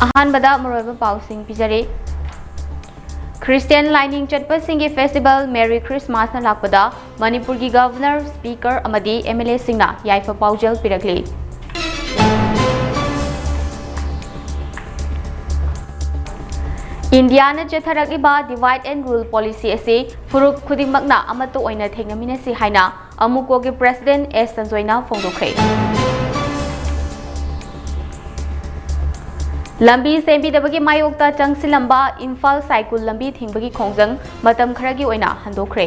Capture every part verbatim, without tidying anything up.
ꯑꯍꯥꯟꯕꯗ ꯃꯔꯨꯑꯣꯏꯕ ꯄꯥꯎꯁꯤꯡ ꯄꯤꯖꯔꯤ꯫ ꯈ꯭ꯔꯤꯁꯇꯤꯌꯥꯟ ꯂꯥꯏꯅꯤꯡ ꯆꯠꯄꯁꯤꯡꯒꯤ ꯐꯦꯁꯇꯤꯚꯦꯜ ꯃꯦꯔꯤ ꯈ꯭ꯔꯤꯁꯃꯥꯁꯅ ꯂꯥꯛꯄꯗ ꯃꯅꯤꯄꯨꯔꯒꯤ ꯒꯚꯔꯅꯔ, ꯁ꯭ꯄꯤꯀꯔ ꯑꯃꯗꯤ ꯑꯦꯝ ꯑꯦꯜ ꯑꯦꯁꯤꯡꯅ ꯌꯥꯏꯐ ꯄꯥꯎꯖꯦꯜ ꯄꯤꯔꯛꯂꯤ꯫ ꯏꯟꯗꯤꯌꯥꯅ ꯆꯠꯊꯔꯛꯂꯤꯕ divide and rule policy ꯑꯁꯤ ꯐꯨꯔꯨꯞ ꯈꯨꯗꯤꯡꯃꯛꯅ ꯑꯃꯠꯇ ꯑꯣꯏꯅ ꯊꯦꯡꯅꯃꯤꯟꯅꯁꯤ ꯍꯥꯏꯅ ꯑꯃꯨꯀꯣꯒꯤ ꯄ꯭ꯔꯦꯁꯤꯗꯦꯟꯠ ꯑꯦꯁ ꯁꯟꯖꯣꯏꯅ ꯐꯣꯡꯗꯣꯛꯈ꯭ꯔꯦ꯫ ꯂꯝꯕꯤ ꯁꯦꯝꯕꯤꯗꯕꯒꯤ ꯃꯥꯌꯣꯛꯇ ꯆꯪꯁꯤꯜꯂꯝꯕ ꯏꯝꯐꯥꯜ ꯁꯥꯏꯀꯨꯜ ꯂꯝꯕꯤ ꯊꯤꯡꯕꯒꯤ ꯈꯣꯡꯖꯪ ꯃꯇꯝ ꯈꯔꯒꯤ ꯑꯣꯏꯅ ꯍꯟꯗꯣꯛꯈ꯭ꯔꯦ꯫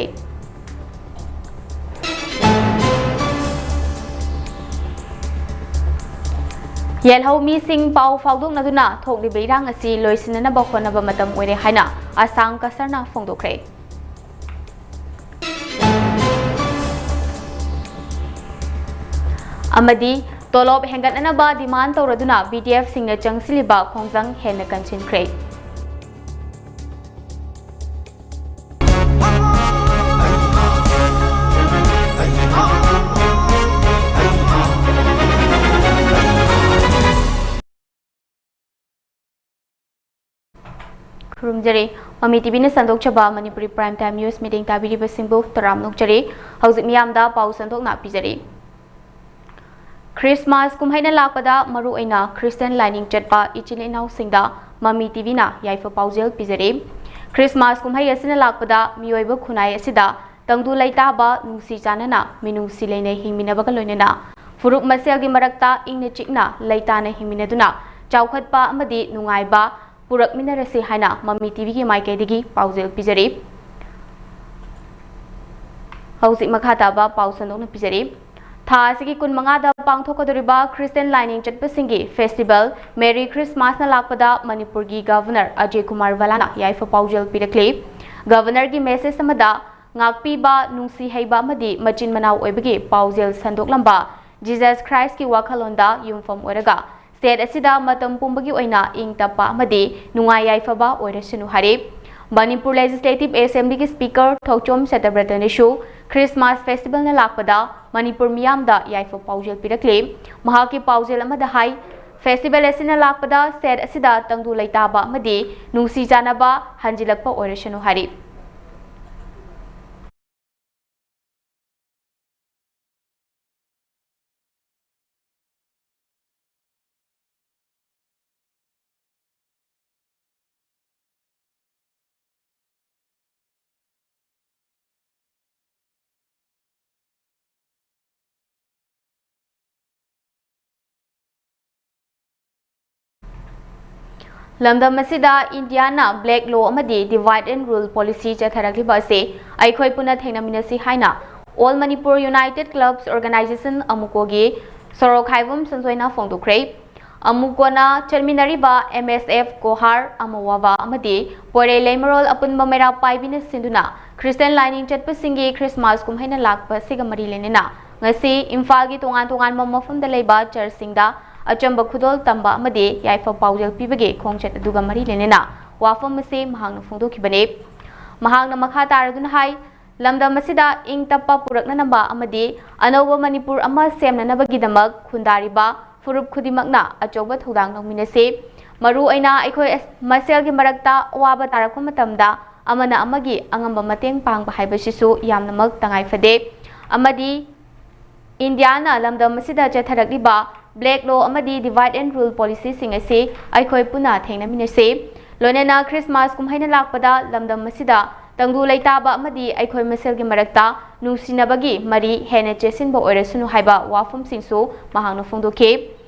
ꯌꯦꯜꯍꯧ ꯃꯤꯁꯤꯡ ꯄꯥꯎ ꯐꯥꯎꯗꯣꯛꯅꯗꯨꯅ ꯊꯣꯛꯂꯤꯕ ꯏꯔꯥꯡ ꯑꯁꯤ ꯂꯣꯏꯁꯤꯟꯅꯅꯕ ꯍꯣꯠꯅꯕ ꯃꯇꯝ ꯑꯣꯏꯔꯦ ꯍꯥꯏꯅ ꯑꯁꯥꯡ ꯀꯁꯔꯅ ꯐꯣꯡꯗꯣꯛꯈ꯭ꯔꯦ꯫ ꯑꯃꯗꯤ ꯇꯣꯂꯣꯞ ꯍꯦꯟꯒꯠꯅꯅꯕ ꯗꯤꯃꯥꯟ ꯇꯧꯔꯗꯨꯅ ꯕꯤ ꯗꯤ ꯑꯦꯐꯁꯤꯡꯅ ꯆꯪꯁꯤꯜꯂꯤꯕ ꯈꯣꯡꯖꯪ ꯍꯦꯟꯅ ꯀꯟꯁꯤꯟꯈ꯭ꯔꯦ꯫ ꯈꯨꯔꯨꯝꯖꯔꯤ꯫ ꯃꯃꯤ ꯇꯤꯚꯤꯅ ꯁꯟꯗꯣꯛꯆꯕ Manipuri Prime Time News meeting ꯇꯥꯕꯤꯔꯤꯕꯁꯤꯡꯕꯨ ꯇꯔꯥꯝꯅ ꯑꯣꯛꯆꯔꯤ꯫ ꯍꯧꯖꯤꯛ ꯃꯤꯌꯥꯝꯗ ꯄꯥꯎ ꯁꯟꯗꯣꯛꯅ ꯄꯤꯖꯔꯤ꯫ ꯈ꯭ꯔꯤꯁꯃꯥꯁ ꯀꯨꯝꯍꯩꯅ ꯂꯥꯛꯄꯗ ꯃꯔꯨꯑꯣꯏꯅ ꯈ꯭ꯔꯤꯁꯇꯤꯌꯥꯟ ꯂꯥꯏꯅꯤꯡ ꯆꯠꯄ ꯏꯆꯤꯜ ꯏꯅꯥꯎꯁꯤꯡꯗ ꯃꯃꯤ ꯇꯤꯚꯤꯅ ꯌꯥꯏꯐ ꯄꯥꯎꯖꯦꯜ ꯄꯤꯖꯔꯤ꯫ ꯈ꯭ꯔꯤꯁꯃꯥꯁ ꯀꯨꯝꯍꯩ ꯑꯁꯤꯅ ꯂꯥꯛꯄꯗ ꯃꯤꯑꯣꯏꯕ ꯈꯨꯟꯅꯥꯏ ꯑꯁꯤꯗ ꯇꯪꯗꯨ ꯂꯩꯇꯥꯕ, ꯅꯨꯡꯁꯤ ꯆꯥꯟꯅꯅ, ꯃꯤꯅꯨꯡꯁꯤ ꯂꯩꯅ ꯍꯤꯡꯃꯤꯟꯅꯕꯒ ꯂꯣꯏꯅꯅ ꯐꯨꯔꯨꯞ ꯃꯁꯦꯜꯒꯤ ꯃꯔꯛꯇ ꯏꯪꯅ ꯆꯤꯛꯅ ꯂꯩꯇꯥꯅ ꯍꯤꯡꯃꯤꯟꯅꯗꯨꯅ ꯆꯥꯎꯈꯠꯄ ꯑꯃꯗꯤ ꯅꯨꯡꯉꯥꯏꯕ ꯄꯨꯔꯛꯃꯤꯟꯅꯔꯁꯤ ꯍꯥꯏꯅ ꯃꯃꯤ ꯇꯤꯚꯤꯒꯤ ꯃꯥꯏꯀꯩꯗꯒꯤ ꯄꯥꯎꯖꯦꯜ ꯄꯤꯖꯔꯤ꯫ ꯍꯧꯖꯤꯛ ꯃꯈꯥ ꯇꯥꯕ ꯄꯥꯎ ꯁꯟꯗꯣꯛꯅ ꯄꯤꯖꯔꯤ꯫ ꯊꯥ ꯑꯁꯤꯒꯤ ꯀꯨꯟꯃꯉꯥꯗ ꯄꯥꯡꯊꯣꯛꯀꯗꯧꯔꯤꯕ ꯈ꯭ꯔꯤꯁꯇꯤꯌꯥꯟ ꯂꯥꯏꯅꯤꯡ ꯆꯠꯄꯁꯤꯡꯒꯤ ꯐꯦꯁꯇꯤꯚꯦꯜ ꯃꯦꯔꯤ ꯈ꯭ꯔꯤꯁꯃꯥꯁꯅ ꯂꯥꯛꯄꯗ ꯃꯅꯤꯄꯨꯔꯒꯤ ꯒꯚꯔꯅꯔ ꯑꯖꯌ ꯀꯨꯃꯥꯔ ꯚꯜꯂꯥꯅ ꯌꯥꯏꯐ ꯄꯥꯎꯖꯦꯜ ꯄꯤꯔꯛꯂꯤ꯫ ꯒꯚꯔꯅꯔꯒꯤ ꯃꯦꯁꯦꯖ ꯑꯃꯗ ꯉꯥꯛꯄꯤꯕ, ꯅꯨꯡꯁꯤ ꯍꯩꯕ ꯑꯃꯗꯤ ꯃꯆꯤꯟ ꯃꯅꯥꯎ ꯑꯣꯏꯕꯒꯤ ꯄꯥꯎꯖꯦꯜ ꯁꯟꯗꯣꯛꯂꯝꯕ ꯖꯤꯖꯁ ꯈ꯭ꯔꯥꯏꯁꯀꯤ ꯋꯥꯈꯜꯂꯣꯟꯗ ꯌꯨꯝꯐꯝ ꯑꯣꯏꯔꯒ ꯁ꯭ꯇꯦꯠ ꯑꯁꯤꯗ ꯃꯇꯝ ꯄꯨꯝꯕꯒꯤ ꯑꯣꯏꯅ ꯏꯪ ꯇꯞꯄ ꯑꯃꯗꯤ ꯅꯨꯡꯉꯥꯏ ꯌꯥꯏꯐꯕ ꯑꯣꯏꯔꯁꯅꯨ ꯍꯥꯏꯔꯤ꯫ ꯃꯅꯤꯄꯨꯔ ꯂꯦꯖꯤꯁꯂꯦꯇꯤꯚ ꯑꯦꯁꯦꯝꯕ꯭ꯂꯤꯒꯤ ꯁ꯭ꯄꯤꯀꯔ ꯊꯣꯛꯆꯣꯝ ꯁꯇꯕ꯭ꯔꯇꯅꯁꯨ ꯈ꯭ꯔꯤꯁꯃꯥꯁ ꯐꯦꯁꯇꯤꯚꯦꯜꯅ ꯂꯥꯛꯄꯗ ꯃꯅꯤꯄꯨꯔ ꯃꯤꯌꯥꯝꯗ ꯌꯥꯏꯐ ꯄꯥꯎꯖꯦꯜ ꯄꯤꯔꯛꯂꯤ꯫ ꯃꯍꯥꯛꯀꯤ ꯄꯥꯎꯖꯦꯜ ꯑꯃꯗ ꯍꯥꯏ, Festival ꯑꯁꯤꯅ ꯂꯥꯛꯄꯗ ꯁꯦꯠ ꯑꯁꯤꯗ ꯇꯪꯗꯨ ꯂꯩꯇꯥꯕ ꯑꯃꯗꯤ ꯅꯨꯡꯁꯤ ꯆꯥꯟꯅꯕ ꯍꯟꯖꯤꯜꯂꯛꯄ ꯑꯣꯏꯔꯁꯅꯨ ꯍꯥꯏꯔꯤ꯫ ꯂꯝꯗꯝ ꯑꯁꯤꯗ ꯏꯟꯗꯤꯌꯥꯅ black law ꯑꯃꯗꯤ divide and rule policy ꯆꯠꯊꯔꯛꯂꯤꯕ ꯑꯁꯤ ꯑꯩꯈꯣꯏ ꯄꯨꯟꯅ ꯊꯦꯡꯅꯃꯤꯟꯅꯁꯤ ꯍꯥꯏꯅ All Manipur United Clubs Organization, ꯑꯃꯨꯀꯣꯒꯤ ꯁꯣꯔꯣꯛ ꯍꯥꯏꯕꯝ ꯁꯟꯖꯣꯏꯅ ꯐꯣꯡꯗꯣꯛꯈ꯭ꯔꯦ꯫ ꯑꯃꯨꯀꯣꯅ ꯆꯠꯃꯤꯟꯅꯔꯤꯕ M S F, ꯀꯣꯍꯥꯔ, ꯑꯃꯋꯥꯕ ꯑꯃꯗꯤ ꯄꯣꯏꯔꯩ ꯂꯩꯃꯔꯣꯜ ꯑꯄꯨꯟꯕ ꯃꯩꯔꯥ ꯄꯥꯏꯕꯤꯅ ꯁꯤꯟꯗꯨꯅ ꯈ꯭ꯔꯤꯁꯇꯤꯌꯥꯟ ꯂꯥꯏꯅꯤꯡ ꯆꯠꯄꯁꯤꯡꯒꯤ ꯈ꯭ꯔꯤꯁꯃꯥꯁ ꯀꯨꯝꯍꯩꯅ ꯂꯥꯛꯄ ꯑꯁꯤꯒ ꯃꯔꯤ ꯂꯩꯅꯅ ꯉꯁꯤ ꯏꯝꯐꯥꯜꯒꯤ ꯇꯣꯉꯥꯟ ꯇꯣꯉꯥꯟꯕ ꯃꯐꯝꯗ ꯂꯩꯕ ꯆꯔꯆꯁꯤꯡꯗ ꯑꯆꯝꯕ ꯈꯨꯗꯣꯜ ꯇꯝꯕ ꯑꯃꯗꯤ ꯌꯥꯏꯐ ꯄꯥꯎꯖꯦꯜ ꯄꯤꯕꯒꯤ ꯈꯣꯡꯆꯠ ꯑꯗꯨꯒ ꯃꯔꯤ ꯂꯩꯅꯅ ꯋꯥꯐꯝ ꯑꯁꯤ ꯃꯍꯥꯛꯅ ꯐꯣꯡꯗꯣꯛꯈꯤꯕꯅꯤ꯫ ꯃꯍꯥꯛꯅ ꯃꯈꯥ ꯇꯥꯔꯗꯨꯅ ꯍꯥꯏ, ꯂꯝꯗꯝ ꯑꯁꯤꯗ ꯏꯪ ꯇꯞꯄ ꯄꯨꯔꯛꯅꯅꯕ ꯑꯃꯗꯤ ꯑꯅꯧꯕ ꯃꯅꯤꯄꯨꯔ ꯑꯃ ꯁꯦꯝꯅꯅꯕꯒꯤꯗꯃꯛ ꯈꯨꯟꯗꯥꯔꯤꯕ ꯐꯨꯔꯨꯞ ꯈꯨꯗꯤꯡꯃꯛꯅ ꯑꯆꯧꯕ ꯊꯧꯗꯥꯡ ꯂꯧꯃꯤꯟꯅꯁꯤ꯫ ꯃꯔꯨ ꯑꯣꯏꯅ ꯑꯩꯈꯣꯏ ꯑꯁ-, ꯃꯁꯦꯜꯒꯤ ꯃꯔꯛꯇ ꯑꯋꯥꯕ ꯇꯥꯔꯛꯄ ꯃꯇꯝꯗ ꯑꯃꯅ ꯑꯃꯒꯤ ꯑꯉꯝꯕ ꯃꯇꯦꯡ ꯄꯥꯡꯕ ꯍꯥꯏꯕꯁꯤꯁꯨ ꯌꯥꯝꯅꯃꯛ ꯇꯉꯥꯏ ꯐꯗꯦ꯫ ꯑꯃꯗꯤ ꯏꯟꯗꯤꯌꯥꯅ ꯂꯝꯗꯝ ꯑꯁꯤꯗ ꯆꯠꯊꯔꯛꯂꯤꯕ black law ꯑꯃꯗꯤ divide and rule policyꯁꯤꯡ ꯑꯁꯤ ꯑꯩꯈꯣꯏ ꯄꯨꯟꯅ ꯊꯦꯡꯅꯃꯤꯟꯅꯁꯤ꯫ ꯂꯣꯏꯅꯅ ꯈ꯭ꯔꯤꯁꯃꯥꯁ ꯀꯨꯝꯍꯩꯅ ꯂꯥꯛꯄꯗ ꯂꯝꯗꯝ ꯑꯁꯤꯗ ꯇꯪꯗꯨ ꯂꯩꯇꯥꯕ ꯑꯃꯗꯤ ꯑꯩꯈꯣꯏ ꯃꯁꯦꯜꯒꯤ ꯃꯔꯛꯇ ꯅꯨꯡꯁꯤꯅꯕꯒꯤ ꯃꯔꯤ ꯍꯦꯟꯅ ꯆꯦꯠꯁꯤꯟꯕ ꯑꯣꯏꯔꯁꯅꯨ ꯍꯥꯏꯕ ꯋꯥꯐꯝꯁꯤꯡꯁꯨ ꯃꯍꯥꯛꯅ ꯐꯣꯡꯗꯣꯛꯈꯤ꯫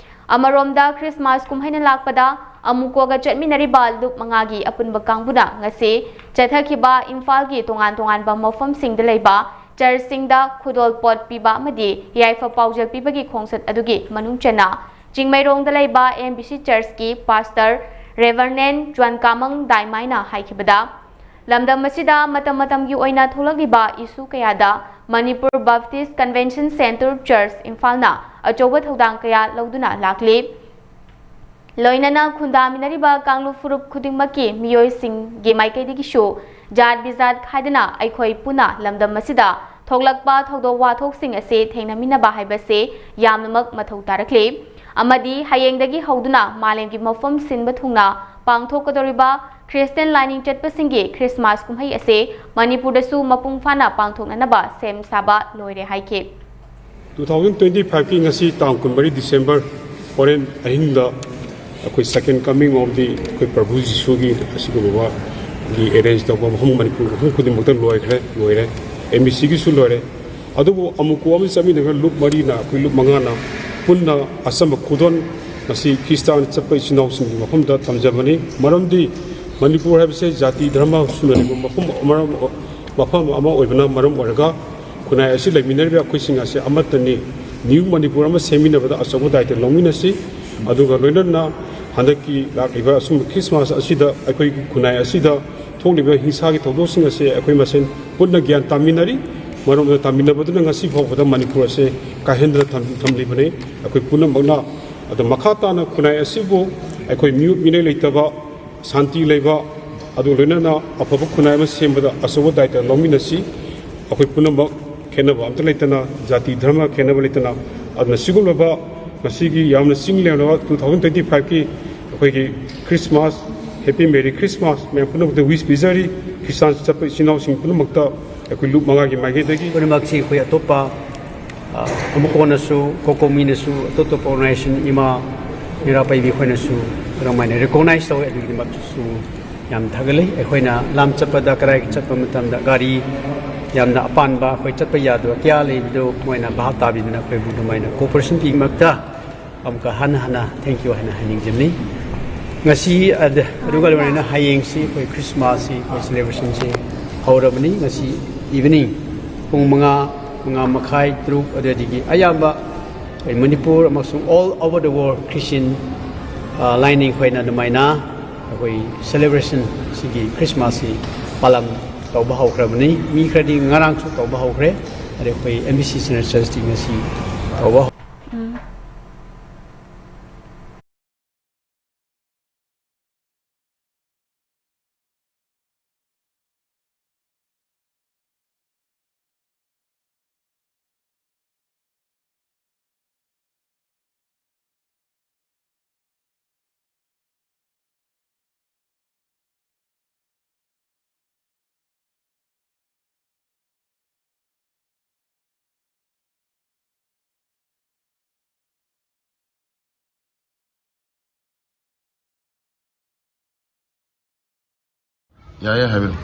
ꯑꯃꯔꯣꯝꯗ, ꯈ꯭ꯔꯤꯁꯃꯥꯁ ꯀꯨꯝꯍꯩꯅ ꯂꯥꯛꯄꯗ ꯑꯃꯨꯀꯣꯒ ꯆꯠꯃꯤꯟꯅꯔꯤꯕ ꯂꯨꯞ ꯃꯉꯥꯒꯤ ꯑꯄꯨꯟꯕ ꯀꯥꯡꯕꯨꯅ ꯉꯁꯤ ꯆꯠꯊꯈꯤꯕ ꯏꯝꯐꯥꯜꯒꯤ ꯇꯣꯉꯥꯟ ꯇꯣꯉꯥꯟꯕ ꯃꯐꯝꯁꯤꯡꯗ ꯂꯩꯕ ꯆꯔꯆꯁꯤꯡꯗ ꯈꯨꯗꯣꯜ ꯄꯣꯠ ꯄꯤꯕ ꯑꯃꯗꯤ ꯌꯥꯏꯐ ꯄꯥꯎꯖꯦꯜ ꯄꯤꯕꯒꯤ ꯈꯣꯡꯆꯠ ꯑꯗꯨꯒꯤ ꯃꯅꯨꯡ ꯆꯟꯅ ꯆꯤꯡꯃꯩꯔꯣꯡꯗ ꯂꯩꯕ M B C ꯆꯔꯆꯀꯤ ꯄꯥꯁꯇꯔ ꯔꯦꯚꯔꯅꯦꯟ ꯖ꯭ꯋꯥꯟꯀꯥꯃꯪ ꯗꯥꯏꯃꯥꯏꯅ ꯍꯥꯏꯈꯤꯕꯗ, ꯂꯝꯗꯝ ꯑꯁꯤꯗ ꯃꯇꯝ ꯃꯇꯝꯒꯤ ꯑꯣꯏꯅ ꯊꯣꯛꯂꯛꯂꯤꯕ ꯏꯁꯨ ꯀꯌꯥꯗ ꯃꯅꯤꯄꯨꯔ ꯕꯥꯞꯇꯤꯁ ꯀꯟꯚꯦꯟꯁꯟ ꯁꯦꯟꯇꯔ ꯆꯔꯆ ꯏꯝꯐꯥꯜꯅ ꯑꯆꯧꯕ ꯊꯧꯗꯥꯡ ꯀꯌꯥ ꯂꯧꯗꯨꯅ ꯂꯥꯛꯂꯤ꯫ ꯂꯣꯏꯅꯅ ꯈꯨꯟꯗꯥꯃꯤꯟꯅꯔꯤꯕ ꯀꯥꯡꯂꯨꯞ ꯐꯨꯔꯨꯞ ꯈꯨꯗꯤꯡꯃꯛꯀꯤ ꯃꯤꯑꯣꯏꯁꯤꯡꯒꯤ ꯃꯥꯏꯀꯩꯗꯒꯤꯁꯨ ꯖꯥꯠ ꯕꯤꯖꯥꯠ ꯈꯥꯏꯗꯅ ꯑꯩꯈꯣꯏ ꯄꯨꯟꯅ ꯂꯝꯗꯝ ꯑꯁꯤꯗ ꯊꯣꯛꯂꯛꯄ ꯊꯧꯗꯣꯛ ꯋꯥꯊꯣꯛꯁꯤꯡ ꯑꯁꯤ ꯊꯦꯡꯅꯃꯤꯟꯅꯕ ꯍꯥꯏꯕꯁꯤ ꯌꯥꯝꯅꯃꯛ ꯃꯊꯧ ꯇꯥꯔꯛꯂꯤ꯫ ꯑꯃꯗꯤ ꯍꯌꯦꯡꯗꯒꯤ ꯍꯧꯗꯨꯅ ꯃꯥꯂꯦꯝꯒꯤ ꯃꯐꯝ ꯁꯤꯟꯕ ꯊꯨꯡꯅ ꯄꯥꯡꯊꯣꯛꯀꯗꯧꯔꯤꯕ ꯈ꯭ꯔꯤꯁꯇꯤꯌꯥꯟ ꯂꯥꯏꯅꯤꯡ ꯆꯠꯄꯁꯤꯡꯒꯤ ꯈ꯭ꯔꯤꯁꯃꯥꯁ ꯀꯨꯝꯍꯩ ꯑꯁꯦ ꯃꯅꯤꯄꯨꯔꯗꯁꯨ ꯃꯄꯨꯡ ꯐꯥꯅ ꯄꯥꯡꯊꯣꯛꯅꯅꯕ ꯁꯦꯝ ꯁꯥꯕ ꯂꯣꯏꯔꯦ ꯍꯥꯏꯈꯤ꯫ Two thousand twenty five ꯀꯤ ꯉꯁꯤ ꯇꯥꯡ ꯀꯨꯟꯃꯔꯤ December, ꯍꯣꯔꯦꯟ ꯑꯍꯤꯡꯗ ꯑꯩꯈꯣꯏ Second Coming of the ꯑꯩꯈꯣꯏ ꯄ꯭ꯔꯚꯨ ꯖꯤꯁꯨꯒꯤ ꯑꯁꯤꯒꯨꯝꯕꯒꯤ arrange ꯇꯧꯕ ꯃꯐꯝ ꯃꯅꯤꯄꯨꯔ ꯃꯐꯝ ꯈꯨꯗꯤꯡꯃꯛꯇ ꯂꯣꯏꯈ꯭ꯔꯦ, ꯂꯣꯏꯔꯦ꯫ ꯑꯦꯝ ꯕꯤ ꯁꯤꯒꯤꯁꯨ ꯂꯣꯏꯔꯦ꯫ ꯑꯗꯨꯕꯨ ꯑꯃꯨꯛ ꯀꯣ ꯑꯃ ꯆꯠꯃꯤꯟꯅꯕ ꯂꯨꯞ ꯃꯔꯤꯅ, ꯑꯩꯈꯣꯏ ꯂꯨꯞ ꯃꯉꯥꯅ ꯄꯨꯟꯅ ꯑꯆꯝꯕ ꯈꯨꯗꯣꯜ ꯉꯁꯤ ꯈ꯭ꯔꯤꯁꯇꯥꯟ ꯆꯠꯄ ꯏꯆꯤꯟ ꯏꯅꯥꯎꯁꯤꯡꯒꯤ ꯃꯐꯝꯗ ꯊꯝꯖꯕꯅꯤ꯫ ꯃꯔꯝꯗꯤ ꯃꯅꯤꯄꯨꯔ ꯍꯥꯏꯕꯁꯦ ꯖꯥꯇꯤ ꯙꯔꯃ ꯁꯨꯅ ꯂꯩꯕ ꯃꯐꯝ, ꯃꯔꯝ, ꯃꯐꯝ ꯑꯃ ꯑꯣꯏꯕꯅ ꯃꯔꯝ ꯑꯣꯏꯔꯒ ꯈꯨꯟꯅꯥꯏ ꯑꯁꯤ ꯂꯩꯃꯤꯟꯅꯔꯤꯕ ꯑꯩꯈꯣꯏꯁꯤꯡ ꯑꯁꯦ ꯑꯃꯠꯇꯅꯤ꯫ ꯅ꯭ꯌꯨ ꯃꯅꯤꯄꯨꯔ ꯑꯃ ꯁꯦꯝꯃꯤꯟꯅꯕꯗ ꯑꯆꯧꯕ ꯗꯥꯏꯇ ꯂꯧꯃꯤꯟꯅꯁꯤ꯫ ꯑꯗꯨꯒ ꯂꯣꯏꯅꯅ ꯍꯟꯗꯛꯀꯤ ꯂꯥꯛꯂꯤꯕ ꯑꯁꯨꯝꯕ ꯈ꯭ꯔꯤꯁꯃꯥꯁ ꯑꯁꯤꯗ ꯑꯩꯈꯣꯏꯒꯤ ꯈꯨꯟꯅꯥꯏ ꯑꯁꯤꯗ ꯊꯣꯛꯂꯤꯕ ꯍꯤꯡꯁꯥꯒꯤ ꯊꯧꯗꯣꯛꯁꯤꯡ ꯑꯁꯦ ꯑꯩꯈꯣꯏ ꯃꯁꯦꯟ ꯄꯨꯟꯅ ꯒ꯭ꯌꯥꯟ ꯇꯥꯃꯤꯟꯅꯔꯤ꯫ ꯃꯔꯝ ꯑꯗꯨꯅ ꯇꯥꯃꯤꯟꯅꯕꯗꯨꯅ ꯉꯁꯤ ꯐꯥꯎꯕꯗ ꯃꯅꯤꯄꯨꯔ ꯑꯁꯦ ꯀꯥꯏꯍꯟꯗꯅ ꯊꯝ-, ꯊꯝꯂꯤꯕꯅꯤ꯫ ꯑꯩꯈꯣꯏ ꯄꯨꯝꯅꯃꯛꯅ ꯑꯗꯣ ꯃꯈꯥ ꯇꯥꯅ ꯈꯨꯟꯅꯥꯏ ꯑꯁꯤꯕꯨ ꯑꯩꯈꯣꯏ ꯃꯤꯑꯣꯠ ꯃꯤꯅꯩ ꯂꯩꯇꯕ, ꯁꯥꯟꯇꯤ ꯂꯩꯕ, ꯑꯗꯨ ꯂꯣꯏꯅꯅ ꯑꯐꯕ ꯈꯨꯟꯅꯥꯏ ꯑꯃ ꯁꯦꯝꯕꯗ ꯑꯆꯧꯕ ꯗꯥꯏꯇ ꯂꯧꯃꯤꯟꯅꯁꯤ꯫ ꯑꯩꯈꯣꯏ ꯄꯨꯝꯅꯃꯛ ꯈꯦꯠꯅꯕ ꯑꯝꯇ ꯂꯩꯇꯅ, ꯖꯥꯇꯤ ꯙꯔꯃ ꯈꯦꯠꯅꯕ ꯂꯩꯇꯅ, ꯑꯗꯨꯅ ꯁꯤꯒꯨꯝꯂꯕ ꯉꯁꯤꯒꯤ ꯌꯥꯝꯅ ꯆꯤꯡ ꯂꯦꯝꯂꯕ two thousand twenty five ꯀꯤ ꯑꯩꯈꯣꯏꯒꯤ ꯈ꯭ꯔꯤꯁꯃꯥꯁ, Happy Merry Christmas ꯃꯌꯥꯝ ꯄꯨꯝꯅꯃꯛꯇ wish ꯄꯤꯖꯔꯤ꯫ ꯈ꯭ꯔꯤꯁꯇꯥꯟ ꯆꯠꯄ ꯏꯆꯤꯟ ꯏꯅꯥꯎꯁꯤꯡ ꯄꯨꯝꯅꯃꯛꯇ ꯑꯩꯈꯣꯏ ꯂꯨꯞ ꯃꯉꯥꯒꯤ ꯃꯥꯏꯀꯩꯗꯒꯤ꯫ ꯄꯨꯝꯅꯃꯛꯁꯤ ꯑꯩꯈꯣꯏ ꯑꯇꯣꯞꯄ, ꯑ, ꯑꯃꯨꯛ ꯀꯣꯟꯅꯁꯨ, ꯀꯣꯀꯣꯃꯤꯅꯁꯨ, ꯑꯇꯣꯞ ꯑꯇꯣꯞꯄ organization, ꯏꯃꯥ ꯃꯤꯔꯥ ꯄꯥꯏꯕꯤ ꯑꯩꯈꯣꯏꯅꯁꯨ ꯑꯗꯨꯃꯥꯏꯅ recognize ꯇꯧꯋꯦ꯫ ꯑꯗꯨꯒꯤꯗꯃꯛꯇꯁꯨ ꯌꯥꯝ ꯊꯥꯒꯠꯂꯤ꯫ ꯑꯩꯈꯣꯏꯅ ꯂꯥꯝ ꯆꯠꯄꯗ, ꯀꯗꯥꯏ ꯆꯠꯄ ꯃꯇꯝꯗ ꯒꯥꯔꯤ ꯌꯥꯝꯅ ꯑꯄꯥꯟꯕ, ꯑꯩꯈꯣꯏ ꯆꯠꯄ ꯌꯥꯗꯕ ꯀꯌꯥ ꯂꯩꯕꯗꯨ ꯃꯣꯏꯅ ꯚꯥꯞ ꯇꯥꯕꯤꯗꯨꯅ ꯑꯩꯈꯣꯏꯕꯨ ꯑꯗꯨꯃꯥꯏꯅ cooperation ꯄꯤꯕꯃꯛꯇ ꯑꯃꯨꯛꯀ ꯍꯟꯅ ꯍꯟꯅ thank you ꯍꯥꯏꯅ ꯍꯥꯏꯅꯤꯡꯖꯕꯅꯤ꯫ ꯉꯁꯤ ꯑꯗ-, ꯑꯗꯨꯒ ꯂꯣꯏꯅꯅ ꯍꯌꯦꯡꯁꯤ ꯑꯩꯈꯣꯏ ꯈ꯭ꯔꯤꯁꯃꯥꯁꯁꯤ, ꯑꯩꯈꯣꯏ celebrationꯁꯤ ꯍꯧꯔꯕꯅꯤ꯫ ꯉꯁꯤ evening ꯄꯨꯡ ꯃꯉꯥ, ꯃꯉꯥ ꯃꯈꯥꯏ, ꯇꯔꯨꯛ ꯑꯗꯨꯋꯥꯏꯗꯒꯤ ꯑꯌꯥꯝꯕ ꯑꯩꯈꯣꯏ ꯃꯅꯤꯄꯨꯔ ꯑꯃꯁꯨꯡ all over the world Christian, ꯑ, ꯂꯥꯏꯅꯤꯡ ꯑꯩꯈꯣꯏꯅ ꯑꯗꯨꯃꯥꯏꯅ ꯑꯩꯈꯣꯏ celebration ꯁꯤꯒꯤ ꯈ꯭ꯔꯤꯁꯃꯥꯁꯁꯤ ꯄꯥꯂꯟ ꯇꯧꯕ ꯍꯧꯈ꯭ꯔꯕꯅꯤ꯫ ꯃꯤ ꯈꯔꯗꯤ ꯉꯔꯥꯡꯁꯨ ꯇꯧꯕ ꯍꯧꯈ꯭ꯔꯦ꯫ ꯑꯗꯩ ꯑꯩꯈꯣꯏ M B C Synod Churchꯇꯤ ꯉꯁꯤ ꯇꯧꯕ ꯍꯧ- ꯌꯥꯏꯌꯦ, ꯍꯥꯏꯕꯤꯔꯣ꯫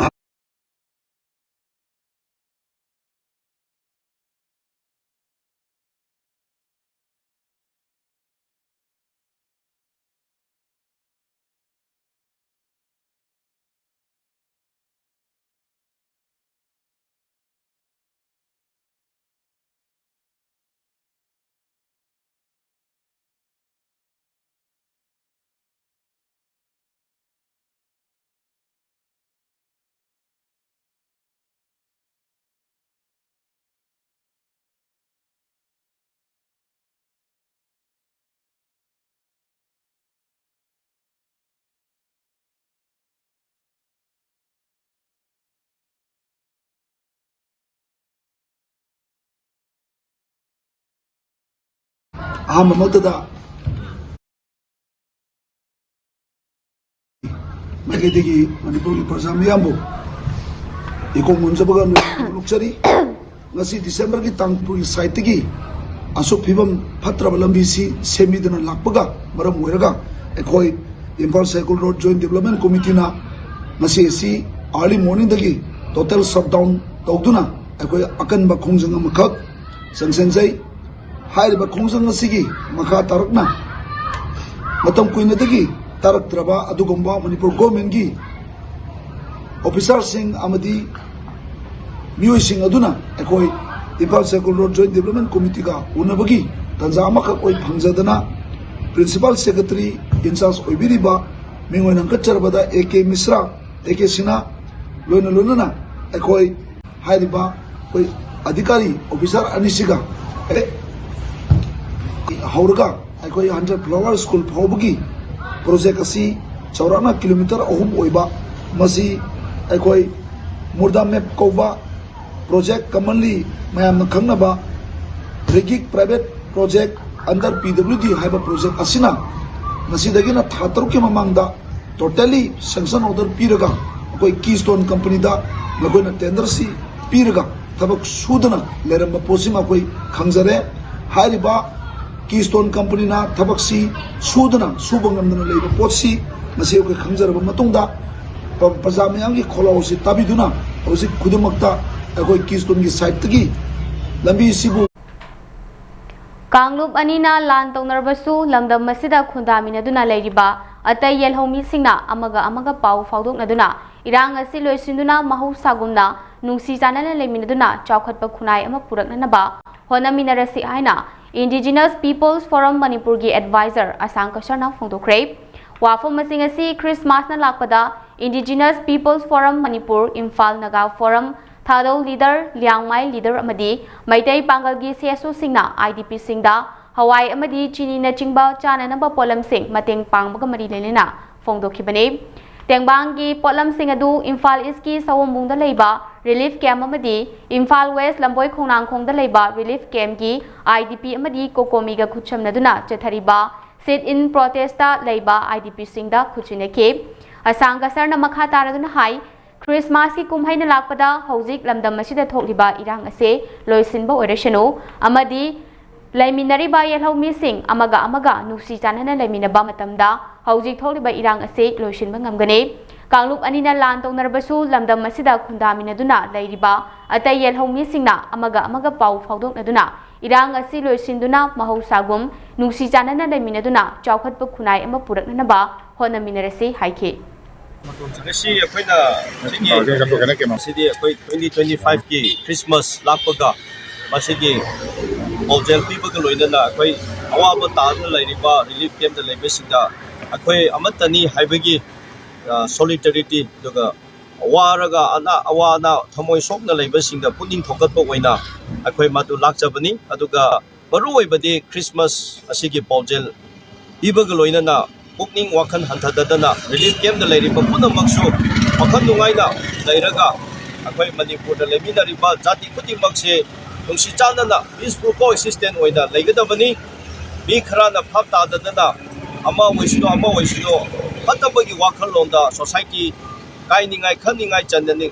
ꯑꯍꯥꯟꯕꯃꯛꯇꯗ ꯃꯥꯏꯀꯩꯗꯒꯤ ꯃꯅꯤꯄꯨꯔꯒꯤ ꯄ꯭ꯔꯖꯥ ꯃꯤꯌꯥꯝꯕꯨ ꯏꯀꯣꯡ ꯅꯣꯝꯖꯕꯒ ꯂꯣꯏꯅꯅ ꯐꯣꯡꯗꯣꯛꯆꯔꯤ꯫ ꯉꯁꯤ ꯗꯤꯁꯦꯝꯕꯔꯒꯤ ꯇꯥꯡ ꯇꯔꯨꯛꯀꯤ ꯁꯥꯏꯠꯇꯒꯤ ꯑꯁꯨꯛ ꯐꯤꯕꯝ ꯐꯠꯇ꯭ꯔꯕ ꯂꯝꯕꯤꯁꯤ ꯁꯦꯝꯕꯤꯗꯨꯅ ꯂꯥꯛꯄꯒ ꯃꯔꯝ ꯑꯣꯏꯔꯒ ꯑꯩꯈꯣꯏ Imphal cycle road joint development ꯀꯣꯃꯤꯇꯤꯅ ꯉꯁꯤ ꯑꯁꯤ ꯑꯥꯔꯂꯤ ꯃꯣꯔꯅꯤꯡꯗꯒꯤ ꯇꯣꯇꯦꯜ ꯁꯠ ꯗꯥꯎꯟ ꯇꯧꯗꯨꯅ ꯑꯩꯈꯣꯏ ꯑꯀꯟꯕ ꯈꯣꯡꯖꯪ ꯑꯃꯈꯛ ꯆꯪꯁꯤꯟꯖꯩ꯫ ꯍꯥꯏꯔꯤꯕ ꯈꯣꯡꯖꯪ ꯑꯁꯤꯒꯤ ꯃꯈꯥ ꯇꯥꯔꯛꯅ ꯃꯇꯝ ꯀꯨꯏꯅꯗꯒꯤ ꯇꯥꯔꯛꯇ꯭ꯔꯕ ꯑꯗꯨꯒꯨꯝꯕ ꯃꯅꯤꯄꯨꯔ ꯒꯣꯔꯃꯦꯟꯒꯤ ꯑꯣꯐꯤꯁꯥꯔꯁꯤꯡ ꯑꯃꯗꯤ ꯃꯤꯑꯣꯏꯁꯤꯡ ꯑꯗꯨꯅ ꯑꯩꯈꯣꯏ Imphal cycle road joint development ꯀꯣꯃꯤꯇꯤꯒ ꯎꯅꯕꯒꯤ ꯇꯥꯟꯖꯥ ꯑꯃꯈꯛ ꯑꯣꯏ ꯐꯪꯖꯗꯅ ꯄ꯭ꯔꯤꯟꯁꯤꯄꯥꯜ ꯁꯦꯀ꯭ꯔꯦꯇꯔꯤ ꯏꯟꯆꯥꯔꯖ ꯑꯣꯏꯕꯤꯔꯤꯕ ꯃꯤꯡ ꯑꯣꯏꯅ ꯍꯪꯒꯠꯆꯔꯕꯗ ꯑꯦ ꯀꯦ ꯃꯤꯁ꯭ꯔꯥ, ꯑꯦ ꯀꯦ ꯁꯤꯅꯥ, ꯂꯣꯏꯅ ꯂꯣꯏꯅꯅ ꯑꯩꯈꯣꯏ ꯍꯥꯏꯔꯤꯕ ꯑꯩꯈꯣꯏ ꯑꯙꯤꯀꯥꯔꯤ ꯑꯣꯐꯤꯁꯥꯔ ꯑꯅꯤꯁꯤꯒ ꯍꯧꯔꯒ ꯑꯩꯈꯣꯏ ꯍꯟꯗꯛ ꯐ꯭ꯂꯥꯋꯔ ꯁ꯭ꯀꯨꯜ ꯐꯥꯎꯕꯒꯤ ꯄ꯭ꯔꯣꯖꯦꯛ ꯑꯁꯤ ꯆꯥꯎꯔꯥꯛꯅ ꯀꯤꯂꯣꯃꯤꯇꯔ ꯑꯍꯨꯝ ꯑꯣꯏꯕ, ꯃꯁꯤ ꯑꯩꯈꯣꯏ ꯃꯨꯔꯗꯥ ꯃꯦꯞ ꯀꯧꯕ ꯄ꯭ꯔꯣꯖꯦꯛ, commonly ꯃꯌꯥꯝꯅ ꯈꯪꯅꯕ ꯔꯤꯒꯤꯛ ꯄ꯭ꯔꯥꯏꯚꯦꯠ ꯄ꯭ꯔꯣꯖꯦꯛ under ꯄꯤ ꯗꯕ꯭ꯂꯤꯎ ꯗꯤ ꯍꯥꯏꯕ ꯄ꯭ꯔꯣꯖꯦꯛ ꯑꯁꯤꯅ ꯃꯁꯤꯗꯒꯤꯅ ꯊꯥ ꯇꯔꯨꯛꯀꯤ ꯃꯃꯥꯡꯗ totally sanction order ꯄꯤꯔꯒ ꯑꯩꯈꯣꯏ ꯀꯤꯁ꯭ꯇꯣꯟ ꯀꯝꯄꯅꯤꯗ ꯃꯈꯣꯏꯅ ꯇꯦꯟꯗꯔꯁꯤ ꯄꯤꯔꯒ ꯊꯕꯛ ꯁꯨꯗꯅ ꯂꯩꯔꯝꯕ ꯄꯣꯠꯁꯤꯃ ꯑꯩꯈꯣꯏ ꯈꯪꯖꯔꯦ꯫ ꯍꯥꯏꯔꯤꯕ ꯀꯤꯁ꯭ꯇꯣꯟ ꯀꯝꯄꯅꯤꯅ ꯊꯕꯛꯁꯤ ꯁꯨꯗꯅ, ꯁꯨꯕ ꯉꯝꯗꯅ ꯂꯩꯕ ꯄꯣꯠꯁꯤ ꯉꯁꯤ ꯑꯩꯈꯣꯏ ꯈꯪꯖꯔꯕ ꯃꯇꯨꯡꯗ, ꯄ꯭ꯔꯖꯥ ꯃꯌꯥꯝꯒꯤ ꯈꯣꯜꯂꯥꯎ ꯑꯁꯤ ꯇꯥꯕꯤꯗꯨꯅ ꯍꯧꯖꯤꯛ ꯈꯨꯗꯤꯡꯃꯛꯇ ꯑꯩꯈꯣꯏ ꯀꯤꯁꯇꯣꯟꯒꯤ ꯁꯥꯏꯠꯇꯒꯤ ꯂꯝꯕꯤꯁꯤꯕꯨ ꯀꯥꯡꯂꯨꯞ ꯑꯅꯤꯅ ꯂꯥꯟ ꯇꯧꯅꯔꯕꯁꯨ ꯂꯝꯗꯝ ꯑꯁꯤꯗ ꯈꯨꯟꯗꯥꯃꯤꯟꯅꯗꯨꯅ ꯂꯩꯔꯤꯕ ꯑꯇꯩ ꯌꯦꯜꯍꯧꯃꯤꯁꯤꯡꯅ ꯑꯃꯒ ꯑꯃꯒ ꯄꯥꯎ ꯐꯥꯎꯗꯣꯛꯅꯗꯨꯅ ꯏꯔꯥꯡ ꯑꯁꯤ ꯂꯣꯏꯁꯤꯟꯗꯨꯅ ꯃꯍꯧꯁꯥꯒꯨꯝꯅ ꯅꯨꯡꯁꯤ ꯆꯥꯟꯅꯅ ꯂꯩꯃꯤꯟꯅꯗꯨꯅ ꯆꯥꯎꯈꯠꯄ ꯈꯨꯟꯅꯥꯏ ꯑꯃ ꯄꯨꯔꯛꯅꯅꯕ ꯍꯣꯠꯅꯃꯤꯟꯅꯔꯁꯤ ꯍꯥꯏꯅ Indigenous Peoples Forum ꯃꯅꯤꯄꯨꯔꯒꯤ ꯑꯦꯗꯚꯥꯏꯖꯔ ꯑꯁꯥꯡ ꯀꯁꯔꯅ ꯐꯣꯡꯗꯣꯛꯈ꯭ꯔꯦ꯫ ꯋꯥꯐꯝ ꯑꯁꯤꯡ ꯑꯁꯤ ꯈ꯭ꯔꯤꯁꯃꯥꯁꯅ ꯂꯥꯛꯄꯗ Indigenous Peoples Forum Manipur, Imphal Naga forum, Thadou leader, Liangmai leader ꯑꯃꯗꯤ Meitei ꯄꯥꯡꯒꯜꯒꯤ C S ꯑꯣꯁꯤꯡꯅ I D ꯄꯤꯁꯤꯡꯗ ꯍꯋꯥꯏ ꯑꯃꯗꯤ ꯆꯤꯅꯤꯅꯆꯤꯡꯕ ꯆꯥꯅꯅꯕ ꯄꯣꯠꯂꯝꯁꯤꯡ ꯃꯇꯦꯡ ꯄꯥꯡꯕꯒ ꯃꯔꯤ ꯂꯩꯅꯅ ꯐꯣꯡꯗꯣꯛꯈꯤꯕꯅꯤ꯫ ꯇꯦꯡꯕꯥꯡꯒꯤ ꯄꯣꯠꯂꯝꯁꯤꯡ ꯑꯗꯨ ꯏꯝꯐꯥꯜ ꯏꯁꯀꯤ ꯁꯑꯣꯝꯕꯨꯡꯗ ꯂꯩꯕ ꯔꯤꯂꯤꯐ ꯀꯦꯝꯞ ꯑꯃꯗꯤ ꯏꯝꯐꯥꯜ ꯋꯦꯁ ꯂꯝꯕꯣꯏ ꯈꯣꯡꯅꯥꯡꯈꯣꯡꯗ ꯂꯩꯕ ꯔꯤꯂꯤꯐ ꯀꯦꯝꯞꯀꯤ ꯑꯥꯏ ꯗꯤ ꯄꯤ ꯑꯃꯗꯤ ꯀꯣꯀꯣꯃꯤꯒ ꯈꯨꯠꯁꯝꯅꯗꯨꯅ ꯆꯠꯊꯔꯤꯕ ꯁꯤꯠ ꯏꯟ ꯄ꯭ꯔꯣꯇꯦꯁꯇ ꯂꯩꯕ ꯑꯥꯏ ꯗꯤ ꯄꯤꯁꯤꯡꯗ ꯈꯨꯠꯁꯤꯟꯅꯈꯤ꯫ ꯑꯁꯥꯡ ꯀꯁꯔꯅ ꯃꯈꯥ ꯇꯥꯔꯗꯨꯅ ꯍꯥꯏ, ꯈ꯭ꯔꯤꯁꯃꯥꯁꯀꯤ ꯀꯨꯝꯍꯩꯅ ꯂꯥꯛꯄꯗ ꯍꯧꯖꯤꯛ ꯂꯝꯗꯝ ꯑꯁꯤꯗ ꯊꯣꯛꯂꯤꯕ ꯏꯔꯥꯡ ꯑꯁꯦ ꯂꯣꯏꯁꯤꯟꯕ ꯑꯣꯏꯔꯁꯅꯨ ꯑꯃꯗꯤ ꯂꯩꯃꯤꯟꯅꯔꯤꯕ ꯌꯦꯜꯍꯧꯃꯤꯁꯤꯡ ꯑꯃꯒ ꯑꯃꯒ ꯅꯨꯡꯁꯤ ꯆꯥꯟꯅꯅ ꯂꯩꯃꯤꯟꯅꯕ ꯃꯇꯝꯗ ꯍꯧꯖꯤꯛ ꯊꯣꯛꯂꯤꯕ ꯏꯔꯥꯡ ꯑꯁꯤ ꯂꯣꯏꯁꯤꯟꯕ ꯉꯝꯒꯅꯤ꯫ ꯀꯥꯡꯂꯨꯞ ꯑꯅꯤꯅ ꯂꯥꯟ ꯇꯧꯅꯔꯕꯁꯨ ꯂꯝꯗꯝ ꯑꯁꯤꯗ ꯈꯨꯟꯗꯥꯃꯤꯟꯅꯗꯨꯅ ꯂꯩꯔꯤꯕ ꯑꯇꯩ ꯌꯦꯜꯍꯧꯃꯤꯁꯤꯡꯅ ꯑꯃꯒ ꯑꯃꯒ ꯄꯥꯎ ꯐꯥꯎꯗꯣꯛꯅꯗꯨꯅ ꯏꯔꯥꯡ ꯑꯁꯤ ꯂꯣꯏꯁꯤꯟꯗꯨꯅ ꯃꯍꯧꯁꯥꯒꯨꯝ ꯅꯨꯡꯁꯤ ꯆꯥꯟꯅꯅ ꯂꯩꯃꯤꯟꯅꯗꯨꯅ ꯆꯥꯎꯈꯠꯄ ꯈꯨꯟꯅꯥꯏ ꯑꯃ ꯄꯨꯔꯛꯅꯅꯕ ꯍꯣꯠꯅꯃꯤꯟꯅꯔꯁꯤ ꯍꯥꯏꯈꯤ꯫ ꯉꯁꯤ ꯑꯩꯈꯣꯏꯅ ꯁꯤꯒꯤ ꯁꯤꯗꯤ ꯑꯩꯈꯣꯏ twenty twenty five ꯀꯤ ꯈ꯭ꯔꯤꯁꯃꯥꯁ ꯂꯥꯛꯄꯒ ꯃꯁꯤꯒꯤ ꯄꯥꯎꯖꯦꯜ ꯄꯤꯕꯒ ꯂꯣꯏꯅꯅ ꯑꯩꯈꯣꯏ ꯑꯋꯥꯕ ꯇꯥꯗꯨꯅ ꯂꯩꯔꯤꯕ ꯔꯤꯂꯤꯐ ꯀꯦꯝꯞꯇ ꯂꯩꯕꯁꯤꯡꯗ ꯑꯩꯈꯣꯏ ꯑꯃꯠꯇꯅꯤ ꯍꯥꯏꯕꯒꯤ ꯁꯣꯂꯤꯗꯥꯔꯤꯇꯤ, ꯑꯗꯨꯒ ꯋꯥꯔꯒ ꯑꯅꯥ ꯑꯋꯥ ꯑꯅꯥ ꯊꯃꯣꯏ ꯁꯣꯛꯅ ꯂꯩꯕꯁꯤꯡꯗ ꯄꯨꯛꯅꯤꯡ ꯊꯧꯒꯠꯄ ꯑꯣꯏꯅ ꯑꯩꯈꯣꯏ ꯃꯗꯨ ꯂꯥꯛꯆꯕꯅꯤ꯫ ꯑꯗꯨꯒ ꯃꯔꯨꯑꯣꯏꯕꯗꯤ ꯈ꯭ꯔꯤꯁꯃꯥꯁ ꯑꯁꯤꯒꯤ ꯄꯥꯎꯖꯦꯜ ꯄꯤꯕꯒ ꯂꯣꯏꯅꯅ ꯄꯨꯛꯅꯤꯡ ꯋꯥꯈꯜ ꯍꯟꯊꯗꯗꯅ ꯔꯤꯂꯤꯐ ꯀꯦꯝꯞꯇ ꯂꯩꯔꯤꯕ ꯄꯨꯝꯅꯃꯛꯁꯨ ꯋꯥꯈꯜ ꯅꯨꯡꯉꯥꯏꯅ ꯂꯩꯔꯒ ꯑꯩꯈꯣꯏ ꯃꯅꯤꯄꯨꯔꯗ ꯂꯩꯃꯤꯟꯅꯔꯤꯕ ꯖꯥꯇꯤ ꯈꯨꯗꯤꯡꯃꯛꯁꯦ ꯅꯨꯡꯁꯤ ꯆꯥꯟꯅꯅ peaceful coexistence ꯑꯣꯏꯅ ꯂꯩꯒꯗꯕꯅꯤ꯫ ꯃꯤ ꯈꯔꯅ ꯚꯥꯞ ꯇꯥꯗꯗꯅ ꯑꯃ ꯑꯣꯏꯁꯅꯨ ꯑꯃ ꯑꯣꯏꯁꯅꯨ ꯐꯠꯇꯕꯒꯤ ꯋꯥꯈꯜꯂꯣꯟꯗ ꯁꯣꯁꯥꯏꯇꯤ ꯀꯥꯏꯅꯤꯡꯉꯥꯏ ꯈꯟꯅꯤꯡꯉꯥꯏ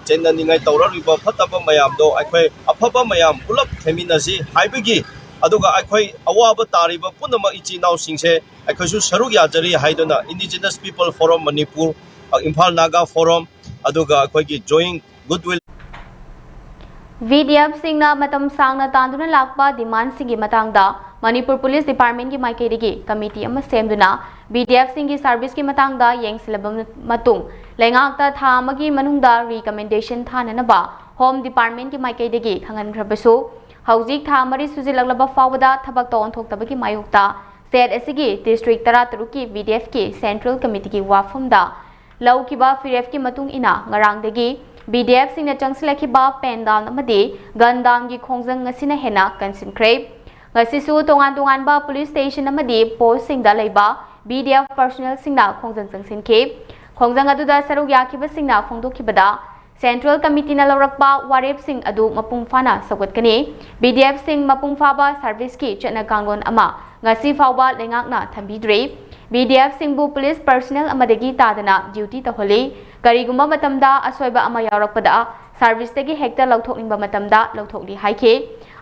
ꯆꯦꯟꯅꯅꯤꯡꯉꯥꯏ ꯇꯧꯔꯛꯂꯤꯕ ꯐꯠꯇꯕ ꯃꯌꯥꯝꯗꯣ ꯑꯩꯈꯣꯏ ꯑꯐꯕ ꯃꯌꯥꯝ ꯄꯨꯂꯞ ꯊꯦꯝꯃꯤꯟꯅꯁꯤ ꯍꯥꯏꯕꯒꯤ, ꯑꯗꯨꯒ ꯑꯩꯈꯣꯏ ꯑꯋꯥꯕ ꯇꯥꯔꯤꯕ ꯄꯨꯝꯅꯃꯛ ꯏꯆꯤꯟ ꯏꯅꯥꯎꯁꯤꯡꯁꯦ ꯑꯩꯈꯣꯏꯁꯨ ꯁꯔꯨꯛ ꯌꯥꯖꯔꯤ ꯍꯥꯏꯗꯨꯅ Indigenous People Forum Manipur Imphal Naga form, ꯑꯗꯨꯒ ꯑꯩꯈꯣꯏꯒꯤ ꯖꯣꯏꯟ ꯒꯨꯗꯋꯤꯜ꯫ ꯚꯤꯗꯤꯑꯦꯐꯁꯤꯡꯅ ꯃꯇꯝ ꯁꯥꯡꯅ ꯇꯥꯟꯗꯨꯅ ꯂꯥꯛꯄ ꯗꯤꯃꯥꯟꯁꯤꯡꯒꯤ ꯃꯇꯥꯡꯗ ꯃꯅꯤꯄꯨꯔ ꯄꯨꯂꯤꯁ ꯗꯤꯄꯥꯔꯠꯃꯦꯟꯒꯤ ꯃꯥꯏꯀꯩꯗꯒꯤ ꯀꯃꯤꯇꯤ ꯑꯃ ꯁꯦꯝꯗꯨꯅ ꯚꯤꯗꯤꯑꯦꯐꯁꯤꯡꯒꯤ ꯁꯥꯔꯚꯤꯁꯀꯤ ꯃꯇꯥꯡꯗ ꯌꯦꯡꯁꯤꯜꯂꯕ ꯃꯇꯨꯡ, ꯂꯩꯉꯥꯛꯇ ꯊꯥ ꯑꯃꯒꯤ ꯃꯅꯨꯡꯗ ꯔꯤꯀꯃꯦꯟꯗꯦꯁꯟ ꯊꯥꯅꯅꯕ ꯍꯣꯝ ꯗꯤꯄꯥꯔꯠꯃꯦꯟꯒꯤ ꯃꯥꯏꯀꯩꯗꯒꯤ ꯈꯪꯍꯟꯈ꯭ꯔꯕꯁꯨ, ꯍꯧꯖꯤꯛ ꯊꯥ ꯃꯔꯤ ꯁꯨꯖꯤꯜꯂꯛꯂꯕ ꯐꯥꯎꯕꯗ ꯊꯕꯛꯇ ꯑꯣꯟꯊꯣꯛꯇꯕꯒꯤ ꯃꯥꯌꯣꯛꯇ ꯁ꯭ꯇꯦꯠ ꯑꯁꯤꯒꯤ ꯗꯤꯁꯇ꯭ꯔꯤꯛ ꯇꯔꯥꯇꯔꯨꯛꯀꯤ ꯚꯤꯗꯤꯑꯦꯐꯀꯤ ꯁꯦꯟꯇ꯭ꯔꯦꯜ ꯀꯃꯤꯇꯤꯒꯤ ꯋꯥꯐꯝꯗ ꯂꯧꯈꯤꯕ ꯐꯤꯔꯦꯞꯀꯤ ꯃꯇꯨꯡ ꯏꯟꯅ, ꯉꯔꯥꯡꯗꯒꯤ ꯚꯤꯗꯤꯑꯦꯐꯁꯤꯡꯅ ꯆꯪꯁꯤꯜꯂꯛꯈꯤꯕ ꯄꯦꯟ ꯗꯥꯎꯟ ꯑꯃꯗꯤ ꯒꯟ ꯗꯥꯎꯟꯒꯤ ꯈꯣꯡꯖꯪ ꯑꯁꯤꯅ ꯍꯦꯟꯅ ꯀꯟꯁꯤꯟꯈ꯭ꯔꯦ꯫ ꯉꯁꯤꯁꯨ ꯇꯣꯉꯥꯟ ꯇꯣꯉꯥꯟꯕ ꯄꯨꯂꯤꯁ ꯁ꯭ꯇꯦꯁꯟ ꯑꯃꯗꯤ ꯄꯣꯁꯁꯤꯡꯗ ꯂꯩꯕ ꯚꯤꯗꯤꯑꯦꯐ ꯄꯔꯁꯣꯅꯦꯜꯁꯤꯡꯅ ꯈꯣꯡꯖꯪ ꯆꯪꯁꯤꯟꯈꯤ꯫ ꯈꯣꯡꯖꯪ ꯑꯗꯨꯗ ꯁꯔꯨꯛ ꯌꯥꯈꯤꯕꯁꯤꯡꯅ ꯐꯣꯡꯗꯣꯛꯈꯤꯕꯗ, ꯁꯦꯟꯇ꯭ꯔꯦꯜ ꯀꯃꯤꯇꯤꯅ ꯂꯧꯔꯛꯄ ꯋꯥꯔꯦꯞꯁꯤꯡ ꯑꯗꯨ ꯃꯄꯨꯡ ꯐꯥꯅ ꯁꯧꯒꯠꯀꯅꯤ꯫ ꯚꯤꯗꯤꯑꯦꯐꯁꯤꯡ ꯃꯄꯨꯡ ꯐꯥꯕ ꯁꯔꯚꯤꯁꯀꯤ ꯆꯠꯅ ꯀꯥꯡꯂꯣꯟ ꯑꯃ ꯉꯁꯤ ꯐꯥꯎꯕ ꯂꯩꯉꯥꯛꯅ ꯊꯝꯕꯤꯗ꯭ꯔꯤ꯫ ꯚꯤꯗꯤꯑꯦꯐꯁꯤꯡꯕꯨ ꯄꯨꯂꯤꯁ ꯄꯔꯁꯅꯦꯜ ꯑꯃꯗꯒꯤ ꯇꯥꯗꯅ ꯗ꯭ꯌꯨꯇꯤ ꯇꯧꯍꯜꯂꯤ꯫ ꯀꯔꯤꯒꯨꯝꯕ ꯃꯇꯝꯗ ꯑꯁꯣꯏꯕ ꯑꯃ ꯌꯥꯎꯔꯛꯄꯗ ꯁꯔꯚꯤꯁꯇꯒꯤ ꯍꯦꯛꯇ ꯂꯧꯊꯣꯛꯅꯤꯡꯕ ꯃꯇꯝꯗ ꯂꯧꯊꯣꯛꯂꯤ ꯍꯥꯏꯈꯤ꯫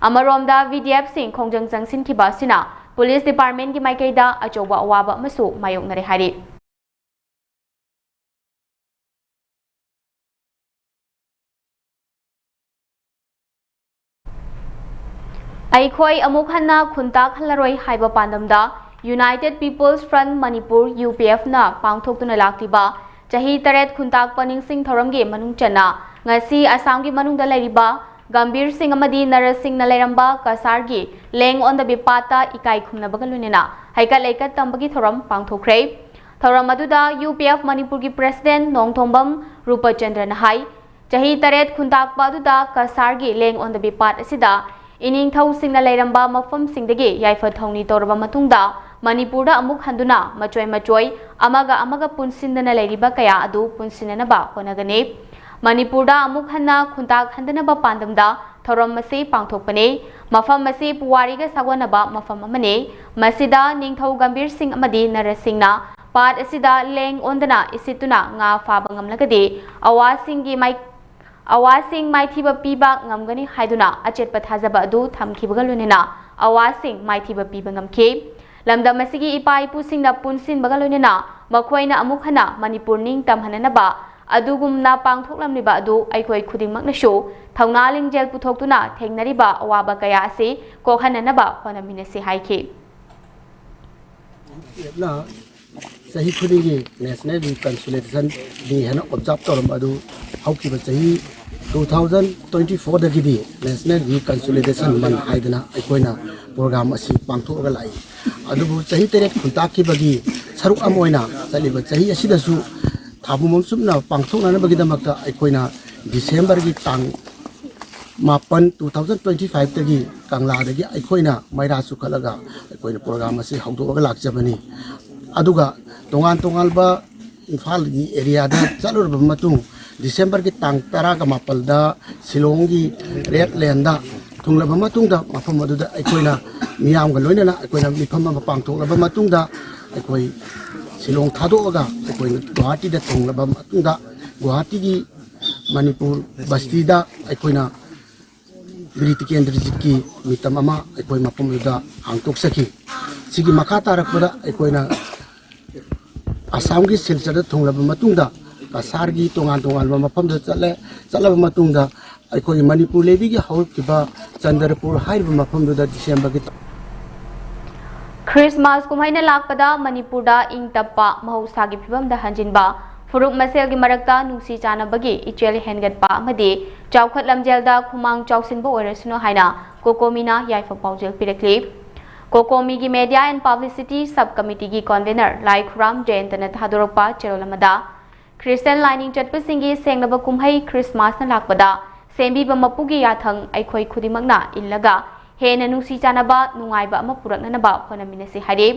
ꯑꯃꯔꯣꯝꯗ, ꯚꯤꯗꯤꯑꯦꯐꯁꯤꯡ ꯈꯣꯡꯖꯪ ꯆꯪꯁꯤꯟꯈꯤꯕ ꯑꯁꯤꯅ ꯄꯨꯂꯤꯁ ꯗꯤꯄꯥꯔꯠꯃꯦꯟꯒꯤ ꯃꯥꯏꯀꯩꯗ ꯑꯆꯧꯕ ꯑꯋꯥꯕ ꯑꯃꯁꯨ ꯃꯥꯌꯣꯛꯅꯔꯦ ꯍꯥꯏꯔꯤ꯫ ꯑꯩꯈꯣꯏ ꯑꯃꯨꯛ ꯍꯟꯅ ꯈꯨꯟꯇꯥꯛ ꯍꯜꯂꯔꯣꯏ ꯍꯥꯏꯕ ꯄꯥꯟꯗꯝꯗ United People's Front Manipur, UPF ꯅ ꯄꯥꯡꯊꯣꯛꯇꯨꯅ ꯂꯥꯛꯂꯤꯕ ꯆꯍꯤ ꯇꯔꯦꯠ ꯈꯨꯟꯇꯥꯛꯄ ꯅꯤꯡꯁꯤꯡ ꯊꯧꯔꯝꯒꯤ ꯃꯅꯨꯡ ꯆꯟꯅ ꯉꯁꯤ ꯑꯁꯥꯝꯒꯤ ꯃꯅꯨꯡꯗ ꯂꯩꯔꯤꯕ ꯒꯝꯚꯤꯔ ꯁꯤꯡ ꯑꯃꯗꯤ ꯅꯔꯁ ꯁꯤꯡꯅ ꯂꯩꯔꯝꯕ ꯀꯁꯥꯔꯒꯤ ꯂꯦꯡ ꯑꯣꯟꯗꯕꯤ ꯄꯥꯠꯇ ꯏꯀꯥꯏ ꯈꯨꯝꯅꯕꯒ ꯂꯣꯏꯅꯅ ꯍꯩꯀꯠ ꯂꯩꯀꯠ ꯇꯝꯕꯒꯤ ꯊꯧꯔꯝ ꯄꯥꯡꯊꯣꯛꯈ꯭ꯔꯦ꯫ ꯊꯧꯔꯝ ꯑꯗꯨꯗ UPF ꯃꯅꯤꯄꯨꯔꯒꯤ ꯄ꯭ꯔꯦꯁꯤꯗꯦꯟꯠ ꯅꯣꯡꯊꯣꯝꯕꯝ ꯔꯨꯄꯆꯟꯗ꯭ꯔꯅ ꯍꯥꯏ, ꯆꯍꯤ ꯇꯔꯦꯠ ꯈꯨꯟꯇꯥꯛꯄ ꯑꯗꯨꯗ ꯀꯁꯥꯔꯒꯤ ꯂꯦꯡ ꯑꯣꯟꯗꯕꯤ ꯄꯥꯠ ꯑꯁꯤꯗ ꯏꯅꯤꯡꯊꯧꯁꯤꯡꯅ ꯂꯩꯔꯝꯕ ꯃꯐꯝꯁꯤꯡꯗꯒꯤ ꯌꯥꯏꯐ ꯊꯧꯅꯤ ꯇꯧꯔꯕ ꯃꯇꯨꯡꯗ ꯃꯅꯤꯄꯨꯔꯗ ꯑꯃꯨꯛ ꯍꯟꯗꯨꯅ ꯃꯆꯣꯏ ꯃꯆꯣꯏ ꯑꯃꯒ ꯑꯃꯒ ꯄꯨꯟꯁꯤꯟꯗꯅ ꯂꯩꯔꯤꯕ ꯀꯌꯥ ꯑꯗꯨ ꯄꯨꯟꯁꯤꯟꯅꯅꯕ ꯍꯣꯠꯅꯒꯅꯤ꯫ ꯃꯅꯤꯄꯨꯔꯗ ꯑꯃꯨꯛ ꯍꯟꯅ ꯈꯨꯟꯇꯥꯛ ꯍꯟꯗꯅꯕ ꯄꯥꯟꯗꯝꯗ ꯊꯧꯔꯝ ꯑꯁꯤ ꯄꯥꯡꯊꯣꯛꯄꯅꯤ꯫ ꯃꯐꯝ ꯑꯁꯤ ꯄꯨꯋꯥꯔꯤꯒ ꯁꯥꯒꯣꯟꯅꯕ ꯃꯐꯝ ꯑꯃꯅꯤ꯫ ꯃꯁꯤꯗ ꯅꯤꯡꯊꯧ ꯒꯝꯚꯤꯔ ꯁꯤꯡ ꯑꯃꯗꯤ ꯅꯔꯁ ꯁꯤꯡꯅ ꯄꯥꯠ ꯑꯁꯤꯗ ꯂꯦꯡ ꯑꯣꯟꯗꯅ ꯏꯁꯤꯠꯇꯨꯅ ꯉꯥ ꯐꯥꯕ ꯉꯝꯂꯒꯗꯤ ꯑꯋꯥꯁꯤꯡꯒꯤ ꯃꯥꯏ-, ꯑꯋꯥꯁꯤꯡ ꯃꯥꯏꯊꯤꯕ ꯄꯤꯕ ꯉꯝꯒꯅꯤ ꯍꯥꯏꯗꯨꯅ ꯑꯆꯦꯠꯄ ꯊꯥꯖꯕ ꯑꯗꯨ ꯊꯝꯈꯤꯕꯒ ꯂꯣꯏꯅꯅ ꯑꯋꯥꯁꯤꯡ ꯃꯥꯏꯊꯤꯕ ꯄꯤꯕ ꯉꯝꯈꯤ꯫ ꯂꯝꯗꯝ ꯑꯁꯤꯒꯤ ꯏꯄꯥ ꯏꯄꯨꯁꯤꯡꯅ ꯄꯨꯟꯁꯤꯟꯕꯒ ꯂꯣꯏꯅꯅ ꯃꯈꯣꯏꯅ ꯑꯃꯨꯛ ꯍꯟꯅ ꯃꯅꯤꯄꯨꯔ ꯅꯤꯡꯇꯝꯍꯟꯅꯅꯕ ꯑꯗꯨꯒꯨꯝꯅ ꯄꯥꯡꯊꯣꯛꯂꯝꯂꯤꯕ ꯑꯗꯨ ꯑꯩꯈꯣꯏ ꯈꯨꯗꯤꯡꯃꯛꯅꯁꯨ ꯊꯧꯅꯥ ꯂꯤꯡꯖꯦꯜ ꯄꯨꯊꯣꯛꯇꯨꯅ ꯊꯦꯡꯅꯔꯤꯕ ꯑꯋꯥꯕ ꯀꯌꯥ ꯑꯁꯤ ꯀꯣꯛꯍꯟꯅꯅꯕ ꯍꯣꯠꯅꯃꯤꯟꯅꯁꯤ ꯍꯥꯏꯈꯤ꯫ ꯆꯍꯤ ꯈꯨꯗꯤꯡꯒꯤ National Reconciliation Day ꯍꯥꯏꯅ ꯑꯣꯕꯖꯥꯔꯕ ꯇꯧꯔꯝꯕ ꯑꯗꯨ ꯍꯧꯈꯤꯕ ꯆꯍꯤ two thousand twenty fourꯗꯒꯤꯗꯤ National Reconciliation Month ꯍꯥꯏꯗꯅ ꯑꯩꯈꯣꯏꯅ ꯄ꯭ꯔꯣꯒ꯭ꯔꯥꯝ ꯑꯁꯤ ꯄꯥꯡꯊꯣꯛꯑꯒ ꯂꯥꯛꯏ꯫ ꯑꯗꯨꯕꯨ ꯆꯍꯤ ꯇꯔꯦꯠ ꯈꯨꯟꯇꯥꯛꯈꯤꯕꯒꯤ ꯁꯔꯨꯛ ꯑꯃ ꯑꯣꯏꯅ ꯆꯠꯂꯤꯕ ꯆꯍꯤ ꯑꯁꯤꯗꯁꯨ ꯊꯥꯕꯨꯝ ꯑꯃ ꯆꯨꯞꯅ ꯄꯥꯡꯊꯣꯛꯅꯅꯕꯒꯤꯗꯃꯛꯇ ꯑꯩꯈꯣꯏꯅ ꯗꯤꯁꯦꯝꯕꯔꯒꯤ ꯇꯥꯡ ꯃꯥꯄꯟ two thousand twenty fiveꯇꯒꯤ ꯀꯪꯂꯥꯗꯒꯤ ꯑꯩꯈꯣꯏꯅ ꯃꯩꯔꯥ ꯆꯨꯈꯠꯂꯒ ꯑꯩꯈꯣꯏꯅ ꯄ꯭ꯔꯣꯒ꯭ꯔꯥꯝ ꯑꯁꯤ ꯍꯧꯗꯣꯛꯑꯒ ꯂꯥꯛꯆꯕꯅꯤ꯫ ꯑꯗꯨꯒ ꯇꯣꯉꯥꯟ ꯇꯣꯉꯥꯟꯕ ꯏꯝꯐꯥꯜꯒꯤ ꯑꯦꯔꯤꯌꯥꯗ ꯆꯠꯂꯨꯔꯕ ꯃꯇꯨꯡ ꯗꯤꯁꯦꯝꯕꯔꯒꯤ ꯇꯥꯡ ꯇꯔꯥꯒ ꯃꯥꯄꯜꯗ ꯁꯤꯂꯣꯡꯒꯤ ꯔꯦꯗ ꯂꯦꯟꯗ ꯊꯨꯡꯂꯕ ꯃꯇꯨꯡꯗ ꯃꯐꯝ ꯑꯗꯨꯗ ꯑꯩꯈꯣꯏꯅ ꯃꯤꯌꯥꯝꯒ ꯂꯣꯏꯅꯅ ꯑꯩꯈꯣꯏꯅ ꯃꯤꯐꯝ ꯑꯃ ꯄꯥꯡꯊꯣꯛꯂꯕ ꯃꯇꯨꯡꯗ ꯑꯩꯈꯣꯏ ꯁꯤꯂꯣꯡ ꯊꯥꯗꯣꯛꯑꯒ ꯑꯩꯈꯣꯏꯅ ꯒꯨꯋꯥꯍꯥꯇꯤꯗ ꯊꯨꯡꯂꯕ ꯃꯇꯨꯡꯗ ꯒꯨꯋꯥꯍꯥꯇꯤꯒꯤ ꯃꯅꯤꯄꯨꯔ ꯕꯁꯇꯤꯗ ꯑꯩꯈꯣꯏꯅ ꯕꯤꯔ ꯇꯤꯀꯦꯟꯗ꯭ꯔꯖꯤꯠꯀꯤ ꯃꯤꯇꯝ ꯑꯃ ꯑꯩꯈꯣꯏ ꯃꯐꯝꯗꯨꯗ ꯍꯥꯡꯗꯣꯛꯆꯈꯤ꯫ ꯁꯤꯒꯤ ꯃꯈꯥ ꯇꯥꯔꯛꯄꯗ ꯑꯩꯈꯣꯏꯅ ꯑꯁꯥꯝꯒꯤ ꯁꯤꯜꯆꯔꯗ ꯊꯨꯡꯂꯕ ꯃꯇꯨꯡꯗ ꯀꯁꯥꯔꯒꯤ ꯇꯣꯉꯥꯟ ꯇꯣꯉꯥꯟꯕ ꯃꯐꯝꯗ ꯆꯠꯂꯦ꯫ ꯆꯠꯂꯕ ꯃꯇꯨꯡꯗ ꯑꯩꯈꯣꯏꯒꯤ ꯃꯅꯤꯄꯨꯔ ꯂꯩꯕꯤꯒꯤ ꯍꯧꯔꯛꯈꯤꯕ ꯆꯟꯗ꯭ꯔꯄꯨꯔ ꯍꯥꯏꯔꯤꯕ ꯃꯐꯝꯗꯨꯗ ꯗꯤꯁꯦꯝꯕꯔꯒꯤ ꯈ꯭ꯔꯤꯁꯃꯥꯁ ꯀꯨꯝꯍꯩꯅ ꯂꯥꯛꯄꯗ ꯃꯅꯤꯄꯨꯔꯗ ꯏꯪ ꯇꯞꯄ ꯃꯍꯧꯁꯥꯒꯤ ꯐꯤꯕꯝꯗ ꯍꯟꯖꯤꯟꯕ, ꯐꯨꯔꯨꯞ ꯃꯁꯦꯜꯒꯤ ꯃꯔꯛꯇ ꯅꯨꯡꯁꯤ ꯆꯥꯟꯅꯕꯒꯤ ꯏꯆꯦꯜ ꯍꯦꯟꯒꯠꯄ ꯑꯃꯗꯤ ꯆꯥꯎꯈꯠ ꯂꯝꯖꯦꯜꯗ ꯈꯨꯃꯥꯡ ꯆꯥꯎꯁꯤꯟꯕ ꯑꯣꯏꯔꯁꯅꯨ ꯍꯥꯏꯅ ꯀꯣꯀꯣꯃꯤꯅ ꯌꯥꯏꯐ ꯄꯥꯎꯖꯦꯜ ꯄꯤꯔꯛꯂꯤ꯫ ꯀꯣꯀꯣꯃꯤꯒꯤ Media and Publicity Sub Committeeꯒꯤ convener ꯂꯥꯏꯈꯨꯔꯥꯝ ꯖꯌꯟꯇꯅ ꯊꯥꯗꯣꯔꯛꯄ ꯆꯦꯔꯣꯜ ꯑꯃꯗ, ꯈ꯭ꯔꯤꯁꯇꯤꯌꯥꯟ ꯂꯥꯏꯅꯤꯡ ꯆꯠꯄꯁꯤꯡꯒꯤ ꯁꯦꯡꯂꯕ ꯀꯨꯝꯍꯩ ꯈ꯭ꯔꯤꯁꯃꯥꯁꯅ ꯂꯥꯛꯄꯗ ꯁꯦꯝꯕꯤꯕ ꯃꯄꯨꯒꯤ ꯌꯥꯊꯪ ꯑꯩꯈꯣꯏ ꯈꯨꯗꯤꯡꯃꯛꯅ ꯏꯜꯂꯒ ꯍꯦꯟꯅ ꯅꯨꯡꯁꯤ ꯆꯥꯟꯅꯕ, ꯅꯨꯡꯉꯥꯏꯕ ꯑꯃ ꯄꯨꯔꯛꯅꯅꯕ ꯍꯣꯠꯅꯃꯤꯟꯅꯁꯤ ꯍꯥꯏꯔꯤ꯫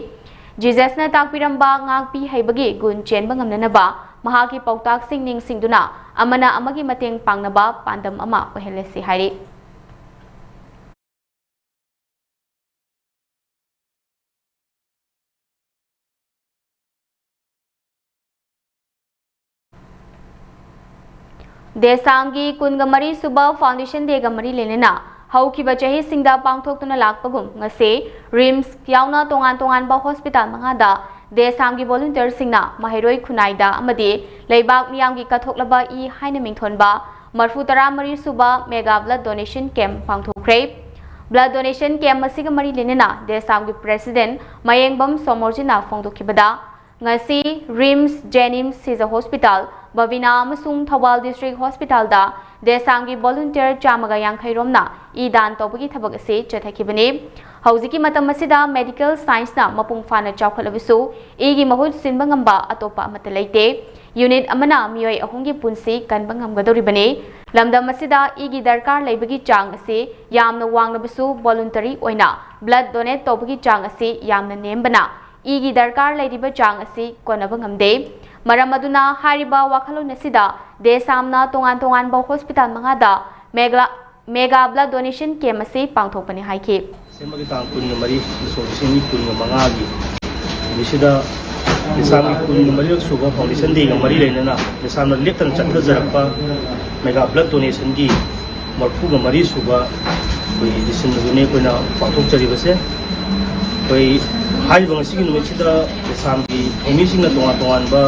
ꯖꯤꯖꯁꯅ ꯇꯥꯛꯄꯤꯔꯝꯕ ꯉꯥꯛꯄꯤ ꯍꯩꯕꯒꯤ ꯒꯨꯟ ꯆꯦꯟꯕ ꯉꯝꯅꯅꯕ ꯃꯍꯥꯛꯀꯤ ꯄꯥꯎꯇꯥꯛꯁꯤꯡ ꯅꯤꯡꯁꯤꯡꯗꯨꯅ ꯑꯃꯅ ꯑꯃꯒꯤ ꯃꯇꯦꯡ ꯄꯥꯡꯅꯕ ꯄꯥꯟꯗꯝ ꯑꯃ ꯑꯣꯏꯍꯜꯂꯁꯤ ꯍꯥꯏꯔꯤ꯫ ꯗꯦꯁꯥꯝꯒꯤ ꯀꯨꯟꯒ ꯃꯔꯤ ꯁꯨꯕ Foundation Dayꯒ ꯃꯔꯤ ꯂꯩꯅꯅ ꯍꯧꯈꯤꯕ ꯆꯍꯤꯁꯤꯡꯗ ꯄꯥꯡꯊꯣꯛꯇꯨꯅ ꯂꯥꯛꯄꯒꯨꯝ ꯉꯁꯤ RIMS ꯌꯥꯎꯅ ꯇꯣꯉꯥꯟ ꯇꯣꯉꯥꯟꯕ hospital ꯃꯉꯥꯗ ꯗꯦꯁꯥꯝꯒꯤ ꯚꯣꯂꯨꯟꯇꯤꯌꯔꯁꯤꯡꯅ ꯃꯍꯩꯔꯣꯏ ꯈꯨꯟꯅꯥꯏꯗ ꯑꯃꯗꯤ ꯂꯩꯕꯥꯛ ꯃꯤꯌꯥꯝꯒꯤ ꯀꯠꯊꯣꯛꯂꯕ ꯏ ꯍꯥꯏꯅ ꯃꯤꯡꯊꯣꯟꯕ ꯃꯔꯐꯨ ꯇꯔꯥ ꯃꯔꯤ ꯁꯨꯕ ꯃꯦꯒꯥ ꯕ꯭ꯂꯗ ꯗꯣꯅꯦꯁꯟ ꯀꯦꯝꯞ ꯄꯥꯡꯊꯣꯛꯈ꯭ꯔꯦ꯫ ꯕ꯭ꯂꯗ ꯗꯣꯅꯦꯁꯟ ꯀꯦꯝꯞ ꯑꯁꯤꯒ ꯃꯔꯤ ꯂꯩꯅꯅ ꯗꯦꯁꯥꯝꯒꯤ ꯄ꯭ꯔꯦꯁꯤꯗꯦꯟꯠ ꯃꯌꯦꯡꯕꯝ ꯁꯣꯃꯣꯔꯖꯤꯅ ꯐꯣꯡꯗꯣꯛꯈꯤꯕꯗ, ꯉꯁꯤ ꯔꯤꯝꯁ, ꯖꯦꯅꯤꯝꯁ, ꯁꯤꯖ ꯍꯣꯁꯄꯤꯇꯥꯜ, ꯕꯕꯤꯅꯥ ꯑꯃꯁꯨꯡ ꯊꯧꯕꯥꯜ ꯗꯤꯁꯇ꯭ꯔꯤꯛ ꯍꯣꯁꯄꯤꯇꯥꯜꯗ ꯗꯦꯁꯥꯝꯒꯤ ꯚꯣꯂꯨꯟꯇꯤꯌꯔ ꯆꯥꯝꯃꯒ ꯌꯥꯡꯈꯩ ꯔꯣꯝꯅ ꯏ ꯗꯥꯟ ꯇꯧꯕꯒꯤ ꯊꯕꯛ ꯑꯁꯤ ꯆꯠꯊꯈꯤꯕꯅꯤ꯫ ꯍꯧꯖꯤꯛꯀꯤ ꯃꯇꯝ ꯑꯁꯤꯗ ꯃꯦꯗꯤꯀꯦꯜ ꯁꯥꯏꯟꯁꯅ ꯃꯄꯨꯡ ꯐꯥꯅ ꯆꯥꯎꯈꯠꯂꯕꯁꯨ ꯏꯒꯤ ꯃꯍꯨꯠ ꯁꯤꯟꯕ ꯉꯝꯕ ꯑꯇꯣꯞꯄ ꯑꯃꯠꯇ ꯂꯩꯇꯦ꯫ ꯌꯨꯅꯤꯠ ꯑꯃꯅ ꯃꯤꯑꯣꯏ ꯑꯍꯨꯝꯒꯤ ꯄꯨꯟꯁꯤ ꯀꯟꯕ ꯉꯝꯒꯗꯧꯔꯤꯕꯅꯤ꯫ ꯂꯝꯗꯝ ꯑꯁꯤꯗ ꯏꯒꯤ ꯗꯔꯀꯥꯔ ꯂꯩꯕꯒꯤ ꯆꯥꯡ ꯑꯁꯤ ꯌꯥꯝꯅ ꯋꯥꯡꯂꯕꯁꯨ ꯚꯣꯂꯨꯟꯇꯔꯤ ꯑꯣꯏꯅ ꯕ꯭ꯂꯗ ꯗꯣꯅꯦꯠ ꯇꯧꯕꯒꯤ ꯆꯥꯡ ꯑꯁꯤ ꯌꯥꯝꯅ ꯅꯦꯝꯕꯅ ꯏꯒꯤ ꯗꯔꯀꯥꯔ ꯂꯩꯔꯤꯕ ꯆꯥꯡ ꯑꯁꯤ ꯀꯣꯟꯅꯕ ꯉꯝꯗꯦ꯫ ꯃꯔꯝ ꯑꯗꯨꯅ ꯍꯥꯏꯔꯤꯕ ꯋꯥꯈꯜꯂꯣꯟ ꯑꯁꯤꯗ ꯗꯦꯁꯥꯝꯅ ꯇꯣꯉꯥꯟ ꯇꯣꯉꯥꯟꯕ ꯍꯣꯁꯄꯤꯇꯥꯜ ꯃꯉꯥꯗ mega, mega blood donation camp ꯑꯁꯤ ꯄꯥꯡꯊꯣꯛꯄꯅꯤ ꯍꯥꯏꯈꯤ꯫ ꯗꯤꯁꯦꯝꯕꯔꯒꯤ ꯇꯥꯡ ꯀꯨꯟꯒ ꯃꯔꯤ, ꯁꯣꯛ ꯂꯤꯁꯤꯡ ꯑꯅꯤ ꯀꯨꯟꯒ ꯃꯉꯥꯒꯤ ꯅꯨꯃꯤꯠꯁꯤꯗ ꯗꯦꯁꯥꯝꯒꯤ ꯀꯨꯟꯒ ꯃꯔꯤꯔꯛ ꯁꯨꯕ ꯐꯥꯎꯟꯗꯦꯁꯟ ꯗꯦꯒ ꯃꯔꯤ ꯂꯩꯅꯅ ꯗꯦꯁꯥꯝꯅ ꯂꯦꯞꯇꯅ ꯆꯠꯊꯖꯔꯛꯄ ꯃꯦꯒꯥ ꯕ꯭ꯂꯗ ꯗꯣꯅꯦꯁꯟꯒꯤ ꯃꯔꯐꯨꯒ ꯃꯔꯤ ꯁꯨꯕ ꯑꯩꯈꯣꯏꯒꯤ ꯗꯤꯁꯦꯝꯕꯔꯗꯨꯅꯤ ꯑꯩꯈꯣꯏꯅ ꯄꯥꯡꯊꯣꯛꯆꯔꯤꯕꯁꯦ꯫ ꯑꯩꯈꯣꯏ ꯍꯥꯏꯔꯤꯕ ꯉꯁꯤꯒꯤ ꯅꯨꯃꯤꯠꯁꯤꯗ ꯗꯦꯁꯥꯝꯒꯤ ꯊꯧꯃꯤꯁꯤꯡꯅ ꯇꯣꯉꯥꯟ ꯇꯣꯉꯥꯟꯕ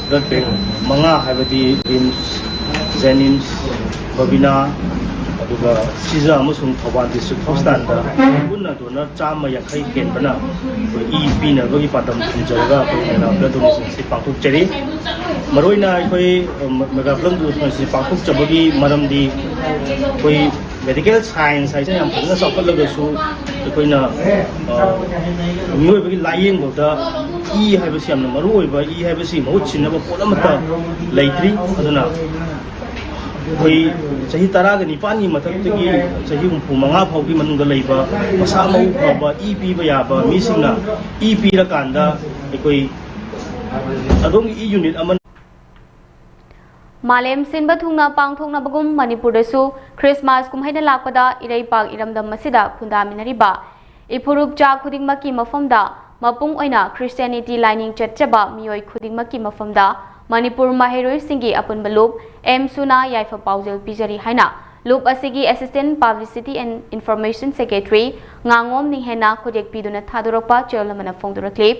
ꯕ꯭ꯂꯗ ꯕꯦꯡꯛ ꯃꯉꯥ, ꯍꯥꯏꯕꯗꯤ ꯔꯤꯝꯁ, ꯖꯦꯅꯤꯝꯁ, ꯕꯕꯤꯅꯥ, ꯑꯗꯨꯒ ꯁꯤꯖ ꯑꯃꯁꯨꯡ ꯊꯧꯕꯥꯜ ꯗꯤꯁꯇ꯭ꯔꯤꯛ ꯍꯣꯁꯄꯤꯇꯥꯜꯗ ꯄꯨꯟꯅ ꯗꯣꯅꯔ ꯆꯥꯝꯃ ꯌꯥꯡꯈꯩ ꯍꯦꯟꯕꯅ ꯑꯩꯈꯣꯏ ꯏ ꯄꯤꯅꯕꯒꯤ ꯄꯥꯟꯗꯝ ꯊꯝꯖꯔꯒ ꯑꯩꯈꯣꯏ ꯃꯦꯒꯥ ꯕ꯭ꯂꯗ ꯗꯣꯅꯦꯁꯟꯁꯤ ꯄꯥꯡꯊꯣꯛꯆꯔꯤ꯫ ꯃꯔꯨꯑꯣꯏꯅ ꯑꯩꯈꯣꯏ, ꯑ, ꯃꯦꯒꯥ ꯕ꯭ꯂꯗ ꯗꯣꯅꯦꯁꯟꯁꯤ ꯄꯥꯡꯊꯣꯛꯆꯕꯒꯤ ꯃꯔꯝꯗꯤ ꯑꯩꯈꯣꯏ ꯃꯦꯗꯤꯀꯦꯜ ꯁꯥꯏꯟꯁ ꯍꯥꯏꯁꯤꯅ ꯌꯥꯝ ꯐꯖꯅ ꯆꯥꯎꯈꯠꯂꯒꯁꯨ ꯑꯩꯈꯣꯏꯅ, ꯑ, ꯃꯤꯑꯣꯏꯕꯒꯤ ꯂꯥꯌꯦꯡꯕꯗ ꯏ ꯍꯥꯏꯕꯁꯤ ꯌꯥꯝꯅ ꯃꯔꯨ ꯑꯣꯏꯕ, ꯏ ꯍꯥꯏꯕꯁꯤ ꯃꯍꯨꯠ ꯁꯤꯟꯅꯕ ꯄꯣꯠ ꯑꯃꯠꯇ ꯂꯩꯇ꯭ꯔꯤ꯫ ꯑꯗꯨꯅ ꯑꯩꯈꯣꯏ ꯆꯍꯤ ꯇꯔꯥꯒ ꯅꯤꯄꯥꯟꯒꯤ ꯃꯊꯛꯇꯒꯤ ꯆꯍꯤ ꯍꯨꯝꯐꯨ ꯃꯉꯥ ꯐꯥꯎꯒꯤ ꯃꯅꯨꯡꯗ ꯂꯩꯕ ꯃꯁꯥ ꯃꯎ ꯐꯕ ꯏ ꯄꯤꯕ ꯌꯥꯕ ꯃꯤꯁꯤꯡꯅ ꯏ ꯄꯤꯔꯀꯥꯟꯗ ꯑꯩꯈꯣꯏ ꯑꯗꯣꯝꯒꯤ ꯏ ꯌꯨꯅꯤꯠ ꯑꯃ ꯃꯥꯂꯦꯝ ꯁꯤꯟꯕ ꯊꯨꯡꯅ ꯄꯥꯡꯊꯣꯛꯅꯕꯒꯨꯝ ꯃꯅꯤꯄꯨꯔꯗꯁꯨ ꯈ꯭ꯔꯤꯁꯃꯥꯁ ꯀꯨꯝꯍꯩꯅ ꯂꯥꯛꯄꯗ ꯏꯔꯩꯄꯥꯛ ꯏꯔꯝꯗꯝ ꯑꯁꯤꯗ ꯈꯨꯟꯗꯥꯃꯤꯟꯅꯔꯤꯕ ꯏꯐꯨꯔꯨꯞ ꯆꯥ ꯈꯨꯗꯤꯡꯃꯛꯀꯤ ꯃꯐꯝꯗ, ꯃꯄꯨꯡ ꯑꯣꯏꯅ ꯈ꯭ꯔꯤꯁꯇꯤꯌꯥꯅꯤꯇꯤ ꯂꯥꯏꯅꯤꯡ ꯆꯠꯆꯕ ꯃꯤꯑꯣꯏ ꯈꯨꯗꯤꯡꯃꯛꯀꯤ ꯃꯐꯝꯗ ꯃꯅꯤꯄꯨꯔ ꯃꯍꯩꯔꯣꯏꯁꯤꯡꯒꯤ ꯑꯄꯨꯟꯕ ꯂꯨꯞ ꯑꯦꯝ ꯁꯨꯅ ꯌꯥꯏꯐ ꯄꯥꯎꯖꯦꯜ ꯄꯤꯖꯔꯤ ꯍꯥꯏꯅ ꯂꯨꯞ ꯑꯁꯤꯒꯤ Assistant Publicity and Information Secretary ꯉꯥꯉꯣꯝ ꯅꯤꯡꯍꯦꯟꯅ ꯈꯨꯗꯦꯛ ꯄꯤꯗꯨꯅ ꯊꯥꯗꯣꯔꯛꯄ ꯆꯦꯔꯣꯜ ꯑꯃꯅ ꯐꯣꯡꯗꯣꯔꯛꯂꯤ꯫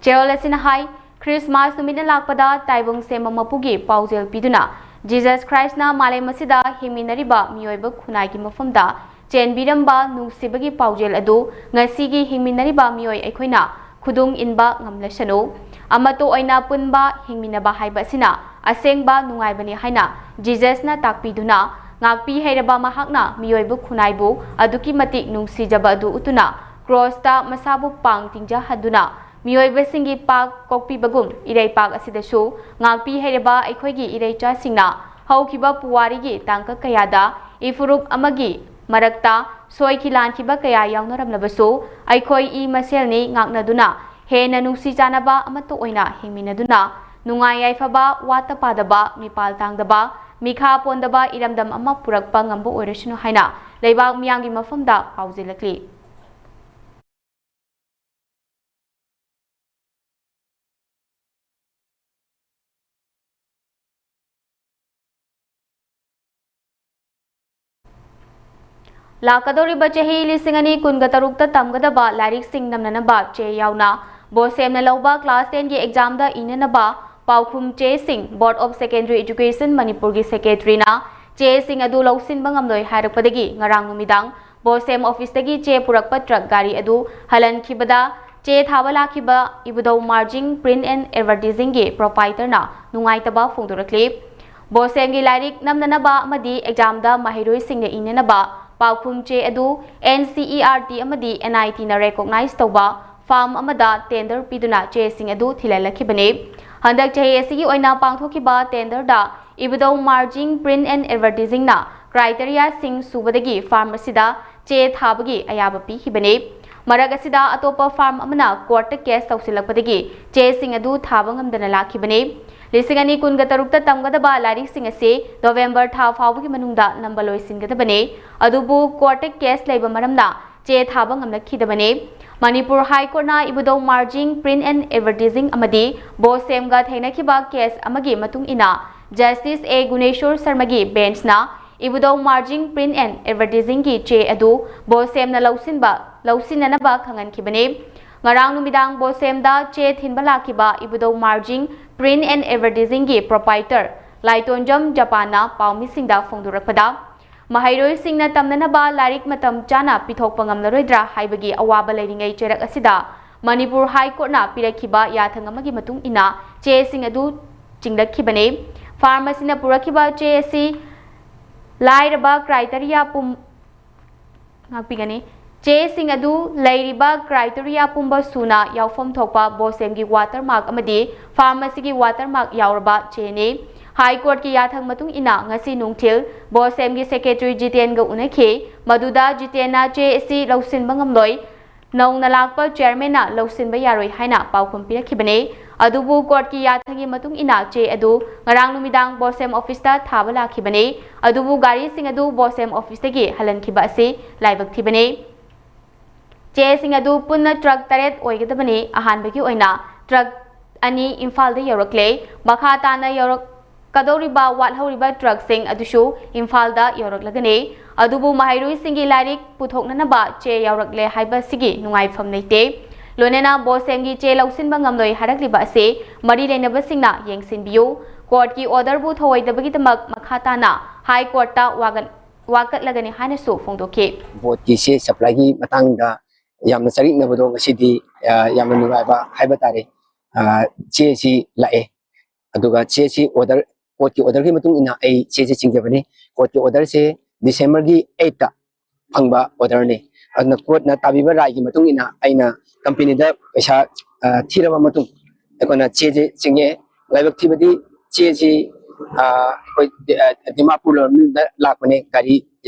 ꯆꯦꯔꯣꯜ ꯑꯁꯤꯅ ꯍꯥꯏ, ꯈ꯭ꯔꯤꯁꯃꯥꯁ ꯅꯨꯃꯤꯠꯅ ꯂꯥꯛꯄꯗ ꯇꯥꯏꯕꯪ ꯁꯦꯝꯕ ꯃꯄꯨꯒꯤ ꯄꯥꯎꯖꯦꯜ ꯄꯤꯗꯨꯅ ꯖꯤꯖꯁ ꯈ꯭ꯔꯥꯏꯁꯅ ꯃꯥꯂꯦꯝ ꯑꯁꯤꯗ ꯍꯤꯡꯃꯤꯟꯅꯔꯤꯕ ꯃꯤꯑꯣꯏꯕ ꯈꯨꯟꯅꯥꯏꯒꯤ ꯃꯐꯝꯗ ꯆꯦꯟꯕꯤꯔꯝꯕ ꯅꯨꯡꯁꯤꯕꯒꯤ ꯄꯥꯎꯖꯦꯜ ꯑꯗꯨ ꯉꯁꯤꯒꯤ ꯍꯤꯡꯃꯤꯟꯅꯔꯤꯕ ꯃꯤꯑꯣꯏ ꯑꯩꯈꯣꯏꯅ ꯈꯨꯗꯨꯡ ꯏꯟꯕ ꯉꯝꯂꯁꯅꯨ꯫ ꯑꯃꯠꯇ ꯑꯣꯏꯅ ꯄꯨꯟꯕ ꯍꯤꯡꯃꯤꯟꯅꯕ ꯍꯥꯏꯕ ꯑꯁꯤꯅ ꯑꯁꯦꯡꯕ ꯅꯨꯡꯉꯥꯏꯕꯅꯤ ꯍꯥꯏꯅ ꯖꯤꯖꯁꯅ ꯇꯥꯛꯄꯤꯗꯨꯅ, ꯉꯥꯛꯄꯤ ꯍꯩꯔꯕ ꯃꯍꯥꯛꯅ ꯃꯤꯑꯣꯏꯕ ꯈꯨꯟꯅꯥꯏꯕꯨ ꯑꯗꯨꯛꯀꯤ ꯃꯇꯤꯛ ꯅꯨꯡꯁꯤꯖꯕ ꯑꯗꯨ ꯎꯠꯇꯨꯅ ꯀ꯭ꯔꯣꯁꯇ ꯃꯁꯥꯕꯨ ꯄꯥꯡ ꯇꯤꯡꯖꯍꯟꯗꯨꯅ ꯃꯤꯑꯣꯏꯕꯁꯤꯡꯒꯤ ꯄꯥꯛ ꯀꯣꯛꯄꯤꯕꯒꯨꯝ ꯏꯔꯩꯄꯥꯛ ꯑꯁꯤꯗꯁꯨ ꯉꯥꯛꯄꯤ ꯍꯩꯔꯕ ꯑꯩꯈꯣꯏꯒꯤ ꯏꯔꯩꯆꯥꯁꯤꯡꯅ ꯍꯧꯈꯤꯕ ꯄꯨꯋꯥꯔꯤꯒꯤ ꯇꯥꯡꯀꯛ ꯀꯌꯥꯗ ꯏꯐꯨꯔꯨꯞ ꯑꯃꯒꯤ ꯃꯔꯛꯇ ꯁꯣꯏꯈꯤ ꯂꯥꯟꯈꯤꯕ ꯀꯌꯥ ꯌꯥꯎꯅꯔꯝꯂꯕꯁꯨ ꯑꯩꯈꯣꯏ ꯏ ꯃꯁꯦꯜꯅꯤ ꯉꯥꯛꯅꯗꯨꯅ ꯍꯦꯟꯅ ꯅꯨꯡꯁꯤ ꯆꯥꯟꯅꯕ ꯑꯃꯠꯇ ꯑꯣꯏꯅ ꯍꯤꯡꯃꯤꯟꯅꯗꯨꯅ ꯅꯨꯡꯉꯥꯏ ꯌꯥꯏꯐꯕ, ꯋꯥꯠꯇ ꯄꯥꯗꯕ, ꯃꯤꯄꯥꯜ ꯇꯥꯡꯗꯕ, ꯃꯤꯈꯥ ꯄꯣꯟꯗꯕ ꯏꯔꯝꯗꯝ ꯑꯃ ꯄꯨꯔꯛꯄ ꯉꯝꯕ ꯑꯣꯏꯔꯁꯅꯨ ꯍꯥꯏꯅ ꯂꯩꯕꯥꯛ ꯃꯤꯌꯥꯝꯒꯤ ꯃꯐꯝꯗ ꯄꯥꯎꯖꯦꯜꯂꯛꯂꯤ꯫ ꯂꯥꯛꯀꯗꯧꯔꯤꯕ ꯆꯍꯤ ꯂꯤꯁꯤꯡ ꯑꯅꯤ ꯀꯨꯟꯒ ꯇꯔꯨꯛꯇ ꯇꯝꯒꯗꯕ ꯂꯥꯏꯔꯤꯛꯁꯤꯡ ꯅꯝꯅꯅꯕ ꯆꯦ ꯌꯥꯎꯅ ꯕꯣꯁꯦꯝꯅ ꯂꯧꯕ class ten ꯒꯤ exam ꯗ ꯏꯅꯅꯕ ꯄꯥꯎꯈꯨꯝ ꯆꯦꯁꯤꯡ Board of Secondary Education ꯃꯅꯤꯄꯨꯔꯒꯤ secretary ꯅ ꯆꯦꯁꯤꯡ ꯑꯗꯨ ꯂꯧꯁꯤꯟꯕ ꯉꯝꯂꯣꯏ ꯍꯥꯏꯔꯛꯄꯗꯒꯤ ꯉꯔꯥꯡ ꯅꯨꯃꯤꯗꯥꯡ ꯕꯣꯁꯦꯝ office ꯇꯒꯤ ꯆꯦ ꯄꯨꯔꯛꯄ truck ꯒꯥꯔꯤ ꯑꯗꯨ ꯍꯜꯍꯟꯈꯤꯕꯗ ꯆꯦ ꯊꯥꯕ ꯂꯥꯛꯈꯤꯕ ꯏꯕꯨꯙꯧ Marging Print and Advertising ꯒꯤ proprietor ꯅ ꯅꯨꯡꯉꯥꯏꯇꯕ ꯐꯣꯡꯗꯣꯔꯛꯂꯤ꯫ ꯕꯣꯁꯦꯝꯒꯤ ꯂꯥꯏꯔꯤꯛ ꯅꯝꯅꯅꯕ ꯑꯃꯗꯤ exam ꯗ ꯃꯍꯩꯔꯣꯏꯁꯤꯡꯅ ꯏꯅꯅꯕ ꯄꯥꯎꯈꯨꯝ ꯆꯦ ꯑꯗꯨ N C E R T ꯑꯃꯗꯤ N I T ꯅ recognize ꯇꯧꯕ firm ꯑꯃꯗ tender ꯄꯤꯗꯨꯅ ꯆꯦꯁꯤꯡ ꯑꯗꯨ ꯊꯤꯜꯍꯜꯂꯛꯈꯤꯕꯅꯤ꯫ ꯍꯟꯗꯛ ꯆꯍꯤ ꯑꯁꯤꯒꯤ ꯑꯣꯏꯅ ꯄꯥꯡꯊꯣꯛꯈꯤꯕ tender ꯗ ꯏꯕꯨꯙꯧ Marging Print and Advertising ꯅ criteria ꯁꯤꯡ ꯁꯨꯕꯗꯒꯤ firm ꯑꯁꯤꯗ ꯆꯦ ꯊꯥꯕꯒꯤ ꯑꯌꯥꯕ ꯄꯤꯈꯤꯕꯅꯤ꯫ ꯃꯔꯛ ꯑꯁꯤꯗ ꯑꯇꯣꯞꯄ firm ꯑꯃꯅ court ꯇ case ꯇꯧꯁꯤꯜꯂꯛꯄꯗꯒꯤ ꯆꯦꯁꯤꯡ ꯑꯗꯨ ꯊꯥꯕ ꯉꯝꯗꯅ ꯂꯥꯛꯈꯤꯕꯅꯤ꯫ ꯂꯤꯁꯤꯡ ꯑꯅꯤ ꯀꯨꯟꯒ ꯇꯔꯨꯛꯇ ꯇꯝꯒꯗꯕ ꯂꯥꯏꯔꯤꯛꯁꯤꯡ ꯑꯁꯤ November ꯊꯥ ꯐꯥꯎꯕꯒꯤ ꯃꯅꯨꯡꯗ ꯅꯝꯕ ꯂꯣꯏꯁꯤꯟꯒꯗꯕꯅꯤ꯫ ꯑꯗꯨꯕꯨ court ꯇ case ꯂꯩꯕ ꯃꯔꯝꯅ ꯆꯦ ꯊꯥꯕ ꯉꯝꯂꯛꯈꯤꯗꯕꯅꯤ꯫ ꯃꯅꯤꯄꯨꯔ High Court ꯅ ꯏꯕꯨꯙꯧ Marging Print and Advertising ꯑꯃꯗꯤ ꯕꯣꯁꯦꯝꯒ ꯊꯦꯡꯅꯈꯤꯕ case ꯑꯃꯒꯤ ꯃꯇꯨꯡ ꯏꯟꯅ Justice A ꯒꯨꯅꯦꯁꯣꯔ ꯁꯔꯃꯒꯤ bench ꯅ ꯏꯕꯨꯙꯧ Marging Print and Advertising ꯒꯤ ꯆꯦ ꯑꯗꯨ ꯕꯣꯁꯦꯝꯅ ꯂꯧꯁꯤꯟꯕ, ꯂꯧꯁꯤꯟꯅꯅꯕ ꯈꯪꯍꯟꯈꯤꯕꯅꯤ꯫ ꯉꯔꯥꯡ ꯅꯨꯃꯤꯗꯥꯡ ꯕꯣꯁꯦꯝꯗ ꯆꯦ ꯊꯤꯟꯕ ꯂꯥꯛꯈꯤꯕ ꯏꯕꯨꯙꯧ ꯃꯥꯔꯖꯤꯡ Print and Advertising ꯒꯤ proprietor ꯂꯥꯏꯇꯣꯟꯖꯝ ꯖꯄꯥꯟꯅ ꯄꯥꯎꯃꯤꯁꯤꯡꯗ ꯐꯣꯡꯗꯣꯔꯛꯄꯗ, ꯃꯍꯩꯔꯣꯏꯁꯤꯡꯅ ꯇꯝꯅꯅꯕ ꯂꯥꯏꯔꯤꯛ ꯃꯇꯝ ꯆꯥꯅ ꯄꯤꯊꯣꯛꯄ ꯉꯝꯂꯔꯣꯏꯗ꯭ꯔꯥ ꯍꯥꯏꯕꯒꯤ ꯑꯋꯥꯕ ꯂꯩꯔꯤꯉꯩ ꯆꯩꯔꯛ ꯑꯁꯤꯗ ꯃꯅꯤꯄꯨꯔ ꯍꯥꯏ ꯀꯣꯔꯠꯅ ꯄꯤꯔꯛꯈꯤꯕ ꯌꯥꯊꯪ ꯑꯃꯒꯤ ꯃꯇꯨꯡ ꯏꯟꯅ ꯆꯦꯁꯤꯡ ꯑꯗꯨ ꯆꯤꯡꯂꯛꯈꯤꯕꯅꯤ꯫ Firm ꯑꯁꯤꯅ ꯄꯨꯔꯛꯈꯤꯕ ꯆꯦ ꯑꯁꯤ ꯂꯥꯏꯔꯕ criteria ꯄꯨꯝ-, ꯉꯥꯛꯄꯤꯒꯅꯤ꯫ ꯆꯦꯁꯤꯡ ꯑꯗꯨ ꯂꯩꯔꯤꯕ criteria ꯄꯨꯝꯕ ꯁꯨꯅ ꯌꯥꯎꯐꯝ ꯊꯣꯛꯄ ꯕꯣꯁꯦꯝꯒꯤ watermark ꯑꯃꯗꯤ firm ꯑꯁꯤꯒꯤ watermark ꯌꯥꯎꯔꯕ ꯆꯦꯅꯤ꯫ High Court ꯀꯤ ꯌꯥꯊꯪ ꯃꯇꯨꯡ ꯏꯟꯅ ꯉꯁꯤ ꯅꯨꯡꯊꯤꯜ ꯕꯣꯁꯦꯝꯒꯤ secretary ꯖꯤꯇꯦꯟꯒ ꯎꯅꯈꯤ꯫ ꯃꯗꯨꯗ ꯖꯤꯇꯦꯟꯅ ꯆꯦ ꯑꯁꯤ ꯂꯧꯁꯤꯟꯕ ꯉꯝꯂꯣꯏ, ꯅꯧꯅ ꯂꯥꯛꯄ chairman ꯅ ꯂꯧꯁꯤꯟꯕ ꯌꯥꯔꯣꯏ ꯍꯥꯏꯅ ꯄꯥꯎꯈꯨꯝ ꯄꯤꯔꯛꯈꯤꯕꯅꯤ꯫ ꯑꯗꯨꯕꯨ court ꯀꯤ ꯌꯥꯊꯪꯒꯤ ꯃꯇꯨꯡ ꯏꯟꯅ ꯆꯦ ꯑꯗꯨ ꯉꯔꯥꯡ ꯅꯨꯃꯤꯗꯥꯡ ꯕꯣꯁꯦꯝ office ꯇ ꯊꯥꯕ ꯂꯥꯛꯈꯤꯕꯅꯤ꯫ ꯑꯗꯨꯕꯨ ꯒꯥꯔꯤꯁꯤꯡ ꯑꯗꯨ ꯕꯣꯁꯦꯝ office ꯇꯒꯤ ꯍꯜꯍꯟꯈꯤꯕ ꯑꯁꯤ ꯂꯥꯏꯕꯛ ꯊꯤꯕꯅꯤ꯫ ꯆꯦꯁꯤꯡ ꯑꯗꯨ ꯄꯨꯟꯅ truck ꯇꯔꯦꯠ ꯑꯣꯏꯒꯗꯕꯅꯤ꯫ ꯑꯍꯥꯟꯕꯒꯤ ꯑꯣꯏꯅ truck ꯑꯅꯤ ꯏꯝꯐꯥꯜꯗ ꯌꯧꯔꯛꯂꯦ꯫ ꯃꯈꯥ ꯇꯥꯅ ꯌꯧꯔꯛꯀꯗꯧꯔꯤꯕ ꯋꯥꯠꯍꯧꯔꯤꯕ truck ꯁꯤꯡ ꯑꯗꯨꯁꯨ ꯏꯝꯐꯥꯜꯗ ꯌꯧꯔꯛꯂꯒꯅꯤ꯫ ꯑꯗꯨꯕꯨ ꯃꯍꯩꯔꯣꯏꯁꯤꯡꯒꯤ ꯂꯥꯏꯔꯤꯛ ꯄꯨꯊꯣꯛꯅꯅꯕ ꯆꯦ ꯌꯥꯎꯔꯛꯂꯦ ꯍꯥꯏꯕꯁꯤꯒꯤ ꯅꯨꯡꯉꯥꯏꯐꯝ ꯂꯩꯇꯦ꯫ ꯂꯣꯏꯅꯅ ꯕꯣꯁꯦꯝꯒꯤ ꯆꯦ ꯂꯧꯁꯤꯟꯕ ꯉꯝꯂꯣꯏ ꯍꯥꯏꯔꯛꯂꯤꯕ ꯑꯁꯤ ꯃꯔꯤ ꯂꯩꯅꯕꯁꯤꯡꯅ ꯌꯦꯡꯁꯤꯟꯕꯤꯌꯨ꯫ Court ꯀꯤ order ꯕꯨ ꯊꯧꯑꯣꯏꯗꯕꯒꯤꯗꯃꯛ ꯃꯈꯥ ꯇꯥꯅ High Court ꯇ ꯋꯥꯒꯠ-, ꯋꯥꯀꯠꯂꯒꯅꯤ ꯍꯥꯏꯅꯁꯨ ꯐꯣꯡꯗꯣꯛꯈꯤ꯫ Board ꯀꯤ ꯆꯦ supply ꯒꯤ ꯃꯇꯥꯡꯗ ꯌꯥꯝꯅ ꯆꯔꯤꯛꯅꯕꯗꯣ ꯉꯁꯤꯗꯤ, ꯑ, ꯌꯥꯝꯅ ꯅꯨꯡꯉꯥꯏꯕ ꯍꯥꯏꯕ ꯇꯥꯔꯦ꯫ ꯑ, ꯆꯦꯁꯤ ꯂꯥꯛꯑꯦ꯫ ꯑꯗꯨꯒ ꯆꯦꯁꯤ order, court ꯀꯤ order ꯒꯤ ꯃꯇꯨꯡ ꯏꯟꯅ ꯑꯩ ꯆꯦꯁꯤ ꯆꯤꯡꯖꯕꯅꯤ꯫ Court ꯀꯤ order ꯁꯦ December ꯒꯤ eight ꯇ ꯐꯪꯕ order ꯅꯤ꯫ ꯑꯗꯨꯅ court ꯅ ꯇꯥꯕꯤꯕ ꯔꯥꯏꯒꯤ ꯃꯇꯨꯡ ꯏꯟꯅ ꯑꯩꯅ company ꯗ ꯄꯩꯁꯥ, ꯑ, ꯊꯤꯔꯕ ꯃꯇꯨꯡ ꯑꯩꯈꯣꯏꯅ ꯆꯦꯁꯦ ꯆꯤꯡꯉꯦ꯫ ꯂꯥꯏꯕꯛ ꯊꯤꯕꯗꯤ ꯆꯦꯁꯤ, ꯑ, ꯑꯩꯈꯣꯏ ꯗꯤ-, ꯑ, ꯗꯤꯃꯥꯄꯨꯔ ꯂꯣꯝꯗ ꯂꯥꯛꯄꯅꯦ, ꯒꯥꯔꯤ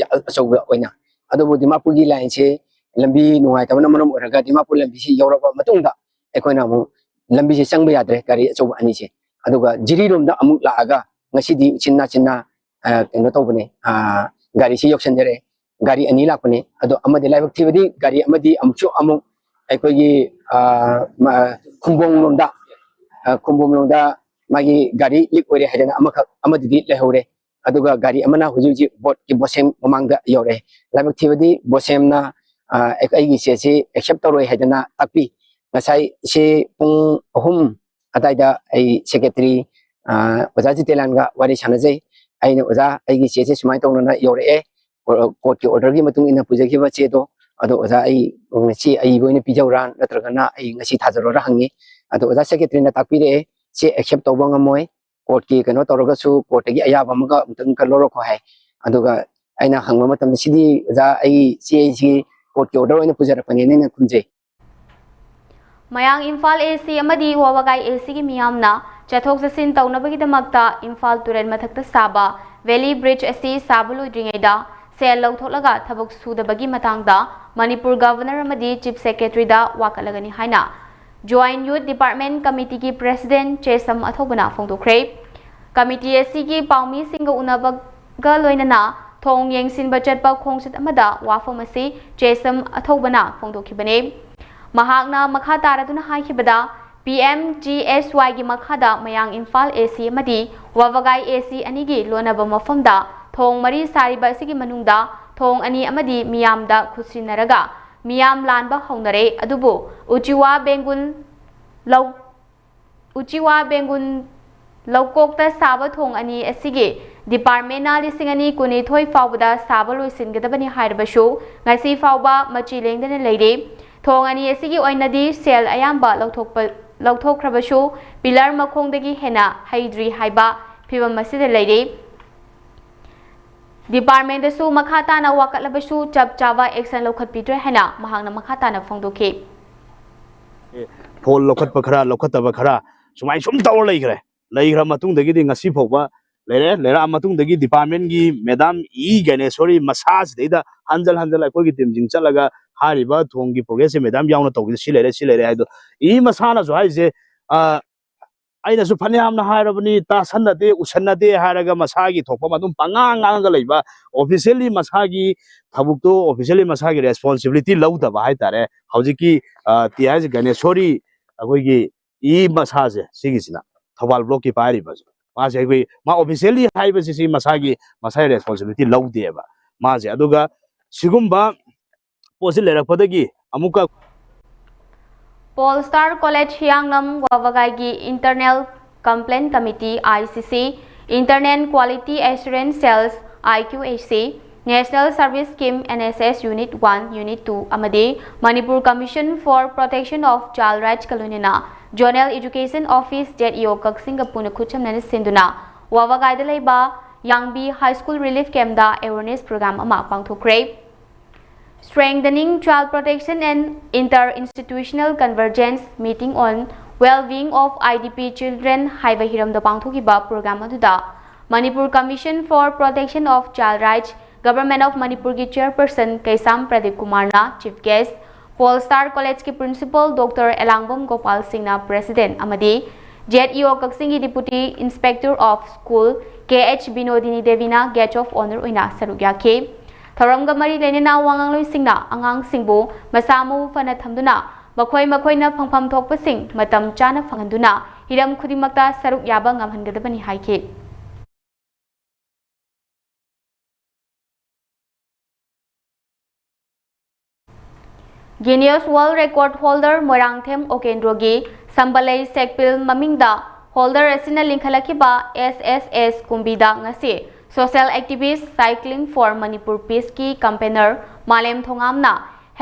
ꯑꯆꯧꯕ ꯑꯣꯏꯅ꯫ ꯑꯗꯨꯕꯨ ꯗꯤꯃꯥꯄꯨꯔꯒꯤ line ꯁꯦ ꯂꯝꯕꯤ ꯅꯨꯡꯉꯥꯏꯇꯕꯅ ꯃꯔꯝ ꯑꯣꯏꯔꯒ ꯗꯤꯃꯥꯄꯨꯔ ꯂꯝꯕꯤꯁꯤ ꯌꯧꯔꯕ ꯃꯇꯨꯡꯗ ꯑꯩꯈꯣꯏꯅ ꯑꯃꯨꯛ ꯂꯝꯕꯤꯁꯦ ꯆꯪꯕ ꯌꯥꯗ꯭ꯔꯦ, ꯒꯥꯔꯤ ꯑꯆꯧꯕ ꯑꯅꯤꯁꯦ꯫ ꯑꯗꯨꯒ ꯖꯤꯔꯤꯔꯣꯝꯗ ꯑꯃꯨꯛ ꯂꯥꯛꯑꯒ ꯉꯁꯤꯗꯤ ꯎꯆꯤꯟ ꯅꯥꯆꯤꯟꯅ, ꯑ, ꯀꯩꯅꯣ ꯇꯧꯕꯅꯦ, ꯑ, ꯒꯥꯔꯤꯁꯤ ꯌꯧꯁꯟꯖꯔꯦ꯫ ꯒꯥꯔꯤ ꯑꯅꯤ ꯂꯥꯛꯄꯅꯦ꯫ ꯑꯗꯣ ꯑꯃꯗꯤ ꯂꯥꯏꯕꯛ ꯊꯤꯕꯗꯤ ꯒꯥꯔꯤ ꯑꯃꯗꯤ ꯑꯃꯨꯛꯁꯨ ꯑꯃꯨꯛ ꯑꯩꯈꯣꯏꯒꯤ, ꯑ, ꯃ-, ꯈꯨꯝꯕꯣꯡ ꯂꯣꯝꯗ, ꯑ, ꯈꯨꯝꯕꯣꯡ ꯂꯣꯝꯗ ꯃꯥꯒꯤ ꯒꯥꯔꯤ leak ꯑꯣꯏꯔꯦ ꯍꯥꯏꯗꯅ ꯑꯃꯈꯛ, ꯑꯃꯗꯨꯗꯤ ꯂꯩꯍꯧꯔꯦ꯫ ꯑꯗꯨꯒ ꯒꯥꯔꯤ ꯑꯃꯅ ꯍꯧꯖꯤꯛ ꯍꯧꯖꯤꯛ board ꯀꯤ ꯕꯣꯁꯦꯝ ꯃꯃꯥꯡꯗ ꯌꯧꯔꯦ꯫ ꯂꯥꯏꯕꯛ ꯊꯤꯕꯗꯤ ꯕꯣꯁꯦꯝꯅ, ꯑ, ꯑꯩ-, ꯑꯩꯒꯤ ꯆꯦꯁꯤ accept ꯇꯧꯔꯣꯏ ꯍꯥꯏꯗꯅ ꯇꯥꯛꯄꯤ꯫ ꯉꯁꯥꯏ ꯏꯆꯦ ꯄꯨꯡ ꯑꯍꯨꯝ ꯑꯗꯥꯏꯗ ꯑꯩ ꯁꯦꯀ꯭ꯔꯦꯇꯔꯤ ꯑꯣꯖꯥ ꯖꯤꯇꯦꯂꯥꯟꯒ ꯋꯥꯔꯤ ꯁꯥꯟꯅꯖꯩ꯫ ꯑꯩꯅ, "ꯑꯣꯖꯥ, ꯑꯩꯒꯤ ꯆꯦꯁꯦ ꯁꯨꯃꯥꯏꯅ ꯇꯧꯗꯅ ꯌꯧꯔꯛꯑꯦ, ꯀꯣꯔꯠꯀꯤ ꯑꯣꯔꯗꯔꯒꯤ ꯃꯇꯨꯡ ꯏꯟꯅ ꯄꯨꯖꯈꯤꯕ ꯆꯦꯗꯣ, ꯑꯗꯣ ꯑꯣꯖꯥ, ꯑꯩ ꯉꯁꯤ ꯑꯏꯕ ꯑꯣꯏꯅ ꯄꯤꯖꯧꯔꯥ, ꯅꯠꯇ꯭ꯔꯒꯅ ꯑꯩ ꯉꯁꯤ ꯊꯥꯖꯔꯣꯔꯥ?" ꯍꯪꯉꯤ꯫ ꯑꯗꯣ ꯑꯣꯖꯥ ꯁꯦꯀ꯭ꯔꯦꯇꯔꯤꯅ ꯇꯥꯛꯄꯤꯔꯛꯑꯦ, "ꯆꯦ ꯑꯦꯛꯁꯦꯞ ꯇꯧꯕ ꯉꯝꯃꯣꯏ, ꯀꯣꯔꯠꯀꯤ ꯀꯩꯅꯣ ꯇꯧꯔꯒꯁꯨ ꯀꯣꯔꯠꯇꯒꯤ ꯑꯌꯥꯕ ꯑꯃꯒ ꯑꯃꯨꯛꯇꯪꯒ ꯂꯧꯔꯛꯈꯣ" ꯍꯥꯏ꯫ ꯑꯗꯨꯒ ꯑꯩꯅ ꯍꯪꯕ ꯃꯇꯝꯗ, "ꯁꯤꯗꯤ ꯑꯣꯖꯥ, ꯑꯩꯒꯤ ꯆꯦꯁꯤ ꯀꯣꯔꯠꯀꯤ ꯑꯣꯔꯗꯔ ꯑꯣꯏꯅ ꯄꯨꯖꯔꯛꯄꯅꯦꯅ" ꯑꯩꯅ ꯈꯨꯝꯖꯩ꯫ ꯃꯌꯥꯡ ꯏꯝꯐꯥꯜ ꯑꯦ ꯁꯤ ꯑꯃꯗꯤ ꯋꯥꯕꯒꯥꯏ ꯑꯦ ꯁꯤꯒꯤ ꯃꯤꯌꯥꯝꯅ ꯆꯠꯊꯣꯛ ꯆꯠꯁꯤꯟ ꯇꯧꯅꯕꯒꯤꯗꯃꯛꯇ ꯏꯝꯐꯥꯜ ꯇꯨꯔꯦꯜ ꯃꯊꯛꯇ ꯁꯥꯕ ꯚꯦꯂꯤ ꯕ꯭ꯔꯤꯖ ꯑꯁꯤ ꯁꯥꯕ ꯂꯣꯏꯗ꯭ꯔꯤꯉꯩꯗ ꯁꯦꯜ ꯂꯧꯊꯣꯛꯂꯒ ꯊꯕꯛ ꯁꯨꯗꯕꯒꯤ ꯃꯇꯥꯡꯗ ꯃꯅꯤꯄꯨꯔ ꯒꯚꯔꯅꯔ ꯑꯃꯗꯤ ꯆꯤꯐ ꯁꯦꯀ꯭ꯔꯦꯇꯔꯤꯗ ꯋꯥꯀꯠꯂꯒꯅꯤ ꯍꯥꯏꯅ ꯖꯣꯏꯟ ꯌꯨꯠ ꯗꯤꯄꯥꯔꯠꯃꯦꯟ ꯀꯃꯤꯇꯤꯒꯤ ꯄ꯭ꯔꯦꯁꯤꯗꯦꯟ ꯆꯦꯁꯝ ꯑꯊꯧꯕꯅ ꯐꯣꯡꯗꯣꯛꯈ꯭ꯔꯦ꯫ ꯀꯃꯤꯇꯤ ꯑꯁꯤꯒꯤ ꯄꯥꯎꯃꯤꯁꯤꯡꯒ ꯎꯅꯕꯒ ꯂꯣꯏꯅꯅ ꯊꯣꯡ ꯌꯦꯡꯁꯤꯟꯕ ꯆꯠꯄ ꯈꯣꯡꯆꯠ ꯑꯃꯗ ꯋꯥꯐꯝ ꯑꯁꯤ ꯆꯦꯁꯝ ꯑꯊꯧꯕꯅ ꯐꯣꯡꯗꯣꯛꯈꯤꯕꯅꯤ꯫ ꯃꯍꯥꯛꯅ ꯃꯈꯥ ꯇꯥꯔꯗꯨꯅ ꯍꯥꯏꯈꯤꯕꯗ, ꯄꯤ ꯑꯦꯝ ꯖꯤ ꯑꯦꯁ ꯋꯥꯏꯒꯤ ꯃꯈꯥꯗ ꯃꯌꯥꯡ ꯏꯝꯐꯥꯜ ꯑꯦ ꯁꯤ ꯑꯃꯗꯤ ꯋꯥꯕꯒꯥꯏ ꯑꯦ ꯁꯤ ꯑꯅꯤꯒꯤ ꯂꯣꯟꯅꯕ ꯃꯐꯝꯗ ꯊꯣꯡ ꯃꯔꯤ ꯁꯥꯔꯤꯕ ꯑꯁꯤꯒꯤ ꯃꯅꯨꯡꯗ ꯊꯣꯡ ꯑꯅꯤ ꯑꯃꯗꯤ ꯃꯤꯌꯥꯝꯗ ꯈꯨꯠꯁꯤꯟꯅꯔꯒ ꯃꯤꯌꯥꯝ ꯂꯥꯟꯕ ꯍꯧꯅꯔꯦ꯫ ꯑꯗꯨꯕꯨ ꯎꯆꯤꯋꯥ ꯕꯦꯡꯒꯨꯜ ꯂꯧ-, ꯎꯆꯤꯋꯥ ꯕꯦꯡꯒꯨꯜ ꯂꯧꯀꯣꯛꯇ ꯁꯥꯕ ꯊꯣꯡ ꯑꯅꯤ ꯑꯁꯤꯒꯤ ꯗꯤꯄꯥꯔꯠꯃꯦꯟꯅ ꯂꯤꯁꯤꯡ ꯑꯅꯤ ꯀꯨꯟꯅꯤꯊꯣꯏ ꯐꯥꯎꯕꯗ ꯁꯥꯕ ꯂꯣꯏꯁꯤꯟꯒꯗꯕꯅꯤ ꯍꯥꯏꯔꯕꯁꯨ ꯉꯁꯤ ꯐꯥꯎꯕ ꯃꯆꯤ ꯂꯦꯡꯗꯅ ꯂꯩꯔꯤ꯫ ꯊꯣꯡ ꯑꯅꯤ ꯑꯁꯤꯒꯤ ꯑꯣꯏꯅꯗꯤ ꯁꯦꯜ ꯑꯌꯥꯝꯕ ꯂꯧꯊꯣꯛꯄ, ꯂꯧꯊꯣꯛꯈ꯭ꯔꯕꯁꯨ ꯄꯤꯂꯔ ꯃꯈꯣꯡꯗꯒꯤ ꯍꯦꯟꯅ ꯍꯩꯗ꯭ꯔꯤ ꯍꯥꯏꯕ ꯐꯤꯚꯝ ꯑꯁꯤꯗ ꯂꯩꯔꯤ꯫ ꯗꯤꯄꯥꯔꯠꯃꯦꯟꯗꯁꯨ ꯃꯈꯥ ꯇꯥꯅ ꯋꯥꯀꯠꯂꯕꯁꯨ ꯆꯞ ꯆꯥꯕ ꯑꯦꯛꯁꯟ ꯂꯧꯈꯠꯄꯤꯗ꯭ꯔꯦ ꯍꯥꯏꯅ ꯃꯍꯥꯛꯅ ꯃꯈꯥ ꯇꯥꯅ ꯐꯣꯡꯗꯣꯛꯈꯤ꯫ ꯐꯣꯜ ꯂꯧꯈꯠꯄ ꯈꯔ, ꯂꯧꯈꯠꯇꯕ ꯈꯔ, ꯁꯨꯃꯥꯏꯅ ꯁꯨꯝ ꯇꯧꯔ ꯂꯩꯈ꯭ꯔꯦ꯫ ꯂꯩꯈ꯭ꯔ ꯃꯇꯨꯡꯗꯒꯤꯗꯤ ꯉꯁꯤ ꯐꯥꯎꯕ ꯂꯩꯔꯦ꯫ ꯂꯩꯔꯛꯑ ꯃꯇꯨꯡꯗꯒꯤ ꯗꯤꯄꯥꯔꯠꯃꯦꯟꯒꯤ ꯃꯦꯗꯥꯝ ꯏ ꯒ꯭ꯌꯥꯅꯦꯁꯣꯔꯤ ꯃꯁꯥꯁꯤꯗꯩꯗ ꯍꯟꯖꯜ ꯍꯟꯖꯜ ꯑꯩꯈꯣꯏꯒꯤ ꯇꯤꯝꯁꯤꯡ ꯆꯠꯂꯒ ꯍꯥꯏꯔꯤꯕ ꯊꯣꯡꯒꯤ ꯄ꯭ꯔꯣꯒ꯭ꯔꯦꯁꯁꯦ ꯃꯦꯗꯥꯝ ꯌꯥꯎꯅ ꯇꯧꯕꯤꯗ ꯁꯤ ꯂꯩꯔꯦ, ꯁꯤ ꯂꯩꯔꯦ ꯍꯥꯏꯗꯣ ꯏ ꯃꯁꯥꯅꯁꯨ ꯍꯥꯏꯔꯤꯁꯦ, ꯑ, ꯑꯩꯅꯁꯨ ꯐꯅꯌꯥꯝꯅ ꯍꯥꯏꯔꯕꯅꯤ, ꯇꯥꯁꯟꯅꯗꯦ, ꯎꯁꯟꯅꯗꯦ ꯍꯥꯏꯔꯒ ꯃꯁꯥꯒꯤ ꯊꯣꯛꯄ ꯑꯗꯨꯝ ꯄꯉꯥꯡ ꯉꯥꯡꯉꯒ ꯂꯩꯕ, ꯑꯣꯐꯤꯁꯦꯜꯂꯤ ꯃꯁꯥꯒꯤ ꯊꯕꯛꯇꯣ, ꯑꯣꯐꯤꯁꯦꯜꯂꯤ ꯃꯁꯥꯒꯤ ꯔꯦꯁꯄꯣꯟꯁꯤꯕꯤꯂꯤꯇꯤ ꯂꯧꯗꯕ ꯍꯥꯏꯇꯥꯔꯦ꯫ ꯍꯧꯖꯤꯛꯀꯤ, ꯑ, ꯇꯤ ꯑꯥꯏ ꯑꯦꯁ ꯒ꯭ꯌꯥꯅꯦꯁꯣꯔꯤ ꯑꯩꯈꯣꯏꯒꯤ ꯏ ꯃꯁꯥꯁꯦ ꯁꯤꯒꯤꯁꯤꯅ ꯊꯧꯕꯥꯜ ꯕ꯭ꯂꯣꯛꯀꯤ ꯄꯥꯏꯔꯤꯕꯁꯦ, ꯃꯥꯁꯦ ꯑꯩꯈꯣꯏ ꯃꯥ ꯑꯣꯐꯤꯁꯦꯜꯂꯤ ꯍꯥꯏꯕꯁꯤ ꯁꯤ ꯃꯁꯥꯒꯤ, ꯃꯁꯥꯒꯤ ꯔꯦꯁꯄꯣꯟꯁꯤꯕꯤꯂꯤꯇꯤ ꯂꯧꯗꯦꯕ ꯃꯥꯁꯦ꯫ ꯑꯗꯨꯒ ꯁꯤꯒꯨꯝꯕ ꯄꯣꯠꯁꯤ ꯂꯩꯔꯛꯄꯗꯒꯤ ꯑꯃꯨꯛꯀ Paul Star College ꯍꯤꯌꯥꯡꯂꯝ ꯋꯥꯕꯒꯥꯏꯒꯤ Internal Complaint Committee, I C C, Internal Quality Assurance Cells, I Q A C, National Service Scheme, N S S Unit one, Unit two ꯑꯃꯗꯤ Manipur Commission for Protection of Child Rights ꯀ ꯂꯣꯏꯅꯅ Zonal Education Office, Z E O ꯀꯛꯆꯤꯡꯒ ꯄꯨꯟꯅ ꯈꯨꯠꯁꯝꯅꯅ ꯁꯤꯟꯗꯨꯅ ꯋꯥꯕꯒꯥꯏꯗ ꯂꯩꯕ ꯌꯥꯡꯕꯤ High School Relief Camp ꯗ Awareness Program ꯑꯃ ꯄꯥꯡꯊꯣꯛꯈ꯭ꯔꯦ꯫ Strengthening Child Protection and Inter-Institutional Convergence, Meeting on Well-Being of I D P Children ꯍꯥꯏꯕ ꯍꯤꯔꯝꯗ ꯄꯥꯡꯊꯣꯛꯈꯤꯕ program ꯑꯗꯨꯗ Manipur Commission for Protection of Child Rights, Government of Manipur ꯒꯤ Chairperson ꯀꯩꯁꯥꯝ ꯄ꯭ꯔꯗꯤꯞ ꯀꯨꯃꯥꯔꯅ Chief Guest, Paul Star College ꯀꯤ Principal Doctor ꯑꯦꯂꯥꯡꯕꯝ ꯒꯣꯄꯥꯜ ꯁꯤꯡꯅ President ꯑꯃꯗꯤ Z E O ꯀꯛꯆꯤꯡꯒꯤ Deputy Inspector of School K H Binodini ꯗꯦꯕꯤꯅ Guest of Honour ꯑꯣꯏꯅ ꯁꯔꯨꯛ ꯌꯥꯈꯤ꯫ ꯊꯧꯔꯝꯒ ꯃꯔꯤ ꯂꯩꯅꯅ ꯋꯥ ꯉꯥꯡꯂꯣꯏꯁꯤꯡꯅ ꯑꯉꯥꯡꯁꯤꯡꯕꯨ ꯃꯁꯥ ꯃꯎ ꯐꯅ ꯊꯝꯗꯨꯅ ꯃꯈꯣꯏ ꯃꯈꯣꯏꯅ ꯐꯪꯐꯝ ꯊꯣꯛꯄꯁꯤꯡ ꯃꯇꯝ ꯆꯥꯅ ꯐꯪꯍꯟꯗꯨꯅ ꯍꯤꯔꯝ ꯈꯨꯗꯤꯡꯃꯛꯇ ꯁꯔꯨꯛ ꯌꯥꯕ ꯉꯝꯍꯟꯒꯗꯕꯅꯤ ꯍꯥꯏꯈꯤ꯫ Guinness World Record holder Moirangthem ꯑꯣꯀꯦꯟꯗ꯭ꯔꯣꯒꯤ ꯁꯝꯕꯂꯩ ꯁꯦꯛꯄꯤꯜ ꯃꯃꯤꯡꯗ holder ꯑꯁꯤꯅ ꯂꯤꯡꯈꯠꯂꯛꯈꯤꯕ S S S ꯀꯨꯝꯕꯤꯗ ꯉꯁꯤ social activist Cycling for Manipur Peace ꯀꯤ campaigner ꯃꯥꯂꯦꯝ ꯊꯣꯉꯥꯝꯅ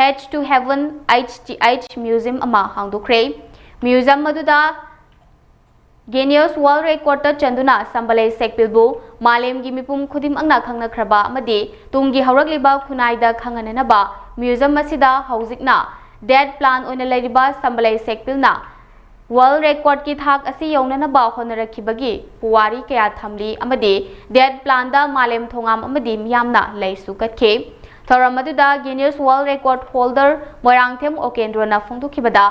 H to Heaven H T H Museum ꯑꯃ ꯍꯥꯡꯗꯣꯛꯈ꯭ꯔꯦ꯫ Museum ꯑꯗꯨꯗ Guinness World Record ꯇ ꯆꯟꯗꯨꯅ ꯁꯝꯕꯂꯩ ꯁꯦꯛꯄꯤꯜꯕꯨ ꯃꯥꯂꯦꯝꯒꯤ ꯃꯤꯄꯨꯝ ꯈꯨꯗꯤꯡꯃꯛꯅ ꯈꯪꯅꯈ꯭ꯔꯕ ꯑꯃꯗꯤ ꯇꯨꯡꯒꯤ ꯍꯧꯔꯛꯂꯤꯕ ꯈꯨꯟꯅꯥꯏꯗ ꯈꯪꯍꯟꯅꯅꯕ museum ꯑꯁꯤꯗ ꯍꯧꯖꯤꯛꯅ dead plant ꯑꯣꯏꯅ ꯂꯩꯔꯤꯕ ꯁꯝꯕꯂꯩ ꯁꯦꯛꯄꯤꯜꯅ World Record ꯀꯤ ꯊꯥꯛ ꯑꯁꯤ ꯌꯧꯅꯅꯕ ꯍꯣꯠꯅꯔꯛꯈꯤꯕꯒꯤ ꯄꯨꯋꯥꯔꯤ ꯀꯌꯥ ꯊꯝꯂꯤ ꯑꯃꯗꯤ dead plant ꯇ ꯃꯥꯂꯦꯝ ꯊꯣꯉꯥꯝ ꯑꯃꯗꯤ ꯃꯤꯌꯥꯝꯅ ꯂꯩꯁꯨ ꯀꯠꯈꯤ꯫ ꯊꯧꯔꯝ ꯑꯗꯨꯗ Guinness World Record holder Moirangthem ꯑꯣꯀꯦꯟꯗ꯭ꯔꯣꯅ ꯐꯣꯡꯗꯣꯛꯈꯤꯕꯗ,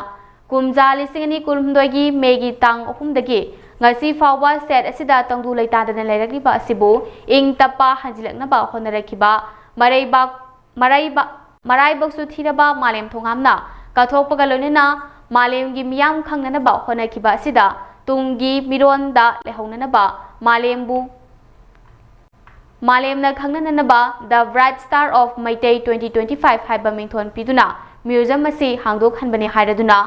ꯀꯨꯝꯖꯥ ꯂꯤꯁꯤꯡ ꯑꯅꯤ ꯀꯨꯟꯍꯨꯝꯗꯣꯏꯒꯤ ꯃꯦꯒꯤ ꯇꯥꯡ ꯑꯍꯨꯝꯗꯒꯤ ꯉꯁꯤ ꯐꯥꯎꯕ ꯁꯦꯠ ꯑꯁꯤꯗ ꯇꯪꯗꯨ ꯂꯩꯇꯥꯗꯅ ꯂꯩꯔꯛꯂꯤꯕ ꯑꯁꯤꯕꯨ ꯏꯪ ꯇꯞꯄ ꯍꯟꯖꯤꯜꯂꯛꯅꯕ ꯍꯣꯠꯅꯔꯛꯈꯤꯕ ꯃꯔꯩꯕꯥꯛ, ꯃꯔꯩꯕ-, ꯃꯔꯥꯏꯕꯛꯁꯨ ꯊꯤꯔꯕ ꯃꯥꯂꯦꯝ ꯊꯣꯉꯥꯝꯅ ꯀꯠꯊꯣꯛꯄꯒ ꯂꯣꯏꯅꯅ ꯃꯥꯂꯦꯝꯒꯤ ꯃꯤꯌꯥꯝ ꯈꯪꯅꯅꯕ ꯍꯣꯠꯅꯈꯤꯕ ꯑꯁꯤꯗ ꯇꯨꯡꯒꯤ ꯃꯤꯔꯣꯟꯗ ꯂꯩꯍꯧꯅꯅꯕ ꯃꯥꯂꯦꯝꯕꯨ ꯃꯥꯂꯦꯝꯅ ꯈꯪꯅꯅꯅꯕ The Bright Star of Meitei twenty twenty-five ꯍꯥꯏꯕ ꯃꯤꯡꯊꯣꯟ ꯄꯤꯗꯨꯅ museum ꯑꯁꯤ ꯍꯥꯡꯗꯣꯛꯍꯟꯕꯅꯤ ꯍꯥꯏꯔꯗꯨꯅ,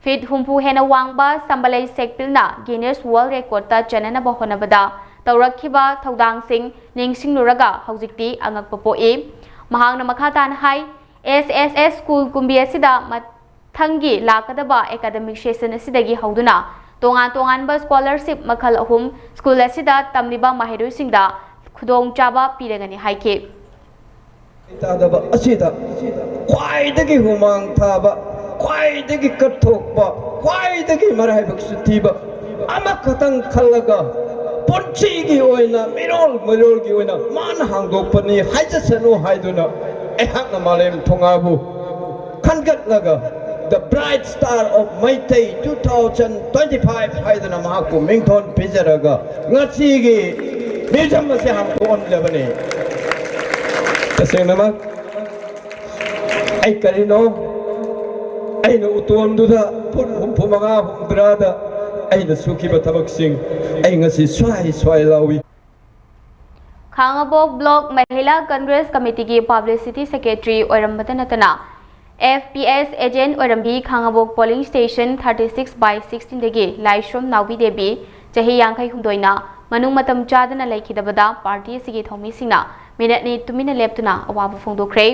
ꯐꯤꯠ ꯍꯨꯝꯐꯨ ꯍꯦꯟꯅ ꯋꯥꯡꯕ ꯁꯝꯕꯂꯩ ꯁꯦꯛꯄꯤꯜꯅ ꯒꯤꯅꯤꯁ ꯋꯥꯔꯜꯗ ꯔꯦꯀꯣꯔꯗꯇ ꯆꯟꯅꯅꯕ ꯍꯣꯠꯅꯕꯗ ꯇꯧꯔꯛꯈꯤꯕ ꯊꯧꯗꯥꯡꯁꯤꯡ ꯅꯤꯡꯁꯤꯡꯂꯨꯔꯒ ꯍꯧꯖꯤꯛꯇꯤ ꯑꯉꯛꯄ ꯄꯣꯛꯏ꯫ ꯃꯍꯥꯛꯅ ꯃꯈꯥ ꯇꯥꯅ ꯍꯥꯏ, ꯑꯦꯁ ꯑꯦꯁ ꯑꯦꯁ ꯁ꯭ꯀꯨꯜ ꯀꯨꯝꯕꯤ ꯑꯁꯤꯗ ꯃꯊꯪꯒꯤ ꯂꯥꯛꯀꯗꯕ ꯑꯦꯀꯥꯗꯃꯤꯛ ꯁꯦꯁꯟ ꯑꯁꯤꯗꯒꯤ ꯍꯧꯗꯨꯅ ꯇꯣꯉꯥꯟ ꯇꯣꯉꯥꯟꯕ ꯁ꯭ꯀꯣꯂꯔꯁꯤꯞ ꯃꯈꯜ ꯑꯍꯨꯝ ꯁ꯭ꯀꯨꯜ ꯑꯁꯤꯗ ꯇꯝꯂꯤꯕ ꯃꯍꯩꯔꯣꯏꯁꯤꯡꯗ ꯈꯨꯗꯣꯡꯆꯥꯕ ꯄꯤꯔꯒꯅꯤ ꯍꯥꯏꯈꯤ꯫ ꯇꯥꯗꯕ ꯑꯁꯤꯗ ꯈ꯭ꯋꯥꯏꯗꯒꯤ ꯍꯨꯃꯥꯡ ꯊꯥꯕ, ꯈ꯭ꯋꯥꯏꯗꯒꯤ ꯀꯠꯊꯣꯛꯄ, ꯈ꯭ꯋꯥꯏꯗꯒꯤ ꯃꯔꯥꯏꯕꯛꯁꯨ ꯊꯤꯕ ꯑꯃꯈꯛꯇꯪ ꯈꯜꯂꯒ ꯄꯨꯟꯁꯤꯒꯤ ꯑꯣꯏꯅ, ꯃꯤꯔꯣꯜ ꯃꯩꯔꯣꯜꯒꯤ ꯑꯣꯏꯅ ꯃꯥꯅ ꯍꯥꯡꯗꯣꯛꯄꯅꯤ ꯍꯥꯏꯖꯁꯅꯨ ꯍꯥꯏꯗꯨꯅ ꯑꯩꯍꯥꯛꯅ ꯃꯥꯂꯦꯝ ꯊꯣꯉꯥꯕꯨ ꯈꯟꯒꯠꯂꯒ, "The Bright Star of Meitei two thousand twenty-five" ꯍꯥꯏꯗꯨꯅ ꯃꯍꯥꯛꯄꯨ ꯃꯤꯡꯊꯣꯟ ꯄꯤꯖꯔꯒ ꯉꯁꯤꯒꯤ ꯃ꯭ꯌꯨꯖꯝ ꯑꯁꯤ ꯍꯥꯡꯗꯣꯛꯍꯟꯖꯕꯅꯤ꯫ ꯇꯁꯦꯡꯅꯃꯛ ꯑꯩ ꯀꯔꯤꯅꯣ? ꯑꯩꯅ ꯎꯇꯣꯟꯗꯨꯗ ꯐꯨꯠ ꯍꯨꯝꯐꯨ ꯃꯉꯥ ꯍꯨꯝꯗ꯭ꯔꯥꯗ ꯑꯩꯅ ꯁꯨꯈꯤꯕ ꯊꯕꯛꯁꯤꯡ ꯑꯩ ꯉꯁꯤ ꯁ꯭ꯋꯥꯏ ꯁ꯭ꯋꯥꯏ ꯂꯥꯎꯏ꯫ ꯈꯥꯉꯕꯣꯛ ꯕ꯭ꯂꯣꯛ ꯃꯍꯤꯂꯥ ꯀꯪꯒ꯭ꯔꯦꯁ ꯀꯃꯤꯇꯤꯒꯤ ꯄꯕ꯭ꯂꯤꯁꯤꯇꯤ ꯁꯦꯀ꯭ꯔꯦꯇꯔꯤ ꯑꯣꯏꯔꯝꯕꯇ ꯅꯠꯇꯅ, ꯑꯦꯐ ꯄꯤ ꯑꯦꯁ ꯑꯦꯖꯦꯟꯠ ꯑꯣꯏꯔꯝꯕꯤ Khangabok polling station thirty six by sixteen ꯗꯒꯤ ꯂꯥꯏꯁ꯭ꯔꯣꯝ ꯅꯥꯎꯕꯤ ꯗꯦꯕꯤ, ꯆꯍꯤ ꯌꯥꯡꯈꯩ ꯍꯨꯝꯗꯣꯏꯅ ꯃꯅꯨꯡ ꯃꯇꯝ ꯆꯥꯗꯅ ꯂꯩꯈꯤꯗꯕꯗ ꯄꯥꯔꯇꯤ ꯑꯁꯤꯒꯤ ꯊꯧꯃꯤꯁꯤꯡꯅ ꯃꯤꯅꯠ ꯅꯤ ꯇꯨꯃꯤꯟꯅ ꯂꯦꯞꯇꯨꯅ ꯑꯋꯥꯕ ꯐꯣꯡꯗꯣꯛꯈ꯭ꯔꯦ꯫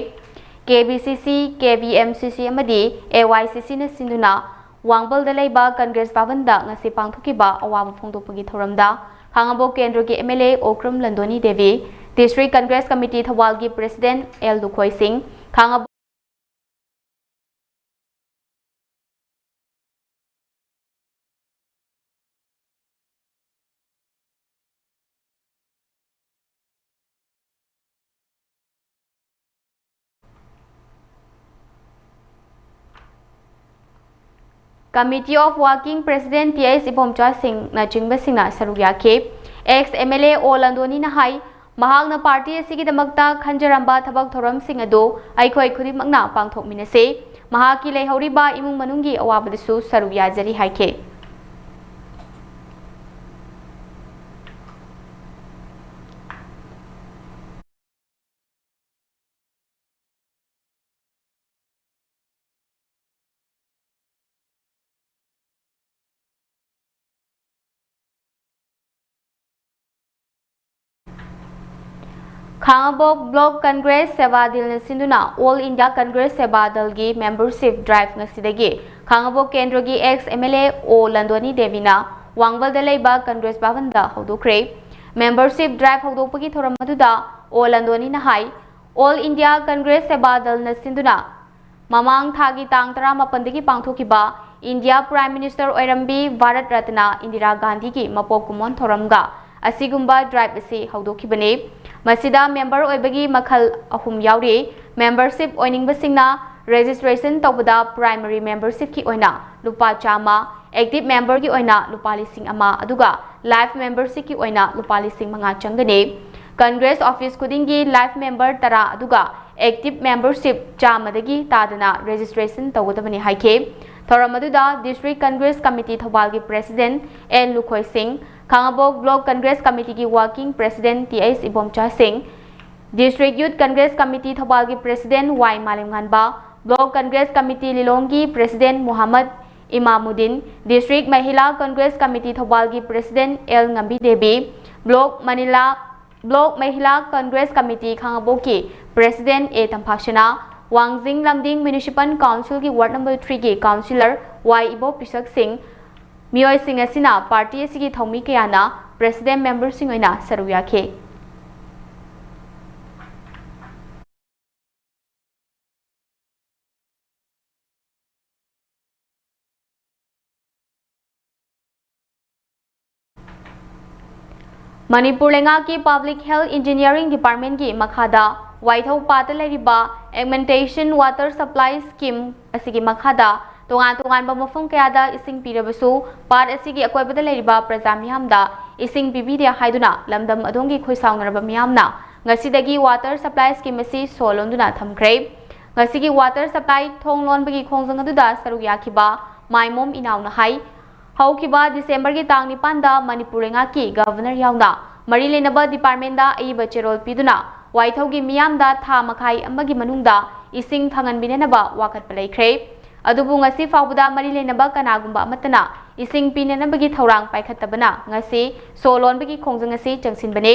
ꯀꯦ ꯕꯤ ꯁꯤ ꯁꯤ, ꯀꯦ ꯕꯤ ꯑꯦꯝ ꯁꯤ ꯁꯤ ꯑꯃꯗꯤ ꯑꯦ ꯋꯥꯏ ꯁꯤ ꯁꯤꯅ ꯁꯤꯟꯗꯨꯅ ꯋꯥꯡꯕꯜꯗ ꯂꯩꯕ ꯀꯪꯒ꯭ꯔꯦꯁ ꯚꯕꯟꯗ ꯉꯁꯤ ꯄꯥꯡꯊꯣꯛꯈꯤꯕ ꯑꯋꯥꯕ ꯐꯣꯡꯗꯣꯛꯄꯒꯤ ꯊꯧꯔꯝꯗ ꯈꯥꯉꯕꯣꯛ ꯀꯦꯟꯗ꯭ꯔꯒꯤ M L A Okram Landhoni Devi, district Congress committee ꯊꯧꯕꯥꯜꯒꯤ president L Lukhoi Singh, Khangabok Committee of Working President T H Ibomcha ꯁꯤꯡꯅꯆꯤꯡꯕꯁꯤꯡꯅ ꯁꯔꯨꯛ ꯌꯥꯈꯤ꯫ ꯑꯦꯛꯁ ꯑꯦꯝ ꯑꯦꯜ ꯑꯦ ꯑꯣ ꯂꯟꯗꯣꯅꯤꯅ ꯍꯥꯏ, ꯃꯍꯥꯛꯅ ꯄꯥꯔꯇꯤ ꯑꯁꯤꯒꯤꯗꯃꯛꯇ ꯈꯟꯖꯔꯝꯕ ꯊꯕꯛ ꯊꯧꯔꯝꯁꯤꯡ ꯑꯗꯨ ꯑꯩꯈꯣꯏ ꯈꯨꯗꯤꯡꯃꯛꯅ ꯄꯥꯡꯊꯣꯛꯃꯤꯟꯅꯁꯤ꯫ ꯃꯍꯥꯛꯀꯤ ꯂꯩꯍꯧꯔꯤꯕ ꯏꯃꯨꯡ ꯃꯅꯨꯡꯒꯤ ꯑꯋꯥꯕꯗꯁꯨ ꯁꯔꯨꯛ ꯌꯥꯖꯔꯤ ꯍꯥꯏꯈꯤ꯫ ꯈꯥꯉꯕꯣꯛ Block Congress Seva Dalꯅ ꯁꯤꯟꯗꯨꯅ All India Congress Seva Dalꯒꯤ membership drive ꯉꯁꯤꯗꯒꯤ ꯈꯥꯉꯕꯣꯛ ꯀꯦꯟꯗ꯭ꯔꯒꯤ ex MLA ꯑꯣ ꯂꯟꯗꯣꯅꯤ ꯗꯦꯕꯤꯅ ꯋꯥꯡꯕꯜꯗ ꯂꯩꯕ Congress ꯚꯕꯟꯗ ꯍꯧꯗꯣꯛꯈ꯭ꯔꯦ꯫ Membership drive ꯍꯧꯗꯣꯛꯄꯒꯤ ꯊꯧꯔꯝ ꯑꯗꯨꯗ ꯑꯣ ꯂꯟꯗꯣꯅꯤꯅ ꯍꯥꯏ, All India Congress Seva Dalꯅ ꯁꯤꯟꯗꯨꯅ ꯃꯃꯥꯡ ꯊꯥꯒꯤ ꯇꯥꯡ ꯇꯔꯥꯃꯥꯄꯟꯗꯒꯤ ꯄꯥꯡꯊꯣꯛꯈꯤꯕ ꯏꯟꯗꯤꯌꯥ Prime Minister ꯑꯣꯏꯔꯝꯕꯤ ꯚꯥꯔꯠ ꯔꯠꯅ ꯏꯟꯗꯤꯔꯥ ꯒꯥꯟꯙꯤꯒꯤ ꯃꯄꯣꯛ ꯀꯨꯝꯑꯣꯟ ꯊꯧꯔꯝꯒ ꯑꯁꯤꯒꯨꯝꯕ drive ꯑꯁꯤ ꯍꯧꯗꯣꯛꯈꯤꯕꯅꯤ꯫ ꯃꯁꯤꯗ member ꯑꯣꯏꯕꯒꯤ ꯃꯈꯜ ꯑꯍꯨꯝ ꯌꯥꯎꯔꯤ꯫ Membership ꯑꯣꯏꯅꯤꯡꯕꯁꯤꯡꯅ registration ꯇꯧꯕꯗ primary membershipꯀꯤ ꯑꯣꯏꯅ ꯂꯨꯄꯥ ꯆꯥꯝꯃ, active memberꯒꯤ ꯑꯣꯏꯅ ꯂꯨꯄꯥ ꯂꯤꯁꯤꯡ ꯑꯃ, ꯑꯗꯨꯒ life membershipꯀꯤ ꯑꯣꯏꯅ ꯂꯨꯄꯥ ꯂꯤꯁꯤꯡ ꯃꯉꯥ ꯆꯪꯒꯅꯤ꯫ Congress office ꯈꯨꯗꯤꯡꯒꯤ life member ꯇꯔꯥ, ꯑꯗꯨꯒ active membership ꯆꯥꯝꯃꯗꯒꯤ ꯇꯥꯗꯅ registration ꯇꯧꯒꯗꯕꯅꯤ ꯍꯥꯏꯈꯤ꯫ ꯊꯧꯔꯝ ꯑꯗꯨꯗ District Congress Committee ꯊꯧꯕꯥꯜꯒꯤ President N Lukhoi Singh, Khangabok Block Congress Committeeꯒꯤ Working President T H Ibomcha Singh, District Youth Congress Committee ꯊꯧꯕꯥꯜꯒꯤ President Y Malemnganba, Block Congress Committee ꯂꯤꯂꯣꯡꯒꯤ President Muhammad Imamuddin, District Mahila Congress Committee ꯊꯧꯕꯥꯜꯒꯤ President L Ngambi Devi, Block Manila, Block Mahila Congress Committee ꯈꯥꯉꯕꯣꯛꯀꯤ President A Tamphasana, Wangjing Lamding Municipal Councilꯒꯤ Ward number threeꯒꯤ Councillor ꯋꯥꯏ ꯏꯕꯣ ꯄꯤꯁꯛ ꯁꯤꯡ, ꯃꯤꯑꯣꯏꯁꯤꯡ ꯑꯁꯤꯅ party ꯑꯁꯤꯒꯤ ꯊꯧꯃꯤ ꯀꯌꯥꯅ President memberꯁꯤꯡ ꯑꯣꯏꯅ ꯁꯔꯨꯛ ꯌꯥꯈꯤ꯫ ꯃꯅꯤꯄꯨꯔ ꯂꯩꯉꯥꯛꯀꯤ Public Health Engineering Departmentꯀꯤ ꯃꯈꯥꯗ ꯋꯥꯏꯊꯧ ꯄꯥꯠꯇ ꯂꯩꯔꯤꯕ Augmentation Water Supply Scheme ꯑꯁꯤꯒꯤ ꯃꯈꯥꯗ ꯇꯣꯉꯥꯟ ꯇꯣꯉꯥꯟꯕ ꯃꯐꯝ ꯀꯌꯥꯗ ꯏꯁꯤꯡ ꯄꯤꯔꯕꯁꯨ ꯄꯥꯠ ꯑꯁꯤꯒꯤ ꯑꯀꯣꯏꯕꯗ ꯂꯩꯔꯤꯕ ꯄ꯭ꯔꯖꯥ ꯃꯤꯌꯥꯝꯗ ꯏꯁꯤꯡ ꯄꯤꯕꯤꯗꯦ ꯍꯥꯏꯗꯨꯅ ꯂꯝꯗꯝ ꯑꯗꯣꯝꯒꯤ ꯈꯣꯏꯁꯥꯎꯅꯔꯕ ꯃꯤꯌꯥꯝꯅ ꯉꯁꯤꯗꯒꯤ Water Supply Scheme ꯑꯁꯤ ꯁꯣ ꯂꯣꯟꯗꯨꯅ ꯊꯝꯈ꯭ꯔꯦ꯫ ꯉꯁꯤꯒꯤ Water Supply ꯊꯣꯡ ꯂꯣꯟꯕꯒꯤ ꯈꯣꯡꯖꯪ ꯑꯗꯨꯗ ꯁꯔꯨꯛ ꯌꯥꯈꯤꯕ ꯃꯥꯏꯃꯣꯝ ꯏꯅꯥꯎꯅ ꯍꯥꯏ, ꯍꯧꯈꯤꯕ Decemberꯒꯤ ꯇꯥꯡ ꯅꯤꯄꯥꯟꯗ ꯃꯅꯤꯄꯨꯔ ꯂꯩꯉꯥꯛꯀꯤ Governor ꯌꯥꯎꯅ ꯃꯔꯤ ꯂꯩꯅꯕ departmentꯗ ꯑꯏꯕ ꯆꯦꯔꯣꯜ ꯄꯤꯗꯨꯅ ꯋꯥꯏꯊꯧꯒꯤ ꯃꯤꯌꯥꯝꯗ ꯊꯥ ꯃꯈꯥꯏ ꯑꯃꯒꯤ ꯃꯅꯨꯡꯗ ꯏꯁꯤꯡ ꯐꯪꯍꯟꯕꯤꯅꯅꯕ ꯋꯥꯀꯠꯄ ꯂꯩꯈ꯭ꯔꯦ꯫ ꯑꯗꯨꯕꯨ ꯉꯁꯤ ꯐꯥꯎꯕꯗ ꯃꯔꯤ ꯂꯩꯅꯕ ꯀꯅꯥꯒꯨꯝꯕ ꯑꯃꯠꯇꯅ ꯏꯁꯤꯡ ꯄꯤꯅꯅꯕꯒꯤ ꯊꯧꯔꯥꯡ ꯄꯥꯏꯈꯠꯇꯕꯅ ꯉꯁꯤ ꯁꯣ ꯂꯣꯟꯕꯒꯤ ꯈꯣꯡꯖꯪ ꯑꯁꯤ ꯆꯪꯁꯤꯟꯕꯅꯤ꯫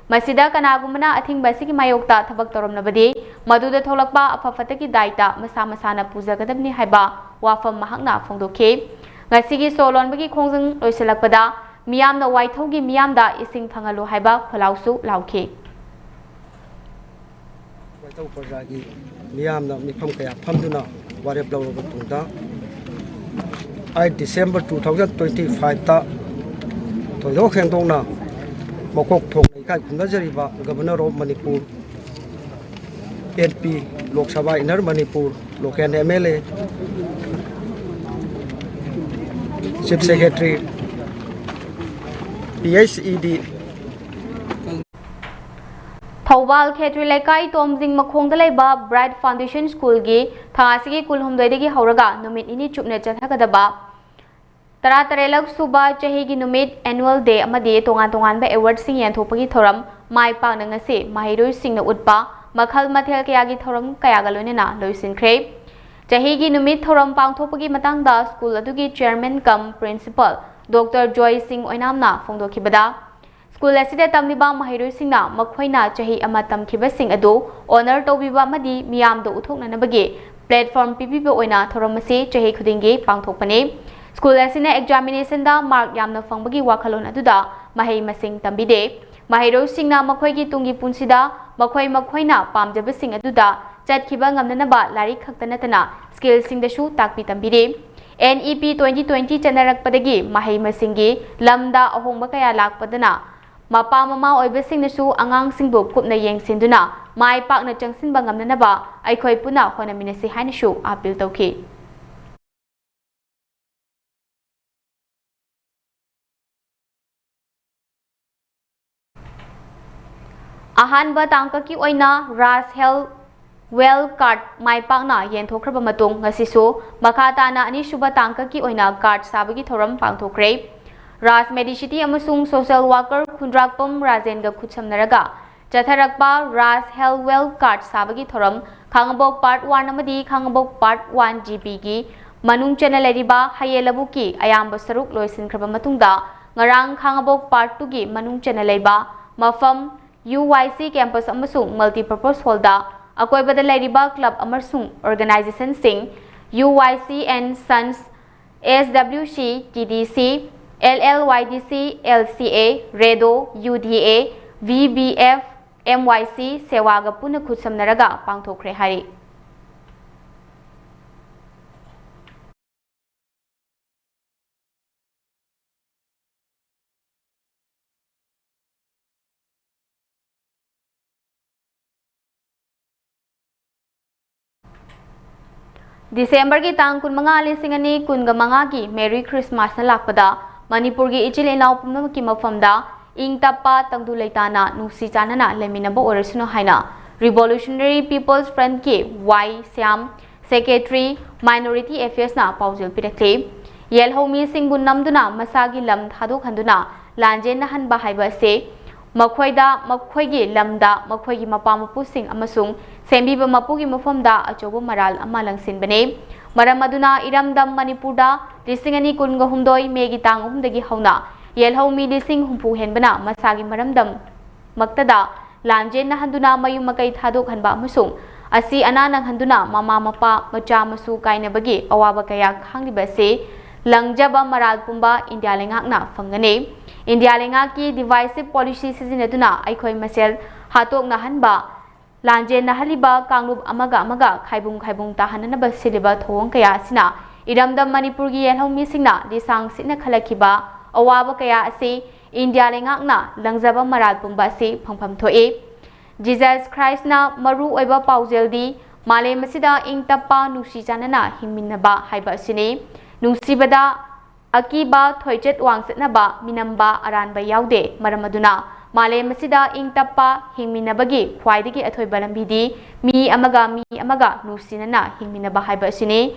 ꯃꯁꯤꯗ ꯀꯅꯥꯒꯨꯝꯕꯅ ꯑꯊꯤꯡꯕ ꯑꯁꯤꯒꯤ ꯃꯥꯌꯣꯛꯇ ꯊꯕꯛ ꯇꯧꯔꯝꯂꯕꯗꯤ, ꯃꯗꯨꯗ ꯊꯣꯛꯂꯛꯄ ꯑꯐ ꯐꯠꯇꯒꯤ ꯗꯥꯏꯇ ꯃꯁꯥ ꯃꯁꯥꯅ ꯄꯨꯖꯒꯗꯕꯅꯤ ꯍꯥꯏꯕ ꯋꯥꯐꯝ ꯃꯍꯥꯛꯅ ꯐꯣꯡꯗꯣꯛꯈꯤ꯫ ꯉꯁꯤꯒꯤ ꯁꯣ ꯂꯣꯟꯕꯒꯤ ꯈꯣꯡꯖꯪ ꯂꯣꯏꯁꯤꯜꯂꯛꯄꯗ ꯃꯤꯌꯥꯝꯅ ꯋꯥꯏꯊꯧꯒꯤ ꯃꯤꯌꯥꯝꯗ ꯏꯁꯤꯡ ꯐꯪꯍꯜꯂꯨ ꯍꯥꯏꯕ ꯈꯣꯜꯂꯥꯎꯁꯨ ꯂꯥꯎꯈꯤ꯫ ꯋꯥꯏꯊꯧ ꯄ꯭ꯔꯖꯥꯒꯤ ꯃꯤꯌꯥꯝꯅ ꯃꯤꯐꯝ ꯀꯌꯥ ꯐꯝꯗꯨꯅ ꯋꯥꯔꯦꯞ ꯂꯧꯔꯕ ꯇꯨꯡꯗ, eight December two thousand twenty ꯐꯥꯏꯚꯇ ꯊꯣꯏꯗꯣꯛ ꯍꯦꯟꯗꯣꯛꯅ ꯃꯀꯣꯛ ꯊꯣꯡꯅ ꯏꯀꯥꯏ ꯈꯨꯝꯅꯖꯔꯤꯕ Governor of Manipur, M P, Lok Sabha Inner Manipur, local M L A, Chief Secretary, P H E D, Thoubal ꯈꯦꯇ꯭ꯔꯤ ꯂꯩꯀꯥꯏ ꯇꯣꯝꯖꯤꯡ ꯃꯈꯣꯡꯗ ꯂꯩꯕ Bright Foundation Schoolꯒꯤ ꯊꯥ ꯑꯁꯤꯒꯤ ꯀꯨꯟꯍꯨꯝꯗꯣꯏꯗꯒꯤ ꯍꯧꯔꯒ ꯅꯨꯃꯤꯠ ꯅꯤꯅꯤ ꯆꯨꯞꯅ ꯆꯠꯊꯒꯗꯕ ꯇꯔꯥꯇꯔꯦꯠꯂꯛ ꯁꯨꯕ ꯆꯍꯤꯒꯤ ꯅꯨꯃꯤꯠ, annual day ꯑꯃꯗꯤ ꯇꯣꯉꯥꯟ ꯇꯣꯉꯥꯟꯕ awardsꯁꯤꯡ ꯌꯦꯟꯊꯣꯛꯄꯒꯤ ꯊꯧꯔꯝ ꯃꯥꯏ ꯄꯥꯛꯅ ꯉꯁꯤ ꯃꯍꯩꯔꯣꯏꯁꯤꯡꯅ ꯎꯠꯄ ꯃꯈꯜ ꯃꯊꯦꯜ ꯀꯌꯥꯒꯤ ꯊꯧꯔꯝ ꯀꯌꯥꯒ ꯂꯣꯏꯅꯅ ꯂꯣꯏꯁꯤꯟꯈ꯭ꯔꯦ꯫ ꯆꯍꯤꯒꯤ ꯅꯨꯃꯤꯠ ꯊꯧꯔꯝ ꯄꯥꯡꯊꯣꯛꯄꯒꯤ ꯃꯇꯥꯡꯗ school ꯑꯗꯨꯒꯤ chairman cum principal Doctor ꯖꯣꯏ ꯁꯤꯡ ꯑꯣꯏꯅꯥꯝꯅ ꯐꯣꯡꯗꯣꯛꯈꯤꯕꯗ, school ꯑꯁꯤꯗ ꯇꯝꯂꯤꯕ ꯃꯍꯩꯔꯣꯏꯁꯤꯡꯅ ꯃꯈꯣꯏꯅ ꯆꯍꯤ ꯑꯃ ꯇꯝꯈꯤꯕꯁꯤꯡ ꯑꯗꯨ honour ꯇꯧꯕꯤꯕ ꯑꯃꯗꯤ ꯃꯤꯌꯥꯝꯗ ꯎꯠꯊꯣꯛꯅꯅꯕꯒꯤ platform ꯄꯤꯕꯤꯕ ꯑꯣꯏꯅ ꯊꯧꯔꯝ ꯑꯁꯤ ꯆꯍꯤ ꯈꯨꯗꯤꯡꯒꯤ ꯄꯥꯡꯊꯣꯛꯄꯅꯤ꯫ School ꯑꯁꯤꯅ examinationꯗ mark ꯌꯥꯝꯅ ꯐꯪꯕꯒꯤ ꯋꯥꯈꯜꯂꯣꯟ ꯑꯗꯨꯗ ꯃꯍꯩ ꯃꯁꯤꯡ ꯇꯝꯕꯤꯗꯦ꯫ ꯃꯍꯩꯔꯣꯏꯁꯤꯡꯅ ꯃꯈꯣꯏꯒꯤ ꯇꯨꯡꯒꯤ ꯄꯨꯟꯁꯤꯗ ꯃꯈꯣꯏ ꯃꯈꯣꯏꯅ ꯄꯥꯝꯖꯕꯁꯤꯡ ꯑꯗꯨꯗ ꯆꯠꯈꯤꯕ ꯉꯝꯅꯅꯕ ꯂꯥꯏꯔꯤꯛ ꯈꯛꯇ ꯅꯠꯇꯅ skillꯁꯤꯡꯗꯁꯨ ꯇꯥꯛꯄꯤ ꯇꯝꯕꯤꯔꯤ꯫ N E P twenty twenty ꯆꯠꯅꯔꯛꯄꯗꯒꯤ ꯃꯍꯩ ꯃꯁꯤꯡꯒꯤ ꯂꯝꯗ ꯑꯍꯣꯡꯕ ꯀꯌꯥ ꯂꯥꯛꯄꯗꯅ ꯃꯄꯥ ꯃꯃꯥ ꯑꯣꯏꯕꯁꯤꯡꯅꯁꯨ ꯑꯉꯥꯡꯁꯤꯡꯕꯨ ꯀꯨꯞꯅ ꯌꯦꯡꯁꯤꯟꯗꯨꯅ ꯃꯥꯏ ꯄꯥꯛꯅ ꯆꯪꯁꯤꯟꯕ ꯉꯝꯅꯅꯕ ꯑꯩꯈꯣꯏ ꯄꯨꯟꯅ ꯍꯣꯠꯅꯃꯤꯟꯅꯁꯤ ꯍꯥꯏꯅꯁꯨ appeal ꯇꯧꯈꯤ꯫ ꯑꯍꯥꯟꯕ ꯇꯥꯡꯀꯛꯀꯤ ꯑꯣꯏꯅ ꯔꯥꯖ ꯍꯦꯜꯊ ꯋꯦꯜ ꯀꯥꯔꯗ ꯃꯥꯏ ꯄꯥꯛꯅ ꯌꯦꯟꯊꯣꯛꯈ꯭ꯔꯕ ꯃꯇꯨꯡ, ꯉꯁꯤꯁꯨ ꯃꯈꯥ ꯇꯥꯅ ꯑꯅꯤꯁꯨꯕ ꯇꯥꯡꯀꯛꯀꯤ ꯑꯣꯏꯅ ꯀꯥꯔꯗ ꯁꯥꯕꯒꯤ ꯊꯧꯔꯝ ꯄꯥꯡꯊꯣꯛꯈ꯭ꯔꯦ꯫ ꯔꯥꯖ ꯃꯦꯗꯤꯁꯤꯇꯤ ꯑꯃꯁꯨꯡ social worker ꯈꯨꯟꯗ꯭ꯔꯥꯛꯄꯝ ꯔꯥꯖꯦꯟꯒ ꯈꯨꯠꯁꯝꯅꯔꯒ ꯆꯠꯊꯔꯛꯄ ꯔꯥꯖ ꯍꯦꯜꯊ ꯋꯦꯜ ꯀꯥꯔꯗ ꯁꯥꯕꯒꯤ ꯊꯧꯔꯝ ꯈꯥꯉꯕꯣꯛ Part one ꯑꯃꯗꯤ ꯈꯥꯉꯕꯣꯛ Part one G Bꯒꯤ ꯃꯅꯨꯡ ꯆꯟꯅ ꯂꯩꯔꯤꯕ ꯍꯌꯦꯜ ꯂꯧꯕꯨꯛꯀꯤ ꯑꯌꯥꯝꯕ ꯁꯔꯨꯛ ꯂꯣꯏꯁꯤꯟꯈ꯭ꯔꯕ ꯃꯇꯨꯡꯗ, ꯉꯔꯥꯡ ꯈꯥꯉꯕꯣꯛ Part twoꯒꯤ ꯃꯅꯨꯡ ꯆꯟꯅ ꯂꯩꯕ ꯃꯐꯝ U Y C campus ꯑꯃꯁꯨꯡ multipurpose hallꯗ ꯑꯀꯣꯏꯕꯗ ꯂꯩꯔꯤꯕ club ꯑꯃꯁꯨꯡ organizationꯁꯤꯡ U Y C and Sons, S W C, T D C, L L Y D C, L C A, REDO, U D A, V B F, M Y C, ꯁꯦꯋꯥꯒ ꯄꯨꯟꯅ ꯈꯨꯠꯁꯝꯅꯔꯒ ꯄꯥꯡꯊꯣꯛꯈ꯭ꯔꯦ ꯍꯥꯏꯔꯤ꯫ ꯗꯤꯁꯦꯝꯕꯔꯒꯤ ꯇꯥꯡ ꯀꯨꯟꯃꯉꯥ, ꯂꯤꯁꯤꯡ ꯑꯅꯤ ꯀꯨꯟꯒ ꯃꯉꯥꯒꯤ Merry Christmasꯅ ꯂꯥꯛꯄꯗ ꯃꯅꯤꯄꯨꯔꯒꯤ ꯏꯆꯤꯜ ꯏꯅꯥꯎ ꯄꯨꯝꯅꯃꯛꯀꯤ ꯃꯐꯝꯗ ꯏꯪ ꯇꯞꯄ, ꯇꯪꯗꯨ ꯂꯩꯇꯥꯅ, ꯅꯨꯡꯁꯤ ꯆꯥꯟꯅꯅ ꯂꯩꯃꯤꯟꯅꯕ ꯑꯣꯏꯔꯁꯅꯨ ꯍꯥꯏꯅ Revolutionary People's Frontꯀꯤ ꯋꯥꯏ ꯁ꯭ꯌꯥꯝ, Secretary, Minority Affairsꯅ ꯄꯥꯎꯖꯦꯜ ꯄꯤꯔꯛꯂꯤ꯫ ꯌꯦꯜꯍꯧꯃꯤꯁꯤꯡꯕꯨ ꯅꯝꯗꯨꯅ ꯃꯁꯥꯒꯤ ꯂꯝ ꯊꯥꯗꯣꯛꯍꯟꯗꯨꯅ ꯂꯥꯟꯖꯦꯟꯅꯍꯟꯕ ꯍꯥꯏꯕ ꯑꯁꯤ ꯃꯈꯣꯏꯗ ꯃꯈꯣꯏꯒꯤ ꯂꯝꯗ ꯃꯈꯣꯏꯒꯤ ꯃꯄꯥ ꯃꯄꯨꯁꯤꯡ ꯑꯃꯁꯨꯡ ꯁꯦꯝꯕꯤꯕ ꯃꯄꯨꯒꯤ ꯃꯐꯝꯗ ꯑꯆꯧꯕ ꯃꯔꯥꯜ ꯑꯃ ꯂꯪꯁꯤꯟꯕꯅꯤ꯫ ꯃꯔꯝ ꯑꯗꯨꯅ ꯏꯔꯝꯗꯝ ꯃꯅꯤꯄꯨꯔꯗ ꯂꯤꯁꯤꯡ ꯑꯅꯤ ꯀꯨꯟꯒ ꯍꯨꯝꯗꯣꯏ ꯃꯦꯒꯤ ꯇꯥꯡ ꯑꯍꯨꯝꯗꯒꯤ ꯍꯧꯅ ꯌꯦꯜꯍꯧꯃꯤ ꯂꯤꯁꯤꯡ ꯍꯨꯝꯐꯨ ꯍꯦꯟꯕꯅ ꯃꯁꯥꯒꯤ ꯃꯔꯝꯗꯝ ꯃꯛꯇꯗ ꯂꯥꯟꯖꯦꯟꯅꯍꯟꯗꯨꯅ ꯃꯌꯨꯝ ꯃꯀꯩ ꯊꯥꯗꯣꯛꯍꯟꯕ ꯑꯃꯁꯨꯡ ꯑꯁꯤ ꯑꯅꯥ ꯅꯪꯍꯟꯗꯨꯅ ꯃꯃꯥ ꯃꯄꯥ, ꯃꯆꯥ ꯃꯁꯨ ꯀꯥꯏꯅꯕꯒꯤ ꯑꯋꯥꯕ ꯀꯌꯥ ꯈꯥꯡꯂꯤꯕ ꯑꯁꯤ ꯂꯪꯖꯕ ꯃꯔꯥꯜ ꯄꯨꯝꯕ ꯏꯟꯗꯤꯌꯥ ꯂꯩꯉꯥꯛꯅ ꯐꯪꯒꯅꯤ꯫ ꯏꯟꯗꯤꯌꯥ ꯂꯩꯉꯥꯛꯀꯤ divisive policy ꯁꯤꯖꯤꯟꯅꯗꯨꯅ ꯑꯩꯈꯣꯏ ꯃꯁꯦꯜ ꯍꯥꯠꯇꯣꯛꯅꯍꯟꯕ, ꯂꯥꯟꯖꯦꯟꯅꯍꯜꯂꯤꯕ ꯀꯥꯡꯂꯨꯞ ꯑꯃꯒ ꯑꯃꯒ ꯈꯥꯏꯕꯨꯡ ꯈꯥꯏꯕꯨꯡ ꯇꯥꯍꯟꯅꯅꯕ ꯁꯤꯜꯂꯤꯕ ꯊꯧꯑꯣꯡ ꯀꯌꯥ ꯑꯁꯤꯅ ꯏꯔꯝꯗꯝ ꯃꯅꯤꯄꯨꯔꯒꯤ ꯌꯦꯜꯍꯧꯃꯤꯁꯤꯡꯅ ꯂꯤꯁꯥꯡ ꯁꯤꯠꯅ ꯈꯜꯂꯛꯈꯤꯕ ꯑꯋꯥꯕ ꯀꯌꯥ ꯑꯁꯤ ꯏꯟꯗꯤꯌꯥ ꯂꯩꯉꯥꯛꯅ ꯂꯪꯖꯕ ꯃꯔꯥꯜ ꯄꯨꯝꯕ ꯑꯁꯤ ꯐꯪꯐꯝ ꯊꯣꯛꯏ꯫ Jesus Christꯅ ꯃꯔꯨ ꯑꯣꯏꯕ ꯄꯥꯎꯖꯦꯜꯗꯤ ꯃꯥꯂꯦꯝ ꯑꯁꯤꯗ ꯏꯪ ꯇꯞꯄ, ꯅꯨꯡꯁꯤ ꯆꯥꯟꯅꯅ ꯍꯤꯡꯃꯤꯟꯅꯕ ꯍꯥꯏꯕ ꯑꯁꯤꯅꯤ꯫ ꯅꯨꯡꯁꯤꯕꯗ ꯑꯀꯤꯕ, ꯊꯣꯏꯆꯠ ꯋꯥꯡꯆꯠꯅꯕ, ꯃꯤꯅꯝꯕ, ꯑꯔꯥꯟꯕ ꯌꯥꯎꯗꯦ꯫ ꯃꯔꯝ ꯑꯗꯨꯅ ꯃꯥꯂꯦꯝ ꯑꯁꯤꯗ ꯏꯪ ꯇꯞꯄ ꯍꯤꯡꯃꯤꯟꯅꯕꯒꯤ ꯈ꯭ꯋꯥꯏꯗꯒꯤ ꯑꯊꯣꯏꯕ ꯂꯝꯕꯤꯗꯤ ꯃꯤ ꯑꯃꯒ ꯃꯤ ꯑꯃꯒ ꯅꯨꯡꯁꯤꯅꯅ ꯍꯤꯡꯃꯤꯟꯅꯕ ꯍꯥꯏꯕ ꯑꯁꯤꯅꯤ꯫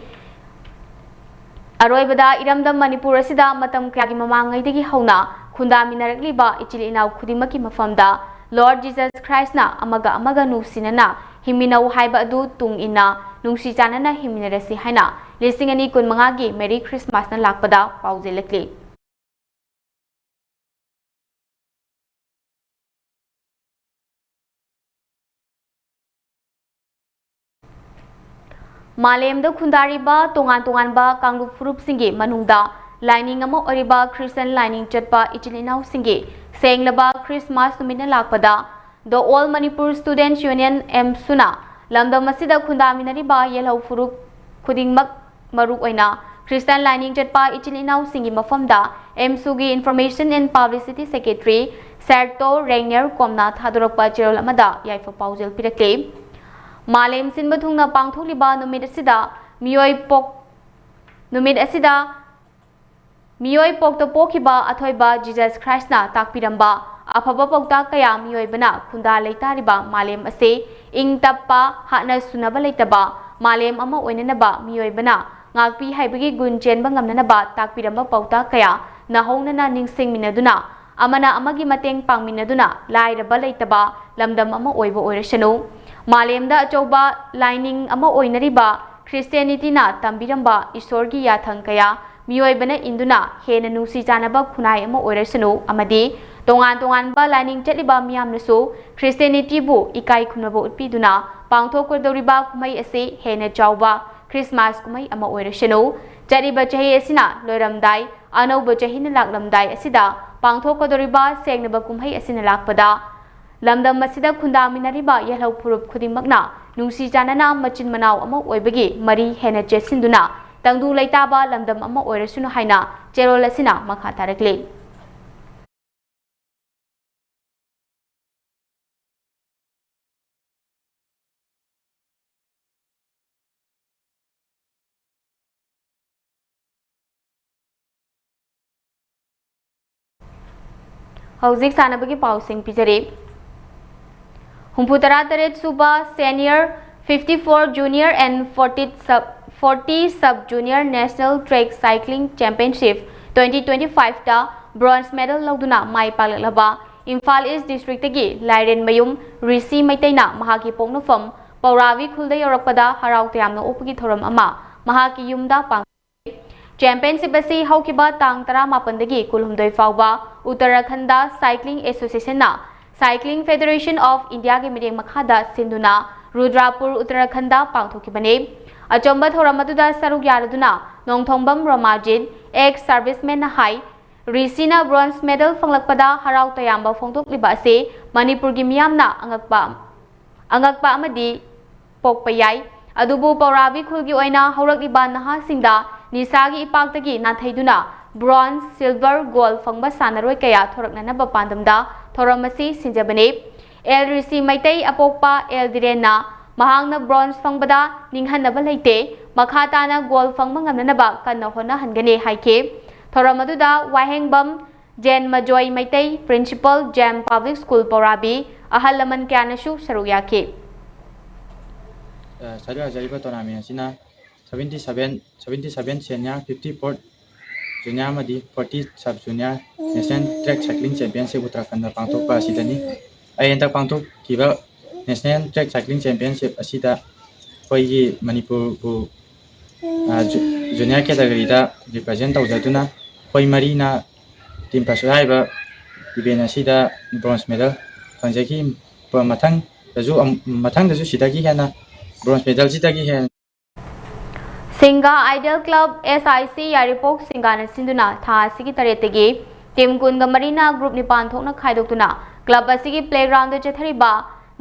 ꯑꯔꯣꯏꯕꯗ ꯏꯔꯝꯗꯝ ꯃꯅꯤꯄꯨꯔ ꯑꯁꯤꯗ ꯃꯇꯝ ꯀꯌꯥꯒꯤ ꯃꯃꯥꯡꯉꯩꯗꯒꯤ ꯍꯧꯅ ꯈꯨꯟꯗꯥꯃꯤꯟꯅꯔꯛꯂꯤꯕ ꯏꯆꯤꯜ ꯏꯅꯥꯎ ꯈꯨꯗꯤꯡꯃꯛꯀꯤ ꯃꯐꯝꯗ Lord Jesus Christꯅ ꯑꯃꯒ ꯑꯃꯒ ꯅꯨꯡꯁꯤꯅꯅ ꯍꯤꯡꯃꯤꯟꯅꯧ ꯍꯥꯏꯕ ꯑꯗꯨ ꯇꯨꯡ ꯏꯟꯅ ꯅꯨꯡꯁꯤ ꯆꯥꯟꯅꯅ ꯍꯤꯡꯃꯤꯟꯅꯔꯁꯤ ꯍꯥꯏꯅ ꯂꯤꯁꯤꯡ ꯑꯅꯤ ꯀꯨꯟꯃꯉꯥꯒꯤ Merry Christmasꯅ ꯂꯥꯛꯄꯗ ꯄꯥꯎꯖꯦꯜꯂꯛꯂꯤ꯫ ꯃꯥꯂꯦꯝꯗ ꯈꯨꯟꯗꯥꯔꯤꯕ ꯇꯣꯉꯥꯟ ꯇꯣꯉꯥꯟꯕ ꯀꯥꯡꯂꯨꯞ ꯐꯨꯔꯨꯞꯁꯤꯡꯒꯤ ꯃꯅꯨꯡꯗ ꯂꯥꯏꯅꯤꯡ ꯑꯃ ꯑꯣꯏꯔꯤꯕ ꯈ꯭ꯔꯤꯁꯇꯤꯌꯥꯟ ꯂꯥꯏꯅꯤꯡ ꯆꯠꯄ ꯏꯆꯤꯜ ꯏꯅꯥꯎꯁꯤꯡꯒꯤ ꯁꯦꯡꯂꯕ ꯈ꯭ꯔꯤꯁꯃꯥꯁ ꯅꯨꯃꯤꯠꯅ ꯂꯥꯛꯄꯗ The All Manipur Students Union, ꯑꯦꯝꯁꯨꯅ ꯂꯝꯗꯝ ꯑꯁꯤꯗ ꯈꯨꯟꯗꯥꯃꯤꯟꯅꯔꯤꯕ ꯌꯦꯜꯍꯧ ꯐꯨꯔꯨꯞ ꯈꯨꯗꯤꯡꯃꯛ, ꯃꯔꯨ ꯑꯣꯏꯅ ꯈ꯭ꯔꯤꯁꯇꯤꯌꯥꯟ ꯂꯥꯏꯅꯤꯡ ꯆꯠꯄ ꯏꯆꯤꯜ ꯏꯅꯥꯎꯁꯤꯡꯒꯤ ꯃꯐꯝꯗ ꯑꯦꯝꯁꯨꯒꯤ Information and Publicity Secretary ꯁꯦꯔꯇꯣ ꯔꯦꯡꯅꯔ ꯀꯣꯝꯅ ꯊꯥꯗꯣꯔꯛꯄ ꯆꯦꯔꯣꯜ ꯑꯃꯗ ꯌꯥꯏꯐ ꯄꯥꯎꯖꯦꯜ ꯄꯤꯔꯛꯂꯤ꯫ ꯃꯥꯂꯦꯝ ꯁꯤꯟꯕ ꯊꯨꯡꯅ ꯄꯥꯡꯊꯣꯛꯂꯤꯕ ꯅꯨꯃꯤꯠ ꯑꯁꯤꯗ ꯃꯤꯑꯣꯏ ꯄꯣꯛ-, ꯅꯨꯃꯤꯠ ꯑꯁꯤꯗ ꯃꯤꯑꯣꯏ ꯄꯣꯛꯇ ꯄꯣꯛꯈꯤꯕ ꯑꯊꯣꯏꯕ ꯖꯤꯖꯁ ꯈ꯭ꯔꯥꯏꯁꯅ ꯇꯥꯛꯄꯤꯔꯝꯕ ꯑꯐꯕ ꯄꯥꯎꯇꯥꯛ ꯀꯌꯥ ꯃꯤꯑꯣꯏꯕꯅ ꯈꯨꯟꯗꯥ ꯂꯩꯇꯥꯔꯤꯕ ꯃꯥꯂꯦꯝ ꯑꯁꯤ ꯏꯪ ꯇꯞꯄ, ꯍꯥꯠꯅ ꯁꯨꯅꯕ ꯂꯩꯇꯕ ꯃꯥꯂꯦꯝ ꯑꯃ ꯑꯣꯏꯅꯅꯕ ꯃꯤꯑꯣꯏꯕꯅ ꯉꯥꯛꯄꯤ ꯍꯩꯕꯒꯤ ꯒꯨꯟ ꯆꯦꯟꯕ ꯉꯝꯅꯅꯕ ꯇꯥꯛꯄꯤꯔꯝꯕ ꯄꯥꯎꯇꯥꯛ ꯀꯌꯥ ꯅꯧꯍꯧꯅꯅ ꯅꯤꯡꯁꯤꯡꯃꯤꯟꯅꯗꯨꯅ, ꯑꯃꯅ ꯑꯃꯒꯤ ꯃꯇꯦꯡ ꯄꯥꯡꯃꯤꯟꯅꯗꯨꯅ ꯂꯥꯏꯔꯕ ꯂꯩꯇꯕ ꯂꯝꯗꯝ ꯑꯃ ꯑꯣꯏꯕ ꯑꯣꯏꯔꯁꯅꯨ꯫ ꯃꯥꯂꯦꯝꯗ ꯑꯆꯧꯕ ꯂꯥꯏꯅꯤꯡ ꯑꯃ ꯑꯣꯏꯅꯔꯤꯕ ꯈ꯭ꯔꯤꯁꯇꯤꯌꯥꯅꯤꯇꯤꯅ ꯇꯝꯕꯤꯔꯝꯕ ꯏꯁꯣꯔꯒꯤ ꯌꯥꯊꯪ ꯀꯌꯥ ꯃꯤꯑꯣꯏꯕꯅ ꯏꯟꯗꯨꯅ ꯍꯦꯟꯅ ꯅꯨꯡꯁꯤ ꯆꯥꯟꯅꯕ ꯈꯨꯟꯅꯥꯏ ꯑꯃ ꯑꯣꯏꯔꯁꯅꯨ ꯑꯃꯗꯤ ꯇꯣꯉꯥꯟ ꯇꯣꯉꯥꯟꯕ ꯂꯥꯏꯅꯤꯡ ꯆꯠꯂꯤꯕ ꯃꯤꯌꯥꯝꯅꯁꯨ ꯈ꯭ꯔꯤꯁꯇꯤꯌꯥꯅꯤꯇꯤꯕꯨ ꯏꯀꯥꯏ ꯈꯨꯝꯅꯕ ꯎꯠꯄꯤꯗꯨꯅ ꯄꯥꯡꯊꯣꯛꯀꯗꯧꯔꯤꯕ ꯀꯨꯝꯍꯩ ꯑꯁꯤ ꯍꯦꯟꯅ ꯆꯥꯎꯕ ꯈ꯭ꯔꯤꯁꯃꯥꯁ ꯀꯨꯝꯍꯩ ꯑꯃ ꯑꯣꯏꯔꯁꯅꯨ꯫ ꯆꯠꯂꯤꯕ ꯆꯍꯤ ꯑꯁꯤꯅ ꯂꯣꯏꯔꯝꯗꯥꯏ, ꯑꯅꯧꯕ ꯆꯍꯤꯅ ꯂꯥꯛꯂꯝꯗꯥꯏ ꯑꯁꯤꯗ ꯄꯥꯡꯊꯣꯛꯀꯗꯧꯔꯤꯕ ꯁꯦꯡꯅꯕ ꯀꯨꯝꯍꯩ ꯑꯁꯤꯅ ꯂꯥꯛꯄꯗ ꯂꯝꯗꯝ ꯑꯁꯤꯗ ꯈꯨꯟꯗꯥꯃꯤꯟꯅꯔꯤꯕ ꯌꯦꯜꯍꯧ ꯐꯨꯔꯨꯞ ꯈꯨꯗꯤꯡꯃꯛꯅ ꯅꯨꯡꯁꯤ ꯆꯥꯟꯅꯅ ꯃꯆꯤꯟ ꯃꯅꯥꯎ ꯑꯃ ꯑꯣꯏꯕꯒꯤ ꯃꯔꯤ ꯍꯦꯟꯅ ꯆꯦꯠꯁꯤꯟꯗꯨꯅ ꯇꯪꯗꯨ ꯂꯩꯇꯥꯕ ꯂꯝꯗꯝ ꯑꯃ ꯑꯣꯏꯔꯁꯅꯨ ꯍꯥꯏꯅ ꯆꯦꯔꯣꯜ ꯑꯁꯤꯅ ꯃꯈꯥ ꯇꯥꯔꯛꯂꯤ꯫ ꯍꯧꯖꯤꯛ ꯁꯥꯟꯅꯕꯒꯤ ꯄꯥꯎꯁꯤꯡ ꯄꯤꯖꯔꯤ꯫ ꯍꯨꯝꯐꯨ ꯇꯔꯥ ꯇꯔꯦꯠ ꯁꯨꯕ Senior, fifty four Junior and forty Sub, forty Sub Junior National Track Cycling Championship twenty twenty five ꯇ bronze medal ꯂꯧꯗꯨꯅ ꯃꯥꯏ ꯄꯥꯛꯂꯛꯂꯕ ꯏꯝꯐꯥꯜ East District ꯇꯒꯤ ꯂꯥꯏꯔꯦꯟꯃꯌꯨꯝ ꯔꯤꯁꯤ ꯃꯩꯇꯩꯅ ꯃꯍꯥꯛꯀꯤ ꯄꯣꯛꯅꯐꯝ ꯄꯧꯔꯥꯕꯤ ꯈꯨꯜꯗ ꯌꯧꯔꯛꯄꯗ ꯍꯔꯥꯎ ꯇꯌꯥꯝꯅ ꯑꯣꯛꯄꯒꯤ ꯊꯧꯔꯝ ꯑꯃ ꯃꯍꯥꯛꯀꯤ ꯌꯨꯝꯗ ꯄꯥꯡꯊꯣꯛꯈꯤ꯫ Championship ꯑꯁꯤ ꯍꯧꯈꯤꯕ ꯇꯥꯡ ꯇꯔꯥꯃꯥꯄꯟꯗꯒꯤ ꯀꯨꯟꯍꯨꯝꯗꯣꯏ ꯐꯥꯎꯕ ꯎꯠꯇꯔꯥꯈꯟꯗ Cycling Association ꯅ Cycling Federation of India ꯒꯤ ꯃꯤꯠꯌꯦꯡ ꯃꯈꯥꯗ ꯁꯤꯟꯗꯨꯅ ꯔꯨꯗ꯭ꯔꯥꯄꯨꯔ, ꯎꯠꯇꯔꯥꯈꯟꯗ ꯄꯥꯡꯊꯣꯛꯈꯤꯕꯅꯤ꯫ ꯑꯆꯝꯕ ꯊꯧꯔꯝ ꯑꯗꯨꯗ ꯁꯔꯨꯛ ꯌꯥꯔꯗꯨꯅ ꯅꯣꯡꯊꯣꯡꯕꯝ ꯔꯣꯃꯥꯖꯤꯠ, ex serviceman ꯅ ꯍꯥꯏ, ꯔꯤꯁꯤꯅ bronze medal ꯐꯪꯂꯛꯄꯗ ꯍꯔꯥꯎ ꯇꯌꯥꯝꯕ ꯐꯣꯡꯗꯣꯛꯂꯤꯕ ꯑꯁꯤ ꯃꯅꯤꯄꯨꯔꯒꯤ ꯃꯤꯌꯥꯝꯅ ꯑꯉꯛꯄ, ꯑꯉꯛꯄ ꯑꯃꯗꯤ ꯄꯣꯛꯄ ꯌꯥꯏ꯫ ꯑꯗꯨꯕꯨ ꯄꯧꯔꯥꯕꯤ ꯈꯨꯜꯒꯤ ꯑꯣꯏꯅ ꯍꯧꯔꯛꯂꯤꯕ ꯅꯍꯥꯁꯤꯡꯗ ꯅꯤꯁꯥꯒꯤ ꯏꯄꯥꯛꯇꯒꯤ ꯅꯥꯊꯩꯗꯨꯅ bronze, silver, gold ꯐꯪꯕ ꯁꯥꯟꯅꯔꯣꯏ ꯀꯌꯥ ꯊꯣꯔꯛꯅꯅꯕ ꯄꯥꯟꯗꯝꯗ ꯊꯧꯔꯝ ꯑꯁꯤ ꯁꯤꯟꯖꯕꯅꯤ꯫ ꯑꯦꯜ ꯔꯤꯁꯤ ꯃꯩꯇꯩ ꯑꯄꯣꯛꯄ ꯑꯦꯜ ꯗꯤꯔꯦꯟꯅ ꯃꯍꯥꯛꯅ bronze ꯐꯪꯕꯗ ꯅꯤꯡꯍꯟꯅꯕ ꯂꯩꯇꯦ, ꯃꯈꯥ ꯇꯥꯅ gold ꯐꯪꯕ ꯉꯝꯅꯅꯕ ꯀꯟꯅ ꯍꯣꯠꯅꯍꯟꯒꯅꯤ ꯍꯥꯏꯈꯤ꯫ ꯊꯧꯔꯝ ꯑꯗꯨꯗ Wahengbam Jen Majoi Meitei, Principal, Gem Public School ꯄꯧꯔꯥꯕꯤ, ꯑꯍꯜ ꯂꯃꯟ ꯀꯌꯥꯅꯁꯨ ꯁꯔꯨꯛ ꯌꯥꯈꯤ꯫ ꯑ, ꯁꯔꯨꯛ ꯌꯥꯖꯔꯤꯕ tournament ꯑꯁꯤꯅ seventy seven, seventy seven senior, fifty four junior ꯑꯃꯗꯤ forty sub junior national track cycling championship ꯎꯠꯇꯔꯥꯈꯟꯗ ꯄꯥꯡꯊꯣꯛꯄ ꯑꯁꯤꯗꯅꯤ꯫ ꯑꯩ ꯍꯟꯗꯛ ꯄꯥꯡꯊꯣꯛꯈꯤꯕ national track cycling championship ꯑꯁꯤꯗ ꯑꯩꯈꯣꯏꯒꯤ ꯃꯅꯤꯄꯨꯔꯕꯨ, ꯑ, ꯖꯨ-, junior category ꯗ represent ꯇꯧꯖꯗꯨꯅ ꯑꯩꯈꯣꯏ ꯃꯔꯤꯅ team first ꯍꯥꯏꯔꯤꯕ event ꯑꯁꯤꯗ bronze medal ꯐꯪꯖꯈꯤ꯫ ꯃꯊꯪꯗꯁꯨ ꯑꯃꯨꯛ, ꯃꯊꯪꯗꯁꯨ ꯁꯤꯗꯒꯤ ꯍꯦꯟꯅ bronze medal ꯁꯤꯗꯒꯤ ꯍꯦꯟꯅ ꯁꯤꯡꯒꯥ Ideal Club, S I C, ꯌꯥꯏꯔꯤꯄꯣꯛ ꯁꯤꯡꯒꯥꯅ ꯁꯤꯟꯗꯨꯅ ꯊꯥ ꯑꯁꯤꯒꯤ ꯇꯔꯦꯠꯇꯒꯤ team ꯀꯨꯟꯒ ꯃꯔꯤꯅ group ꯅꯤꯄꯥꯟ ꯊꯣꯛꯅ ꯈꯥꯏꯗꯣꯛꯇꯨꯅ club ꯑꯁꯤꯒꯤ playground ꯗ ꯆꯠꯊꯔꯤꯕ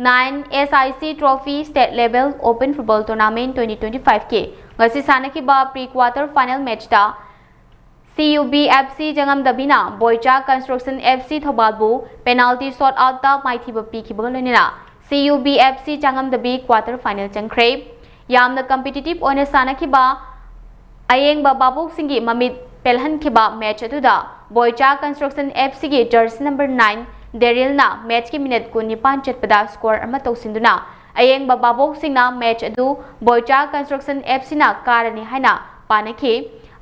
nine S I C Trophy State Level Open Football Tournament twenty twenty five ꯀꯤ ꯉꯁꯤ ꯁꯥꯟꯅꯈꯤꯕ pre quarter final match ꯇ C U B F C ꯆꯉꯝꯗꯕꯤꯅ ꯕꯣꯏꯆꯥ Construction F C ꯊꯧꯕꯥꯜꯕꯨ penalty shootout ꯇ ꯃꯥꯏꯊꯤꯕ ꯄꯤꯈꯤꯕꯒ ꯂꯣꯏꯅꯅ C U B F C ꯆꯉꯝꯗꯕꯤ quarter final ꯆꯪꯈ꯭ꯔꯦ꯫ ꯌꯥꯝꯅ competitive ꯑꯣꯏꯅ ꯁꯥꯟꯅꯈꯤꯕ, ꯑꯌꯦꯡꯕ ꯚꯥꯕꯣꯛꯁꯤꯡꯒꯤ ꯃꯃꯤꯠ ꯄꯦꯜꯍꯟꯈꯤꯕ match ꯑꯗꯨꯗ ꯕꯣꯏꯆꯥ Construction F C ꯒꯤ jersey number nine ꯗꯦꯔꯤꯜꯅ match ꯀꯤ minute ꯀꯨꯟꯅꯤꯄꯥꯟ ꯆꯠꯄꯗ score ꯑꯃ ꯇꯧꯁꯤꯟꯗꯨꯅ ꯑꯌꯦꯡꯕ ꯚꯥꯕꯣꯛꯁꯤꯡꯅ match ꯑꯗꯨ ꯕꯣꯏꯆꯥ Construction F C ꯅ ꯀꯥꯔꯅꯤ ꯍꯥꯏꯅ ꯄꯥꯅꯈꯤ꯫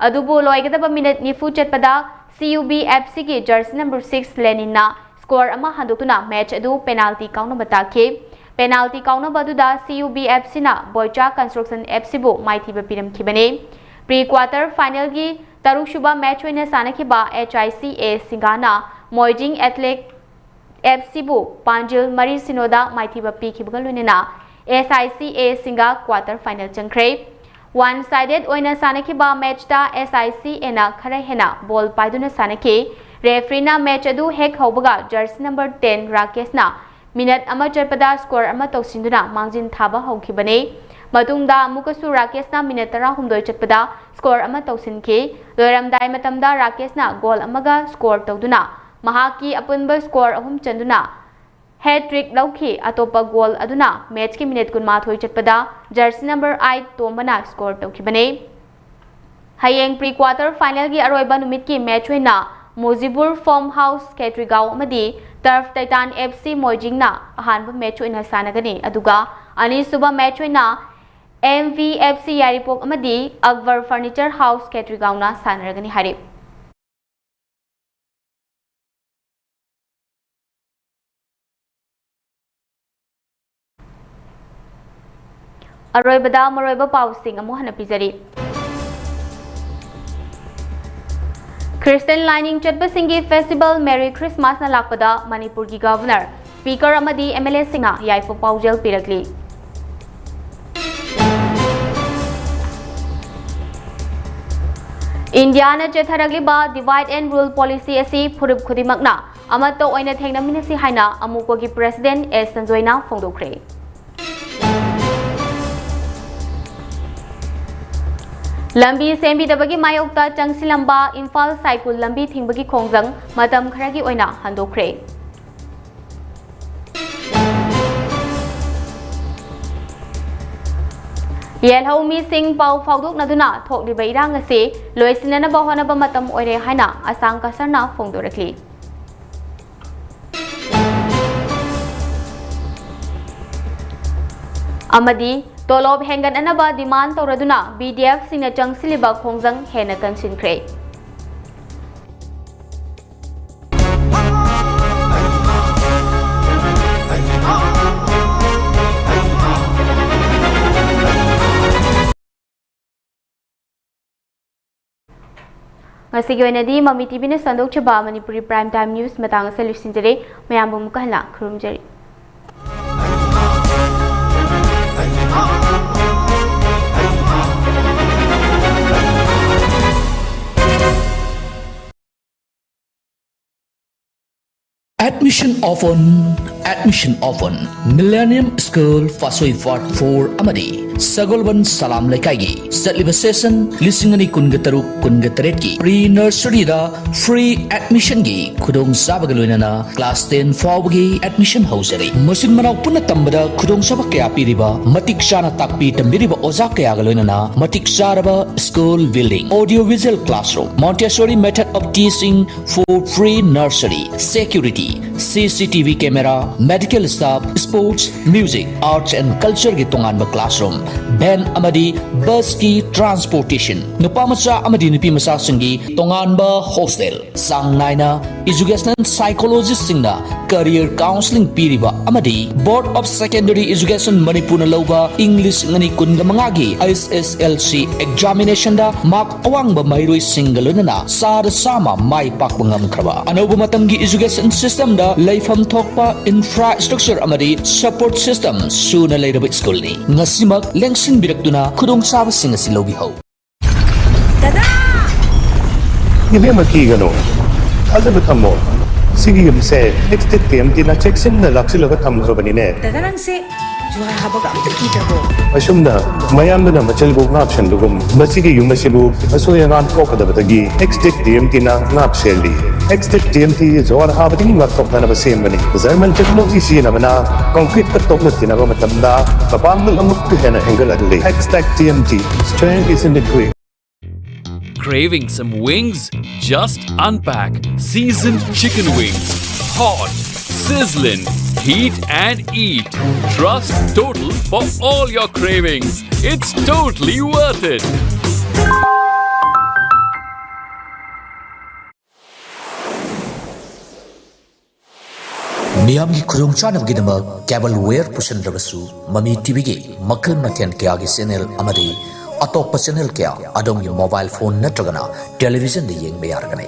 ꯑꯗꯨꯕꯨ ꯂꯣꯏꯒꯗꯕ minute ꯅꯤꯐꯨ ꯆꯠꯄꯗ C U B F C ꯒꯤ jersey number six ꯂꯦꯅꯤꯟꯅ score ꯑꯃ ꯍꯟꯗꯣꯛꯇꯨꯅ match ꯑꯗꯨ penalty ꯀꯥꯎꯅꯕ ꯇꯥꯈꯤ꯫ Penalty ꯀꯥꯎꯅꯕ ꯑꯗꯨꯗ C U B F C ꯅ ꯕꯣꯏꯆꯥ Construction F C ꯕꯨ ꯃꯥꯏꯊꯤꯕ ꯄꯤꯔꯝꯈꯤꯕꯅꯤ꯫ Pre quarter final ꯒꯤ ꯇꯔꯨꯛꯁꯨꯕ match ꯑꯣꯏꯅ ꯁꯥꯟꯅꯈꯤꯕ H I C A ꯁꯤꯡꯒꯥꯅ Moijing Athletic F C ꯕꯨ ꯄꯥꯟꯖꯤꯜ ꯃꯔꯤ ꯁꯤꯅꯣꯗ ꯃꯥꯏꯊꯤꯕ ꯄꯤꯈꯤꯕꯒ ꯂꯣꯏꯅꯅ S I C A ꯁꯤꯡꯒꯥ quarter final ꯆꯪꯈ꯭ꯔꯦ꯫ One sided ꯑꯣꯏꯅ ꯁꯥꯟꯅꯈꯤꯕ ꯃꯦꯆꯇ SICAꯅ ꯈꯔ ꯍꯦꯟꯅ ꯕꯣꯜ ꯄꯥꯏꯗꯨꯅ ꯁꯥꯟꯅꯈꯤ꯫ ꯔꯦꯐ꯭ꯔꯤꯅ ꯃꯦꯆ ꯑꯗꯨ ꯍꯦꯛ ꯍꯧꯕꯒ ꯖꯔꯁꯤ ꯅꯝꯕꯔ ten ꯔꯥꯀꯦꯁꯅ ꯃꯤꯅꯠ ꯑꯃ ꯆꯠꯄꯗ ꯁ꯭ꯀꯣꯔ ꯑꯃ ꯇꯧꯁꯤꯟꯗꯨꯅ ꯃꯥꯡꯖꯤꯟ ꯊꯥꯕ ꯍꯧꯈꯤꯕꯅꯤ꯫ ꯃꯇꯨꯡꯗ ꯑꯃꯨꯛꯀꯁꯨ ꯔꯥꯀꯦꯁꯅ ꯃꯤꯅꯠ ꯇꯔꯥꯍꯨꯝꯗꯣꯏ ꯆꯠꯄꯗ ꯁ꯭ꯀꯣꯔ ꯑꯃ ꯇꯧꯁꯤꯟꯈꯤ꯫ ꯂꯣꯏꯔꯝꯗꯥꯏ ꯃꯇꯝꯗ ꯔꯥꯀꯦꯁꯅ ꯒꯣꯜ ꯑꯃꯒ ꯁ꯭ꯀꯣꯔ ꯇꯧꯗꯨꯅ ꯃꯍꯥꯛꯀꯤ ꯑꯄꯨꯟꯕ ꯁ꯭ꯀꯣꯔ ꯑꯍꯨꯝ ꯆꯟꯗꯨꯅ ꯍꯦꯠ ꯇ꯭ꯔꯤꯛ ꯂꯧꯈꯤ꯫ ꯑꯇꯣꯞꯄ ꯒꯣꯜ ꯑꯗꯨꯅ ꯃꯦꯆꯀꯤ ꯃꯤꯅꯤꯠ ꯀꯨꯟꯃꯥꯊꯣꯏ ꯆꯠꯄꯗ ꯖꯔꯁꯤ ꯅꯝꯕꯔ eight ꯇꯣꯝꯕꯅ ꯁ꯭ꯀꯣꯔ ꯇꯧꯈꯤꯕꯅꯤ꯫ ꯍꯌꯦꯡ ꯄ꯭ꯔꯤ ꯀ꯭ꯋꯥꯇꯔ ꯐꯥꯏꯅꯦꯜꯒꯤ ꯑꯔꯣꯏꯕ ꯅꯨꯃꯤꯠꯀꯤ ꯃꯦꯆ ꯑꯣꯏꯅ ꯃꯨꯖꯤꯕꯨꯔ ꯐꯥꯔꯝ ꯍꯥꯎꯁ ꯈꯦꯇ꯭ꯔꯤꯒꯥꯎ ꯑꯃꯗꯤ ꯇꯔꯐ ꯇꯥꯏꯇꯥꯟ FC ꯃꯣꯏꯖꯤꯡꯅ ꯑꯍꯥꯟꯕ ꯃꯦꯆ ꯑꯣꯏꯅ ꯁꯥꯟꯅꯒꯅꯤ꯫ ꯑꯗꯨꯒ ꯑꯅꯤꯁꯨꯕ ꯃꯦꯆ ꯑꯣꯏꯅ MVFC ꯌꯥꯏꯔꯤꯄꯣꯛ ꯑꯃꯗꯤ ꯑꯛꯕꯔ ꯐꯔꯅꯤꯆꯔ ꯍꯥꯎꯁ ꯈꯦꯇ꯭ꯔꯤꯒꯥꯎꯅ ꯁꯥꯟꯅꯔꯒꯅꯤ ꯍꯥꯏꯔꯤ꯫ ꯑꯔꯣꯏꯕꯗ ꯃꯔꯨꯑꯣꯏꯕ ꯄꯥꯎꯁꯤꯡ ꯑꯃꯨꯛ ꯍꯟꯅ ꯄꯤꯖꯔꯤ꯫ ꯈ꯭ꯔꯤꯁꯇꯤꯌꯟ ꯂꯥꯏꯅꯤꯡ ꯆꯠꯄꯁꯤꯡꯒꯤ ꯐꯦꯁꯇꯤꯚꯦꯜ ꯃꯦꯔꯤ ꯈ꯭ꯔꯤꯁꯃꯥꯁꯅ ꯂꯥꯛꯄꯗ ꯃꯅꯤꯄꯨꯔꯒꯤ ꯒꯚꯔꯅꯔ, ꯁ꯭ꯄꯤꯀꯔ ꯑꯃꯗꯤ MLAꯁꯤꯡꯅ ꯌꯥꯏꯐ ꯄꯥꯎꯖꯦꯜ ꯄꯤꯔꯛꯂꯤ꯫ ꯏꯟꯗꯤꯌꯥꯅ ꯆꯠꯊꯔꯛꯂꯤꯕ divide and rule policy ꯑꯁꯤ ꯐꯨꯔꯨꯞ ꯈꯨꯗꯤꯡꯃꯛꯅ ꯑꯃꯠꯇ ꯑꯣꯏꯅ ꯊꯦꯡꯅꯃꯤꯟꯅꯁꯤ ꯍꯥꯏꯅ ꯑꯃꯨꯀꯣꯒꯤ President S ꯁꯟꯖꯣꯏꯅ ꯐꯣꯡꯗꯣꯛꯈ꯭ꯔꯦ꯫ ꯂꯝꯕꯤ ꯁꯦꯝꯕꯤꯗꯕꯒꯤ ꯃꯥꯌꯣꯛꯇ ꯆꯪꯁꯤꯜꯂꯝꯕ ꯏꯝꯐꯥꯜ ꯁꯥꯏꯀꯨꯜ ꯂꯝꯕꯤ ꯊꯤꯡꯕꯒꯤ ꯈꯣꯡꯖꯪ ꯃꯇꯝ ꯈꯔꯒꯤ ꯑꯣꯏꯅ ꯍꯟꯗꯣꯛꯈ꯭ꯔꯦ꯫ ꯌꯦꯜꯍꯧ ꯃꯤꯁꯤꯡ ꯄꯥꯎ ꯐꯥꯎꯗꯣꯛꯅꯗꯨꯅ ꯊꯣꯛꯂꯤꯕ ꯏꯔꯥꯡ ꯑꯁꯤ ꯂꯣꯏꯁꯤꯟꯅꯅꯕ ꯍꯣꯠꯅꯕ ꯃꯇꯝ ꯑꯣꯏꯔꯦ ꯍꯥꯏꯅ ꯑꯁꯥꯝ ꯀꯁꯔꯅ ꯐꯣꯡꯗꯣꯔꯛꯂꯤ꯫ ꯑꯃꯗꯤ ꯇꯣꯂꯣꯞ ꯍꯦꯟꯒꯠꯅꯅꯕ demand ꯇꯧꯔꯗꯨꯅ BDFꯁꯤꯡꯅ ꯆꯪꯁꯤꯜꯂꯤꯕ ꯈꯣꯡꯖꯪ ꯍꯦꯟꯅ ꯀꯟꯁꯤꯟꯈ꯭ꯔꯦ꯫ ꯉꯁꯤꯒꯤ ꯑꯣꯏꯅꯗꯤ ꯃꯃꯤ TVꯅ ꯁꯟꯗꯣꯛꯆꯕ ꯃꯅꯤꯄꯨꯔꯤ Prime Time News ꯃꯇꯥꯡ ꯑꯁꯤꯗ ꯂꯣꯏꯁꯤꯟꯖꯔꯦ꯫ ꯃꯌꯥꯝꯕꯨ ꯑꯃꯨꯛꯀ ꯍꯟꯅ ꯈꯨꯔꯨꯝꯖꯔꯤ꯫ Admission open, admission open. Millennium School, Fasoi Ward four ꯑꯃꯗꯤ ꯁꯒꯣꯜꯕꯟ ꯁꯂꯥꯝ ꯂꯩꯀꯥꯏꯒꯤ ꯆꯠꯂꯤꯕ session ꯂꯤꯁꯤꯡ ꯑꯅꯤ ꯀꯨꯟꯒ ꯇꯔꯨꯛ ꯀꯨꯟꯒ ꯇꯔꯦꯠꯀꯤ pre nurseryꯗ free admissionꯒꯤ ꯈꯨꯗꯣꯡꯆꯥꯕꯒ ꯂꯣꯏꯅꯅ class ten ꯐꯥꯎꯕꯒꯤ admission ꯍꯧꯖꯔꯤ꯫ ꯃꯆꯤꯟ ꯃꯅꯥꯎ ꯄꯨꯟꯅ ꯇꯝꯕꯗ ꯈꯨꯗꯣꯡꯆꯥꯕ ꯀꯌꯥ ꯄꯤꯔꯤꯕ, ꯃꯇꯤꯛ ꯆꯥꯅ ꯇꯥꯛꯄꯤ ꯇꯝꯕꯤꯔꯤꯕ ꯑꯣꯖꯥ ꯀꯌꯥꯒ ꯂꯣꯏꯅꯅ ꯃꯇꯤꯛ ꯆꯥꯔꯕ school building, audio visual classroom, Montessori method of teaching for pre nursery, security, C C T V camera, medical staff, sports, music, arts and cultureꯒꯤ ꯇꯣꯉꯥꯟꯕ classroom, van ꯑꯃꯗꯤ busꯀꯤ transportation, ꯅꯨꯄꯥ ꯃꯆꯥ ꯑꯃꯗꯤ ꯅꯨꯄꯤ ꯃꯆꯥꯁꯤꯡꯒꯤ ꯇꯣꯉꯥꯟꯕ hostel, ꯆꯥꯡ ꯅꯥꯏꯅ educational psychologistꯁꯤꯡꯅ career counselling ꯄꯤꯔꯤꯕ ꯑꯃꯗꯤ Board of Secondary Education ꯃꯅꯤꯄꯨꯔꯅ ꯂꯧꯕ ꯏꯪ ꯂꯤꯁꯤꯡ ꯑꯅꯤ ꯀꯨꯟꯒ ꯃꯉꯥꯒꯤ H S L C examinationꯗ mark ꯑꯋꯥꯡꯕ ꯃꯍꯩꯔꯣꯏꯁꯤꯡꯒ ꯂꯣꯏꯅꯅ ꯆꯥꯗ ꯆꯥꯝꯃ ꯃꯥꯏ ꯄꯥꯛꯄ ꯉꯝꯈ꯭ꯔꯕ, ꯑꯅꯧꯕ ꯃꯇꯝꯒꯤ education systemꯗ ꯂꯩꯐꯝ ꯊꯣꯛꯄ infrastructure ꯑꯃꯗꯤ support system ꯁꯨꯅ ꯂꯩꯔꯕ schoolꯅꯤ꯫ ꯉꯁꯤꯃꯛ ꯂꯦꯡꯁꯤꯟꯕꯤꯔꯛꯇꯨꯅ ꯈꯨꯗꯣꯡꯆꯥꯕꯁꯤꯡ ꯑꯁꯤ ꯂꯧꯕꯤꯍꯧ꯫ ꯗꯗꯥ! ꯏꯕꯦꯝꯃ, ꯀꯤꯒꯅꯨ, ꯊꯥꯖꯕ ꯊꯝꯃꯣ꯫ ꯁꯤꯒꯤ ꯌꯨꯝꯁꯦ Extech T M Tꯅ ꯆꯦꯛꯁꯤꯟꯅ ꯂꯥꯛꯁꯤꯜꯂꯒ ꯊꯝꯈ꯭ꯔꯕꯅꯤꯅꯦ꯫ ꯗꯗꯥ, ꯅꯪꯁꯦ ꯖꯨꯍꯥꯔ ꯍꯥꯕꯒ ꯑꯝꯇ ꯀꯤꯗ꯭ꯔꯕꯣ? ꯑꯁꯨꯝꯅ ꯃꯌꯥꯝꯗꯨꯅ ꯃꯆꯤꯜꯕꯨ ꯉꯥꯛ ꯁꯦꯟꯕꯒꯨꯝ, ꯃꯁꯤꯒꯤ ꯌꯨꯝ ꯑꯁꯤꯕꯨ ꯑꯁꯣꯏ ꯑꯉꯥꯝ ꯊꯣꯛꯀꯗꯕꯗꯒꯤ Extech T M Tꯅ ꯉꯥꯛ ꯁꯦꯜꯂꯤ꯫ Extech T M T ꯖꯨꯍꯥꯔ ꯍꯥꯕꯗꯒꯤ ꯉꯥꯛꯊꯣꯛꯅꯅꯕ ꯁꯦꯝꯕꯅꯤ꯫ German technology ꯁꯤꯖꯤꯟꯅꯕꯅ concreteꯀ ꯇꯣꯛꯅ ꯇꯤꯟꯅꯕ ꯃꯇꯝꯗ ꯃꯄꯥꯡꯒꯜ ꯑꯃꯨꯛꯀ ꯍꯦꯟꯅ ꯍꯦꯟꯒꯠꯍꯜꯂꯤ꯫ Extech T M T, strength is in the grit. Craving some wings? Just unpack seasoned chicken wings. Hot, sizzling, heat and eat. Trust Total for all your cravings. It's totally worth it. ꯃꯤꯌꯥꯝꯒꯤ ꯈꯨꯗꯣꯡꯆꯥꯅꯕꯒꯤꯗꯃꯛ cable ware ꯄꯨꯁꯤꯟꯗ꯭ꯔꯕꯁꯨ, ꯃꯃꯤ ꯇꯤꯚꯤꯒꯤ ꯃꯈꯜ ꯃꯊꯦꯜ ꯀꯌꯥꯒꯤ channel ꯑꯃꯗꯤ ꯑꯇꯣꯞꯄ channel ꯀꯌꯥ ꯑꯗꯣꯝꯒꯤ mobile phone ꯅꯠꯇ꯭ꯔꯒꯅ televisionꯗ ꯌꯦꯡꯕ ꯌꯥꯔꯒꯅꯤ꯫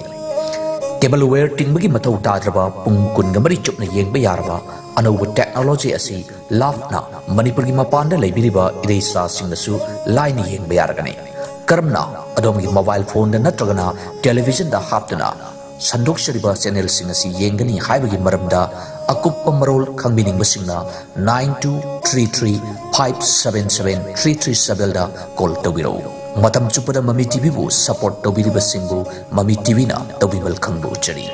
Cable ware ꯇꯤꯡꯕꯒꯤ ꯃꯊꯧ ꯇꯥꯗ꯭ꯔꯕ, ꯄꯨꯡ ꯀꯨꯟꯒ ꯃꯔꯤ ꯆꯨꯞꯅ ꯌꯦꯡꯕ ꯌꯥꯔꯕ ꯑꯅꯧꯕ technology ꯑꯁꯤ ꯂꯥꯞꯅ ꯃꯅꯤꯄꯨꯔꯒꯤ ꯃꯄꯥꯟꯗ ꯂꯩꯕꯤꯔꯤꯕ ꯏꯔꯩꯆꯥꯁꯤꯡꯅꯁꯨ ꯂꯥꯏꯅ ꯌꯦꯡꯕ ꯌꯥꯔꯒꯅꯤ꯫ ꯀꯔꯝꯅ? ꯑꯗꯣꯝꯒꯤ mobile phoneꯗ ꯅꯠꯇ꯭ꯔꯒꯅ televisionꯗ ꯍꯥꯞꯇꯨꯅ ꯁꯟꯗꯣꯛꯆꯔꯤꯕ ꯆꯦꯅꯦꯜꯁꯤꯡ ꯑꯁꯤ ꯌꯦꯡꯒꯅꯤ ꯍꯥꯏꯕꯒꯤ ꯃꯔꯝꯗ ꯑꯀꯨꯞꯄ ꯃꯔꯣꯜ ꯈꯪꯕꯤꯅꯤꯡꯕꯁꯤꯡꯅ nine two three three five seven seven three three sevenꯗ ꯀꯣꯜ ꯇꯧꯕꯤꯔꯛꯎ꯫ ꯃꯇꯝ ꯆꯨꯞꯄꯗ ꯃꯃꯤ ꯇꯤꯚꯤꯕꯨ ꯁꯄꯣꯔꯠ ꯇꯧꯕꯤꯔꯤꯕꯁꯤꯡꯕꯨ ꯃꯃꯤ ꯇꯤꯚꯤꯅ ꯇꯧꯕꯤꯃꯜ ꯈꯪꯕ ꯎꯠꯆꯔꯤ꯫